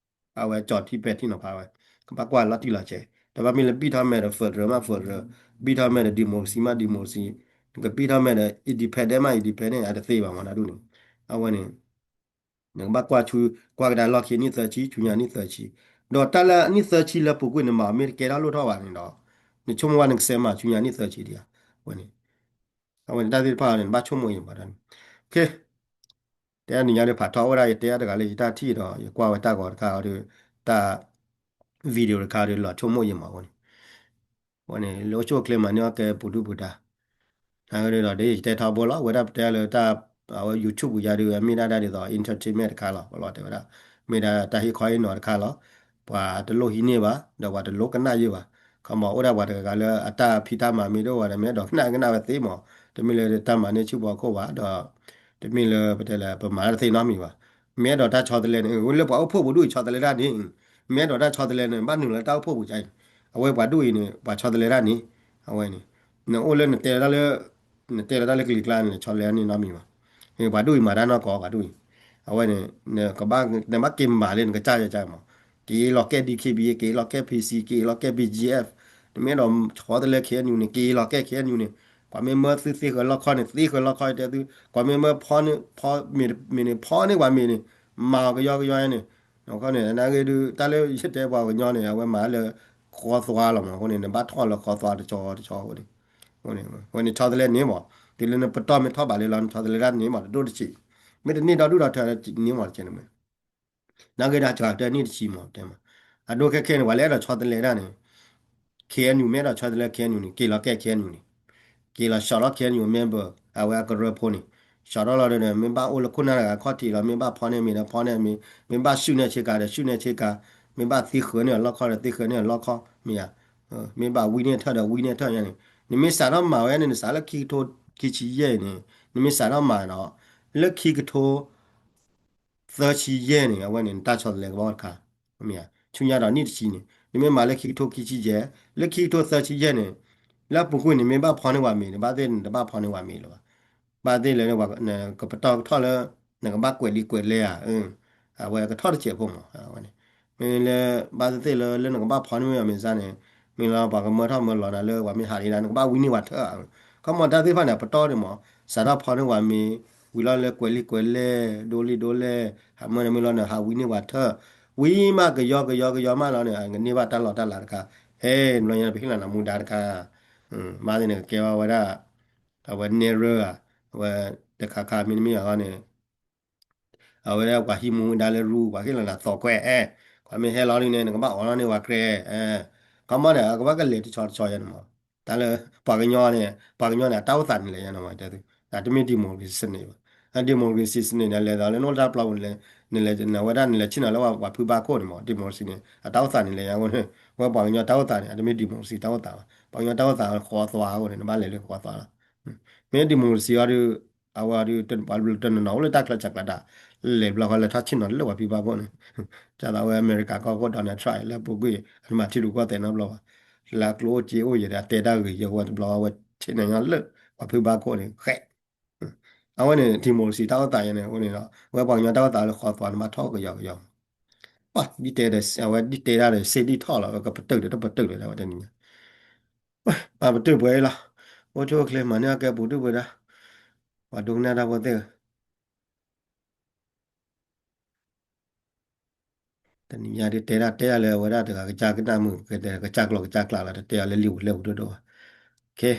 အဝဲကၠီၤထံပဲာ်ထံနီၤဖးဝဲ, ကဘၣ်ကွၢ်လီၤတံၢ်လီၤဆဲး, တဘၣ်မ့ၢ်လၢဘံၣ်ထီၣ်မဲာ်ဒီး federal မး federal, ဘံၣ်ထီၣ်မဲာ်ဒီး democracy မး democracy, နကဘံၣ်ထီၣ်မဲာ်ဒီး independent မး independent အတသ့ဘၣ်မး တၢ်ဒ်န့ၣ်, အဝဲန့ၣ် နကဘၣ်ကွၢ်ဆူ ကွၢ်ကဒါလီၢ်ခံအနံၣ်သၢဆံ ဆူညါအနံၣ်သၢဆံ, ဒီးတၢ်လၢအနံၣ်သၢဆံလၢပူၤကွံာ်န့ၣ် မ့ၢ်မ့ၢ်တကဲထီၣ်လိၣ်ထီၣ်ဘၣ်န့ၣ်ဒီး နဆိကမိၣ်ဝဲနကစဲးမၤဆူညါအနံၣ်သၢဆံဒံးဧါ, အဝဲန့ၣ်, အဝဲန့ၣ်တၢ်သ့ၣ်တဖၣ်န့ၣ် နဘၣ်ဆိကမိၣ်အံၤမး တၢ်န့ၣ်, ခဲ တဲအနံၤညါဒ်ဖးထီအိၣ်ဒၣ် ယတဲအတဂၤလၢယတၢ်ထံၣ်ဒီး ယကွၢ်ဝဲတၢ်ဂီၤတခါအီၤဒီး တၢ် video တခါဒီး လီၤဆိကမိၣ်ယံၤမးအဃိန့ၣ်, အဝဲန့ၣ် လၢအိၣ်ဆူၣ်အိၣ်ချ့မၤန့ၢ်အီၣ်ကဲပူၤဒုၣ်ပူၤဒါ, အဒီး ဒ်ယတဲထီဘိလီၤ အဝဲဒၣ်ပတဲလၢတၢ် အဝဲ YouTube ပူၤယါဒီး မ့ၢ်ဒၣ်ဒၣ်ဒ်သိး entertainment တခါလီၤ ပလီၤတဲဝဲဒၣ်, မ့ၢ်ဒၣ်တၢ်ဟ့ၣ်ခီဟ့ၣ်နီၤတခါလီၤ, ပှၤတလိၣ်ဟံးန့ၢ်ဘၣ် ဒီးပှၤတလိၣ်ကနၣ်ယုာ်ဘၣ်, ခီမးအိၣ်ဒၣ်ပှၤတဂၤဂၤလၢအတၢ်ဖံးတၢ်မၤမ့ၢ်တအိၣ်ဘၣ်ဒီး မ့ၢ်အဲၣ်ဒိးကနၣ်ကနၣ်ဝဲသ့မး, တမ့ၢ်လၢတၢ်မၤန့ၢ်ဆူၣ်ဘီခိၣ်ဘၣ်ဒီး တမ့ၢ်လၢပတဲလၢပမၤတၢ်တသ့နီတမံၤဘၣ်, မ့ၢ်အဲၣ်ဒိးတၢ်ဆီတလဲန့ၣ် လၢပှၤအိၣ်ဖှိၣ်ပူၤဒူၣ်အံၤဆီတလဲတၢ်န့ၣ်, မ့ၢ်အဲၣ်ဒိးတၢ်ဆီတလဲန့ၣ် ဘၣ်နုာ်လီၤတၢ်အိၣ်ဖှိၣ်ပူၤကအံၤ, အဝဲပှၤဒူၣ်အံၤန့ၣ် ပှၤဆီတလဲတၢ်န့ၣ်, အဝဲန့ၣ်, နအိၣ်လၢနတဲလီၤတၢ်လၢ နတဲလီၤတၢ်လၢကလံၤကျါန့ၣ် နဆီတလဲတၢ်န့ၣ်နီတမံၤဘၣ်, ပှၤဒူၣ်အံၤမၤတၢ်နီၢ်ကီးပှၤဒူၣ်အံၤ, အဝဲန့ၣ် နဘၣ်က့ၤမၤလၢနကစၢ်ယကစၢ်မး, က့ၤလီၤကဲ DKBA က့ၤလီၤကဲ PC က့ၤလီၤကဲ BGF, နမ့ၢ်အဲၣ်ဒိးဆီတလဲ KNU န့ၣ် က့ၤလီၤကဲ KNU န့ၣ်, ကွၢ်မ့ၢ်မၢသုသ့ဃၢၤလီၢ်ခီန့ၣ် သ့ဃၢၤလီၢ်ခီတဲသု, ကွၢ်မ့ၢ်မၢဖီန့ၢ် ဖီမ့ၢ်န့ၣ် ဖီန့ၢ်ပှၤမ့ၢ်န့ၣ်, မၤအီၤကယီကယီန့ၣ်, အဃိန့ၣ် နာ်ဂ့ၤဒုး တၢ်လၢယတဲပှၤကညီန့ၣ် အဝဲမၤလၢဃီသွါလီၤမး, အဃိန့ၣ် နဘၣ်ထီၣ်လၢဃီသွါတဆီတဆီအဃိန့ၣ်, အဃိန့ၣ် ဆီတလဲန့ၣ်မး, တုၤလၢနပတီၢ်မ့ၢ်ထီၣ်ဘးလၢလီၤ နဆီတလဲတၢ်န့ၣ်မး တဒိၣ်တဆံး, မ့ၢ်တန့ၢ်ဒီဒူၣ်ဒီထၢန့ၣ်မးတကဲန့ၣ်မး နာ်ဂ့ၤဒၣ်စှၤကတၢၢ်နံၣ်တဆံမး တဲမး, အဒိခဲခဲန့ၣ် ပှၤလၢအဲၣ်ဒိးဆီတလဲတၢ်န့ၣ်, KNU မ့ၢ်အဲၣ်ဒိးဆီတလဲ KNU န့ၣ် က့ၤလီၤကဲ KNU န့ၣ်, က့ၤလီၤ short လီၤ KNU member အဝဲအကရၢဖိန့ၣ်, short လီၤဒီး မ့ၢ်ဘၣ်အိၣ်လၢခိၣ်နၢ်တဂၤခီၣ်ထံးလီၤ, မ့ၢ်ဘၣ်ဖီန့ၢ်မ့ၤဒီးဖီန့ၢ်မ့ၤ, မ့ၢ်ဘၣ်ဆူၣ်န့ၢ်ဆ့ကၤဒီး ဆူၣ်န့ၢ်ဆ့ကၤ, မ့ၢ်ဘၣ်သ့ဃၢၤန့ၢ်အလီၢ်ခီဒီး သ့ဃၢၤန့ၢ်အလီၢ်ခီ, မ့ၢ်ဧါ, မ့ၢ်ဘၣ်ဝံန့ၢ်ထၢၣ်ဒီး ဝံန့ၢ်ထၢၣ်ညါန့ၣ်, နမ့ၢ်စးထီၣ်မၤဝဲန့ၣ် နစးလၢခံကထိခံဆံယဲၢ်အံၤန့ၣ်, နမ့ၢ်စးထီၣ်မၤဒီး လၢခံကထိ သၢဆံယဲၢ်န့ၣ် အဝဲန့ၣ် နတၢ်ဆီတလဲကဘၣ်အိၣ်တခါ, မ့ၢ်ဧါ, ဆူညါဒီးနံၣ်တဆံန့ၣ် နမ့ၢ်မၤလၢခံကထိခံဆံယဲၢ်, လၢခံကထိသၢဆံယဲၢ်န့ၣ်, လၢအပူၤကွံာ်န့ၣ် မ့ၢ်ဘၣ်ဖီန့ၢ်ပှၤမ့ၤန့ၣ် ဘၣ်သ့ၣ်နတဘၣ်ဖီန့ၢ်ပှၤမ့ၤလၢၤဘၣ်, ဘၣ်သ့ၣ်လၢ ကပတီၢ်ကထီၣ်လၢ နကဘၣ်ကွဲးလံာ်ကွဲးလဲဧါ, အဝဲကထီၣ်တစဲးဖိမး, အဝဲန့ၣ်, မ့ၢ်လၢ ဘၣ်သ့ၣ်သ့ၣ်လၢ လၢနကဘၣ်ဖီန့ၢ်မ့ၤမ့ၢ်စ့ၢ်န့ၣ်, မ့ၢ်လၢပှၤကမၢထီၣ်မၢလီၤနၤလၢပှၤမ့ၢ်ဟးလံနၤ နကဘၣ်ဝံန့ၢ်ပှၤထၢၣ်, ခီမီတၢ်သ့ၣ်တဖၣ်န့ၣ် ပတီၢ်န့ၣ်မး, စးထီၣ်ဖီန့ၢ်ပှၤမ့ၤ, ဝံၤလီၤလၢကွဲးလံာ်ကွဲးလဲ, ဒိလံာ်ဒိလဲၢ်, ဟးမၢန့ၣ်မ့ၢ်လီၤန့ၣ် ဟးဝံန့ၢ်ပှၤထၢၣ်, ဝံမးကယီကယီကယီမးလီၤန့ၣ် ကန့ၢ်ဘၣ်တၢ်လီၢ်တၢ်လၤတခါ, ဟဲ နဘျီညါန့ၣ် ပဟ့ၣ်လီၤနၤမူဒါတခါ, ဘၣ်သ့ၣ်န့ၣ် ကကဲဝဲဒၣ် အဝဲနဲၣ်ရၢဧါ, အဝဲတခါခါမ့တမ့ၢ်အဂီၢ်န့ၣ် အဝဲဒၣ်ပှၤဟံးမူဒါလၢရူ ပှၤဟ့ၣ်လီၤနၤသီကွဲး, ပှၤမ့ၢ်ဟဲလီၤလံန့ၣ် နကဘၣ်အိးထီၣ်န့ၢ်ပှၤကြဲး, ခီမီန့ၣ် အကဘၣ်ကလဲၤတဆီတဆီယဲန့ၣ်မး, တၢ်လၢ ပှၤကညီန့ၣ် ပှၤကညီန့ၣ် အတၢ်အိၣ်သးန့ၣ်လဲၣ်ယဲန့ၣ်မး, အတမ့ၢ် democracy စနစ်ဘၣ်, democracy စနစ်န့ၣ် လဲၤဒီးလၢနအိၣ်လၢတၢ်ပျီပူၤန့ၣ် နလဲၤဝဲဒၣ် နလဲၤဆ့ၣ်နီၤလၢပှၤဖုဘၣ်ခိၣ်န့ၣ်မး democracy န့ၣ် အတၢ်အိၣ်သးန့ၣ်လဲၣ်ယဲန့ၣ်, ဝဲပှၤကညီတၢ်အိၣ်သးန့ၣ် အတမ့ၢ် democracy တၢ်အိၣ်သးဘၣ်, ပှၤကညီတၢ်အိၣ်သးဃီသွါအဃိန့ၣ် နဘၣ်လဲၤလၢဃီသွါလီၤ, မ့ၢ် democracy အီၤဒီး အဝဲအီၤဒီး ပှၤတနီၤနီၤအိၣ်လၢတၢ်ချၢစးကျါဒၣ်, လဲၤဘျီဃီလဲၤထီၣ်ဆ့ၣ်နီၤလၢပှၤဖုဘၣ်ခိၣ်န့ၣ်, ဒ်သိးဝဲအမဲရကၤကီၢ်ခိၣ် Donald Trump လၢပူၤကွံာ် အတမၤထံရူၢ်ကီၢ်သဲးနီတဘျီဘၣ်, လၢကျိအိၣ်စ့အိၣ်ယဲဒီး အတဲတၢ်ဂ့ၤယဲဝဲတဘျီဝဲဆ့ၣ်နီၤညီလၢပှၤဖုဘၣ်ခိၣ်န့ၣ် ဃဲ အဝဲန့ၣ် democracy တၢ်အိၣ်သးယဲန့ၣ် အဃိန့ၣ်ဒီး ဝဲပှၤကညီတၢ်အိၣ်သးလၢဃီသွါန့ၣ် ဘၣ်ထီၣ်ကယီကယီ, ပှၤဒ်တဲဒီး အဝဲဒ်တဲဒၣ်ဒီး စ့ဒ်ထီၣ်လီၤ ကပတုာ်ဒီးတပတုာ်လၢၤဒၣ်ဝဲတနံၤညါ, ပာ်ပတုာ်ပှဲၤအံၤလီၤ, အိၣ်ဆူၣ်အိၣ်ချ့မၤန့ၢ်အီၣ်ကဲပူၤဒုၣ်ပှဲၤဒါ, ပှၤဒိကနၣ်တၢ်ဖိသ့ၣ်ဧၢ တနံၤညါဒ်တဲဒၣ်တဲဒၣ်လၢအဝဲဒၣ်တဂၤကစၢ်ကနၣ်မုာ် ကတဲကစၢ်ကျိာ်ကစၢ်ကျးလီၤ တတဲအီၤလၢလံာ်ပူၤလဲၢ်ပူၤဒိၣ်ဒိၣ်ဘၣ်, ခဲ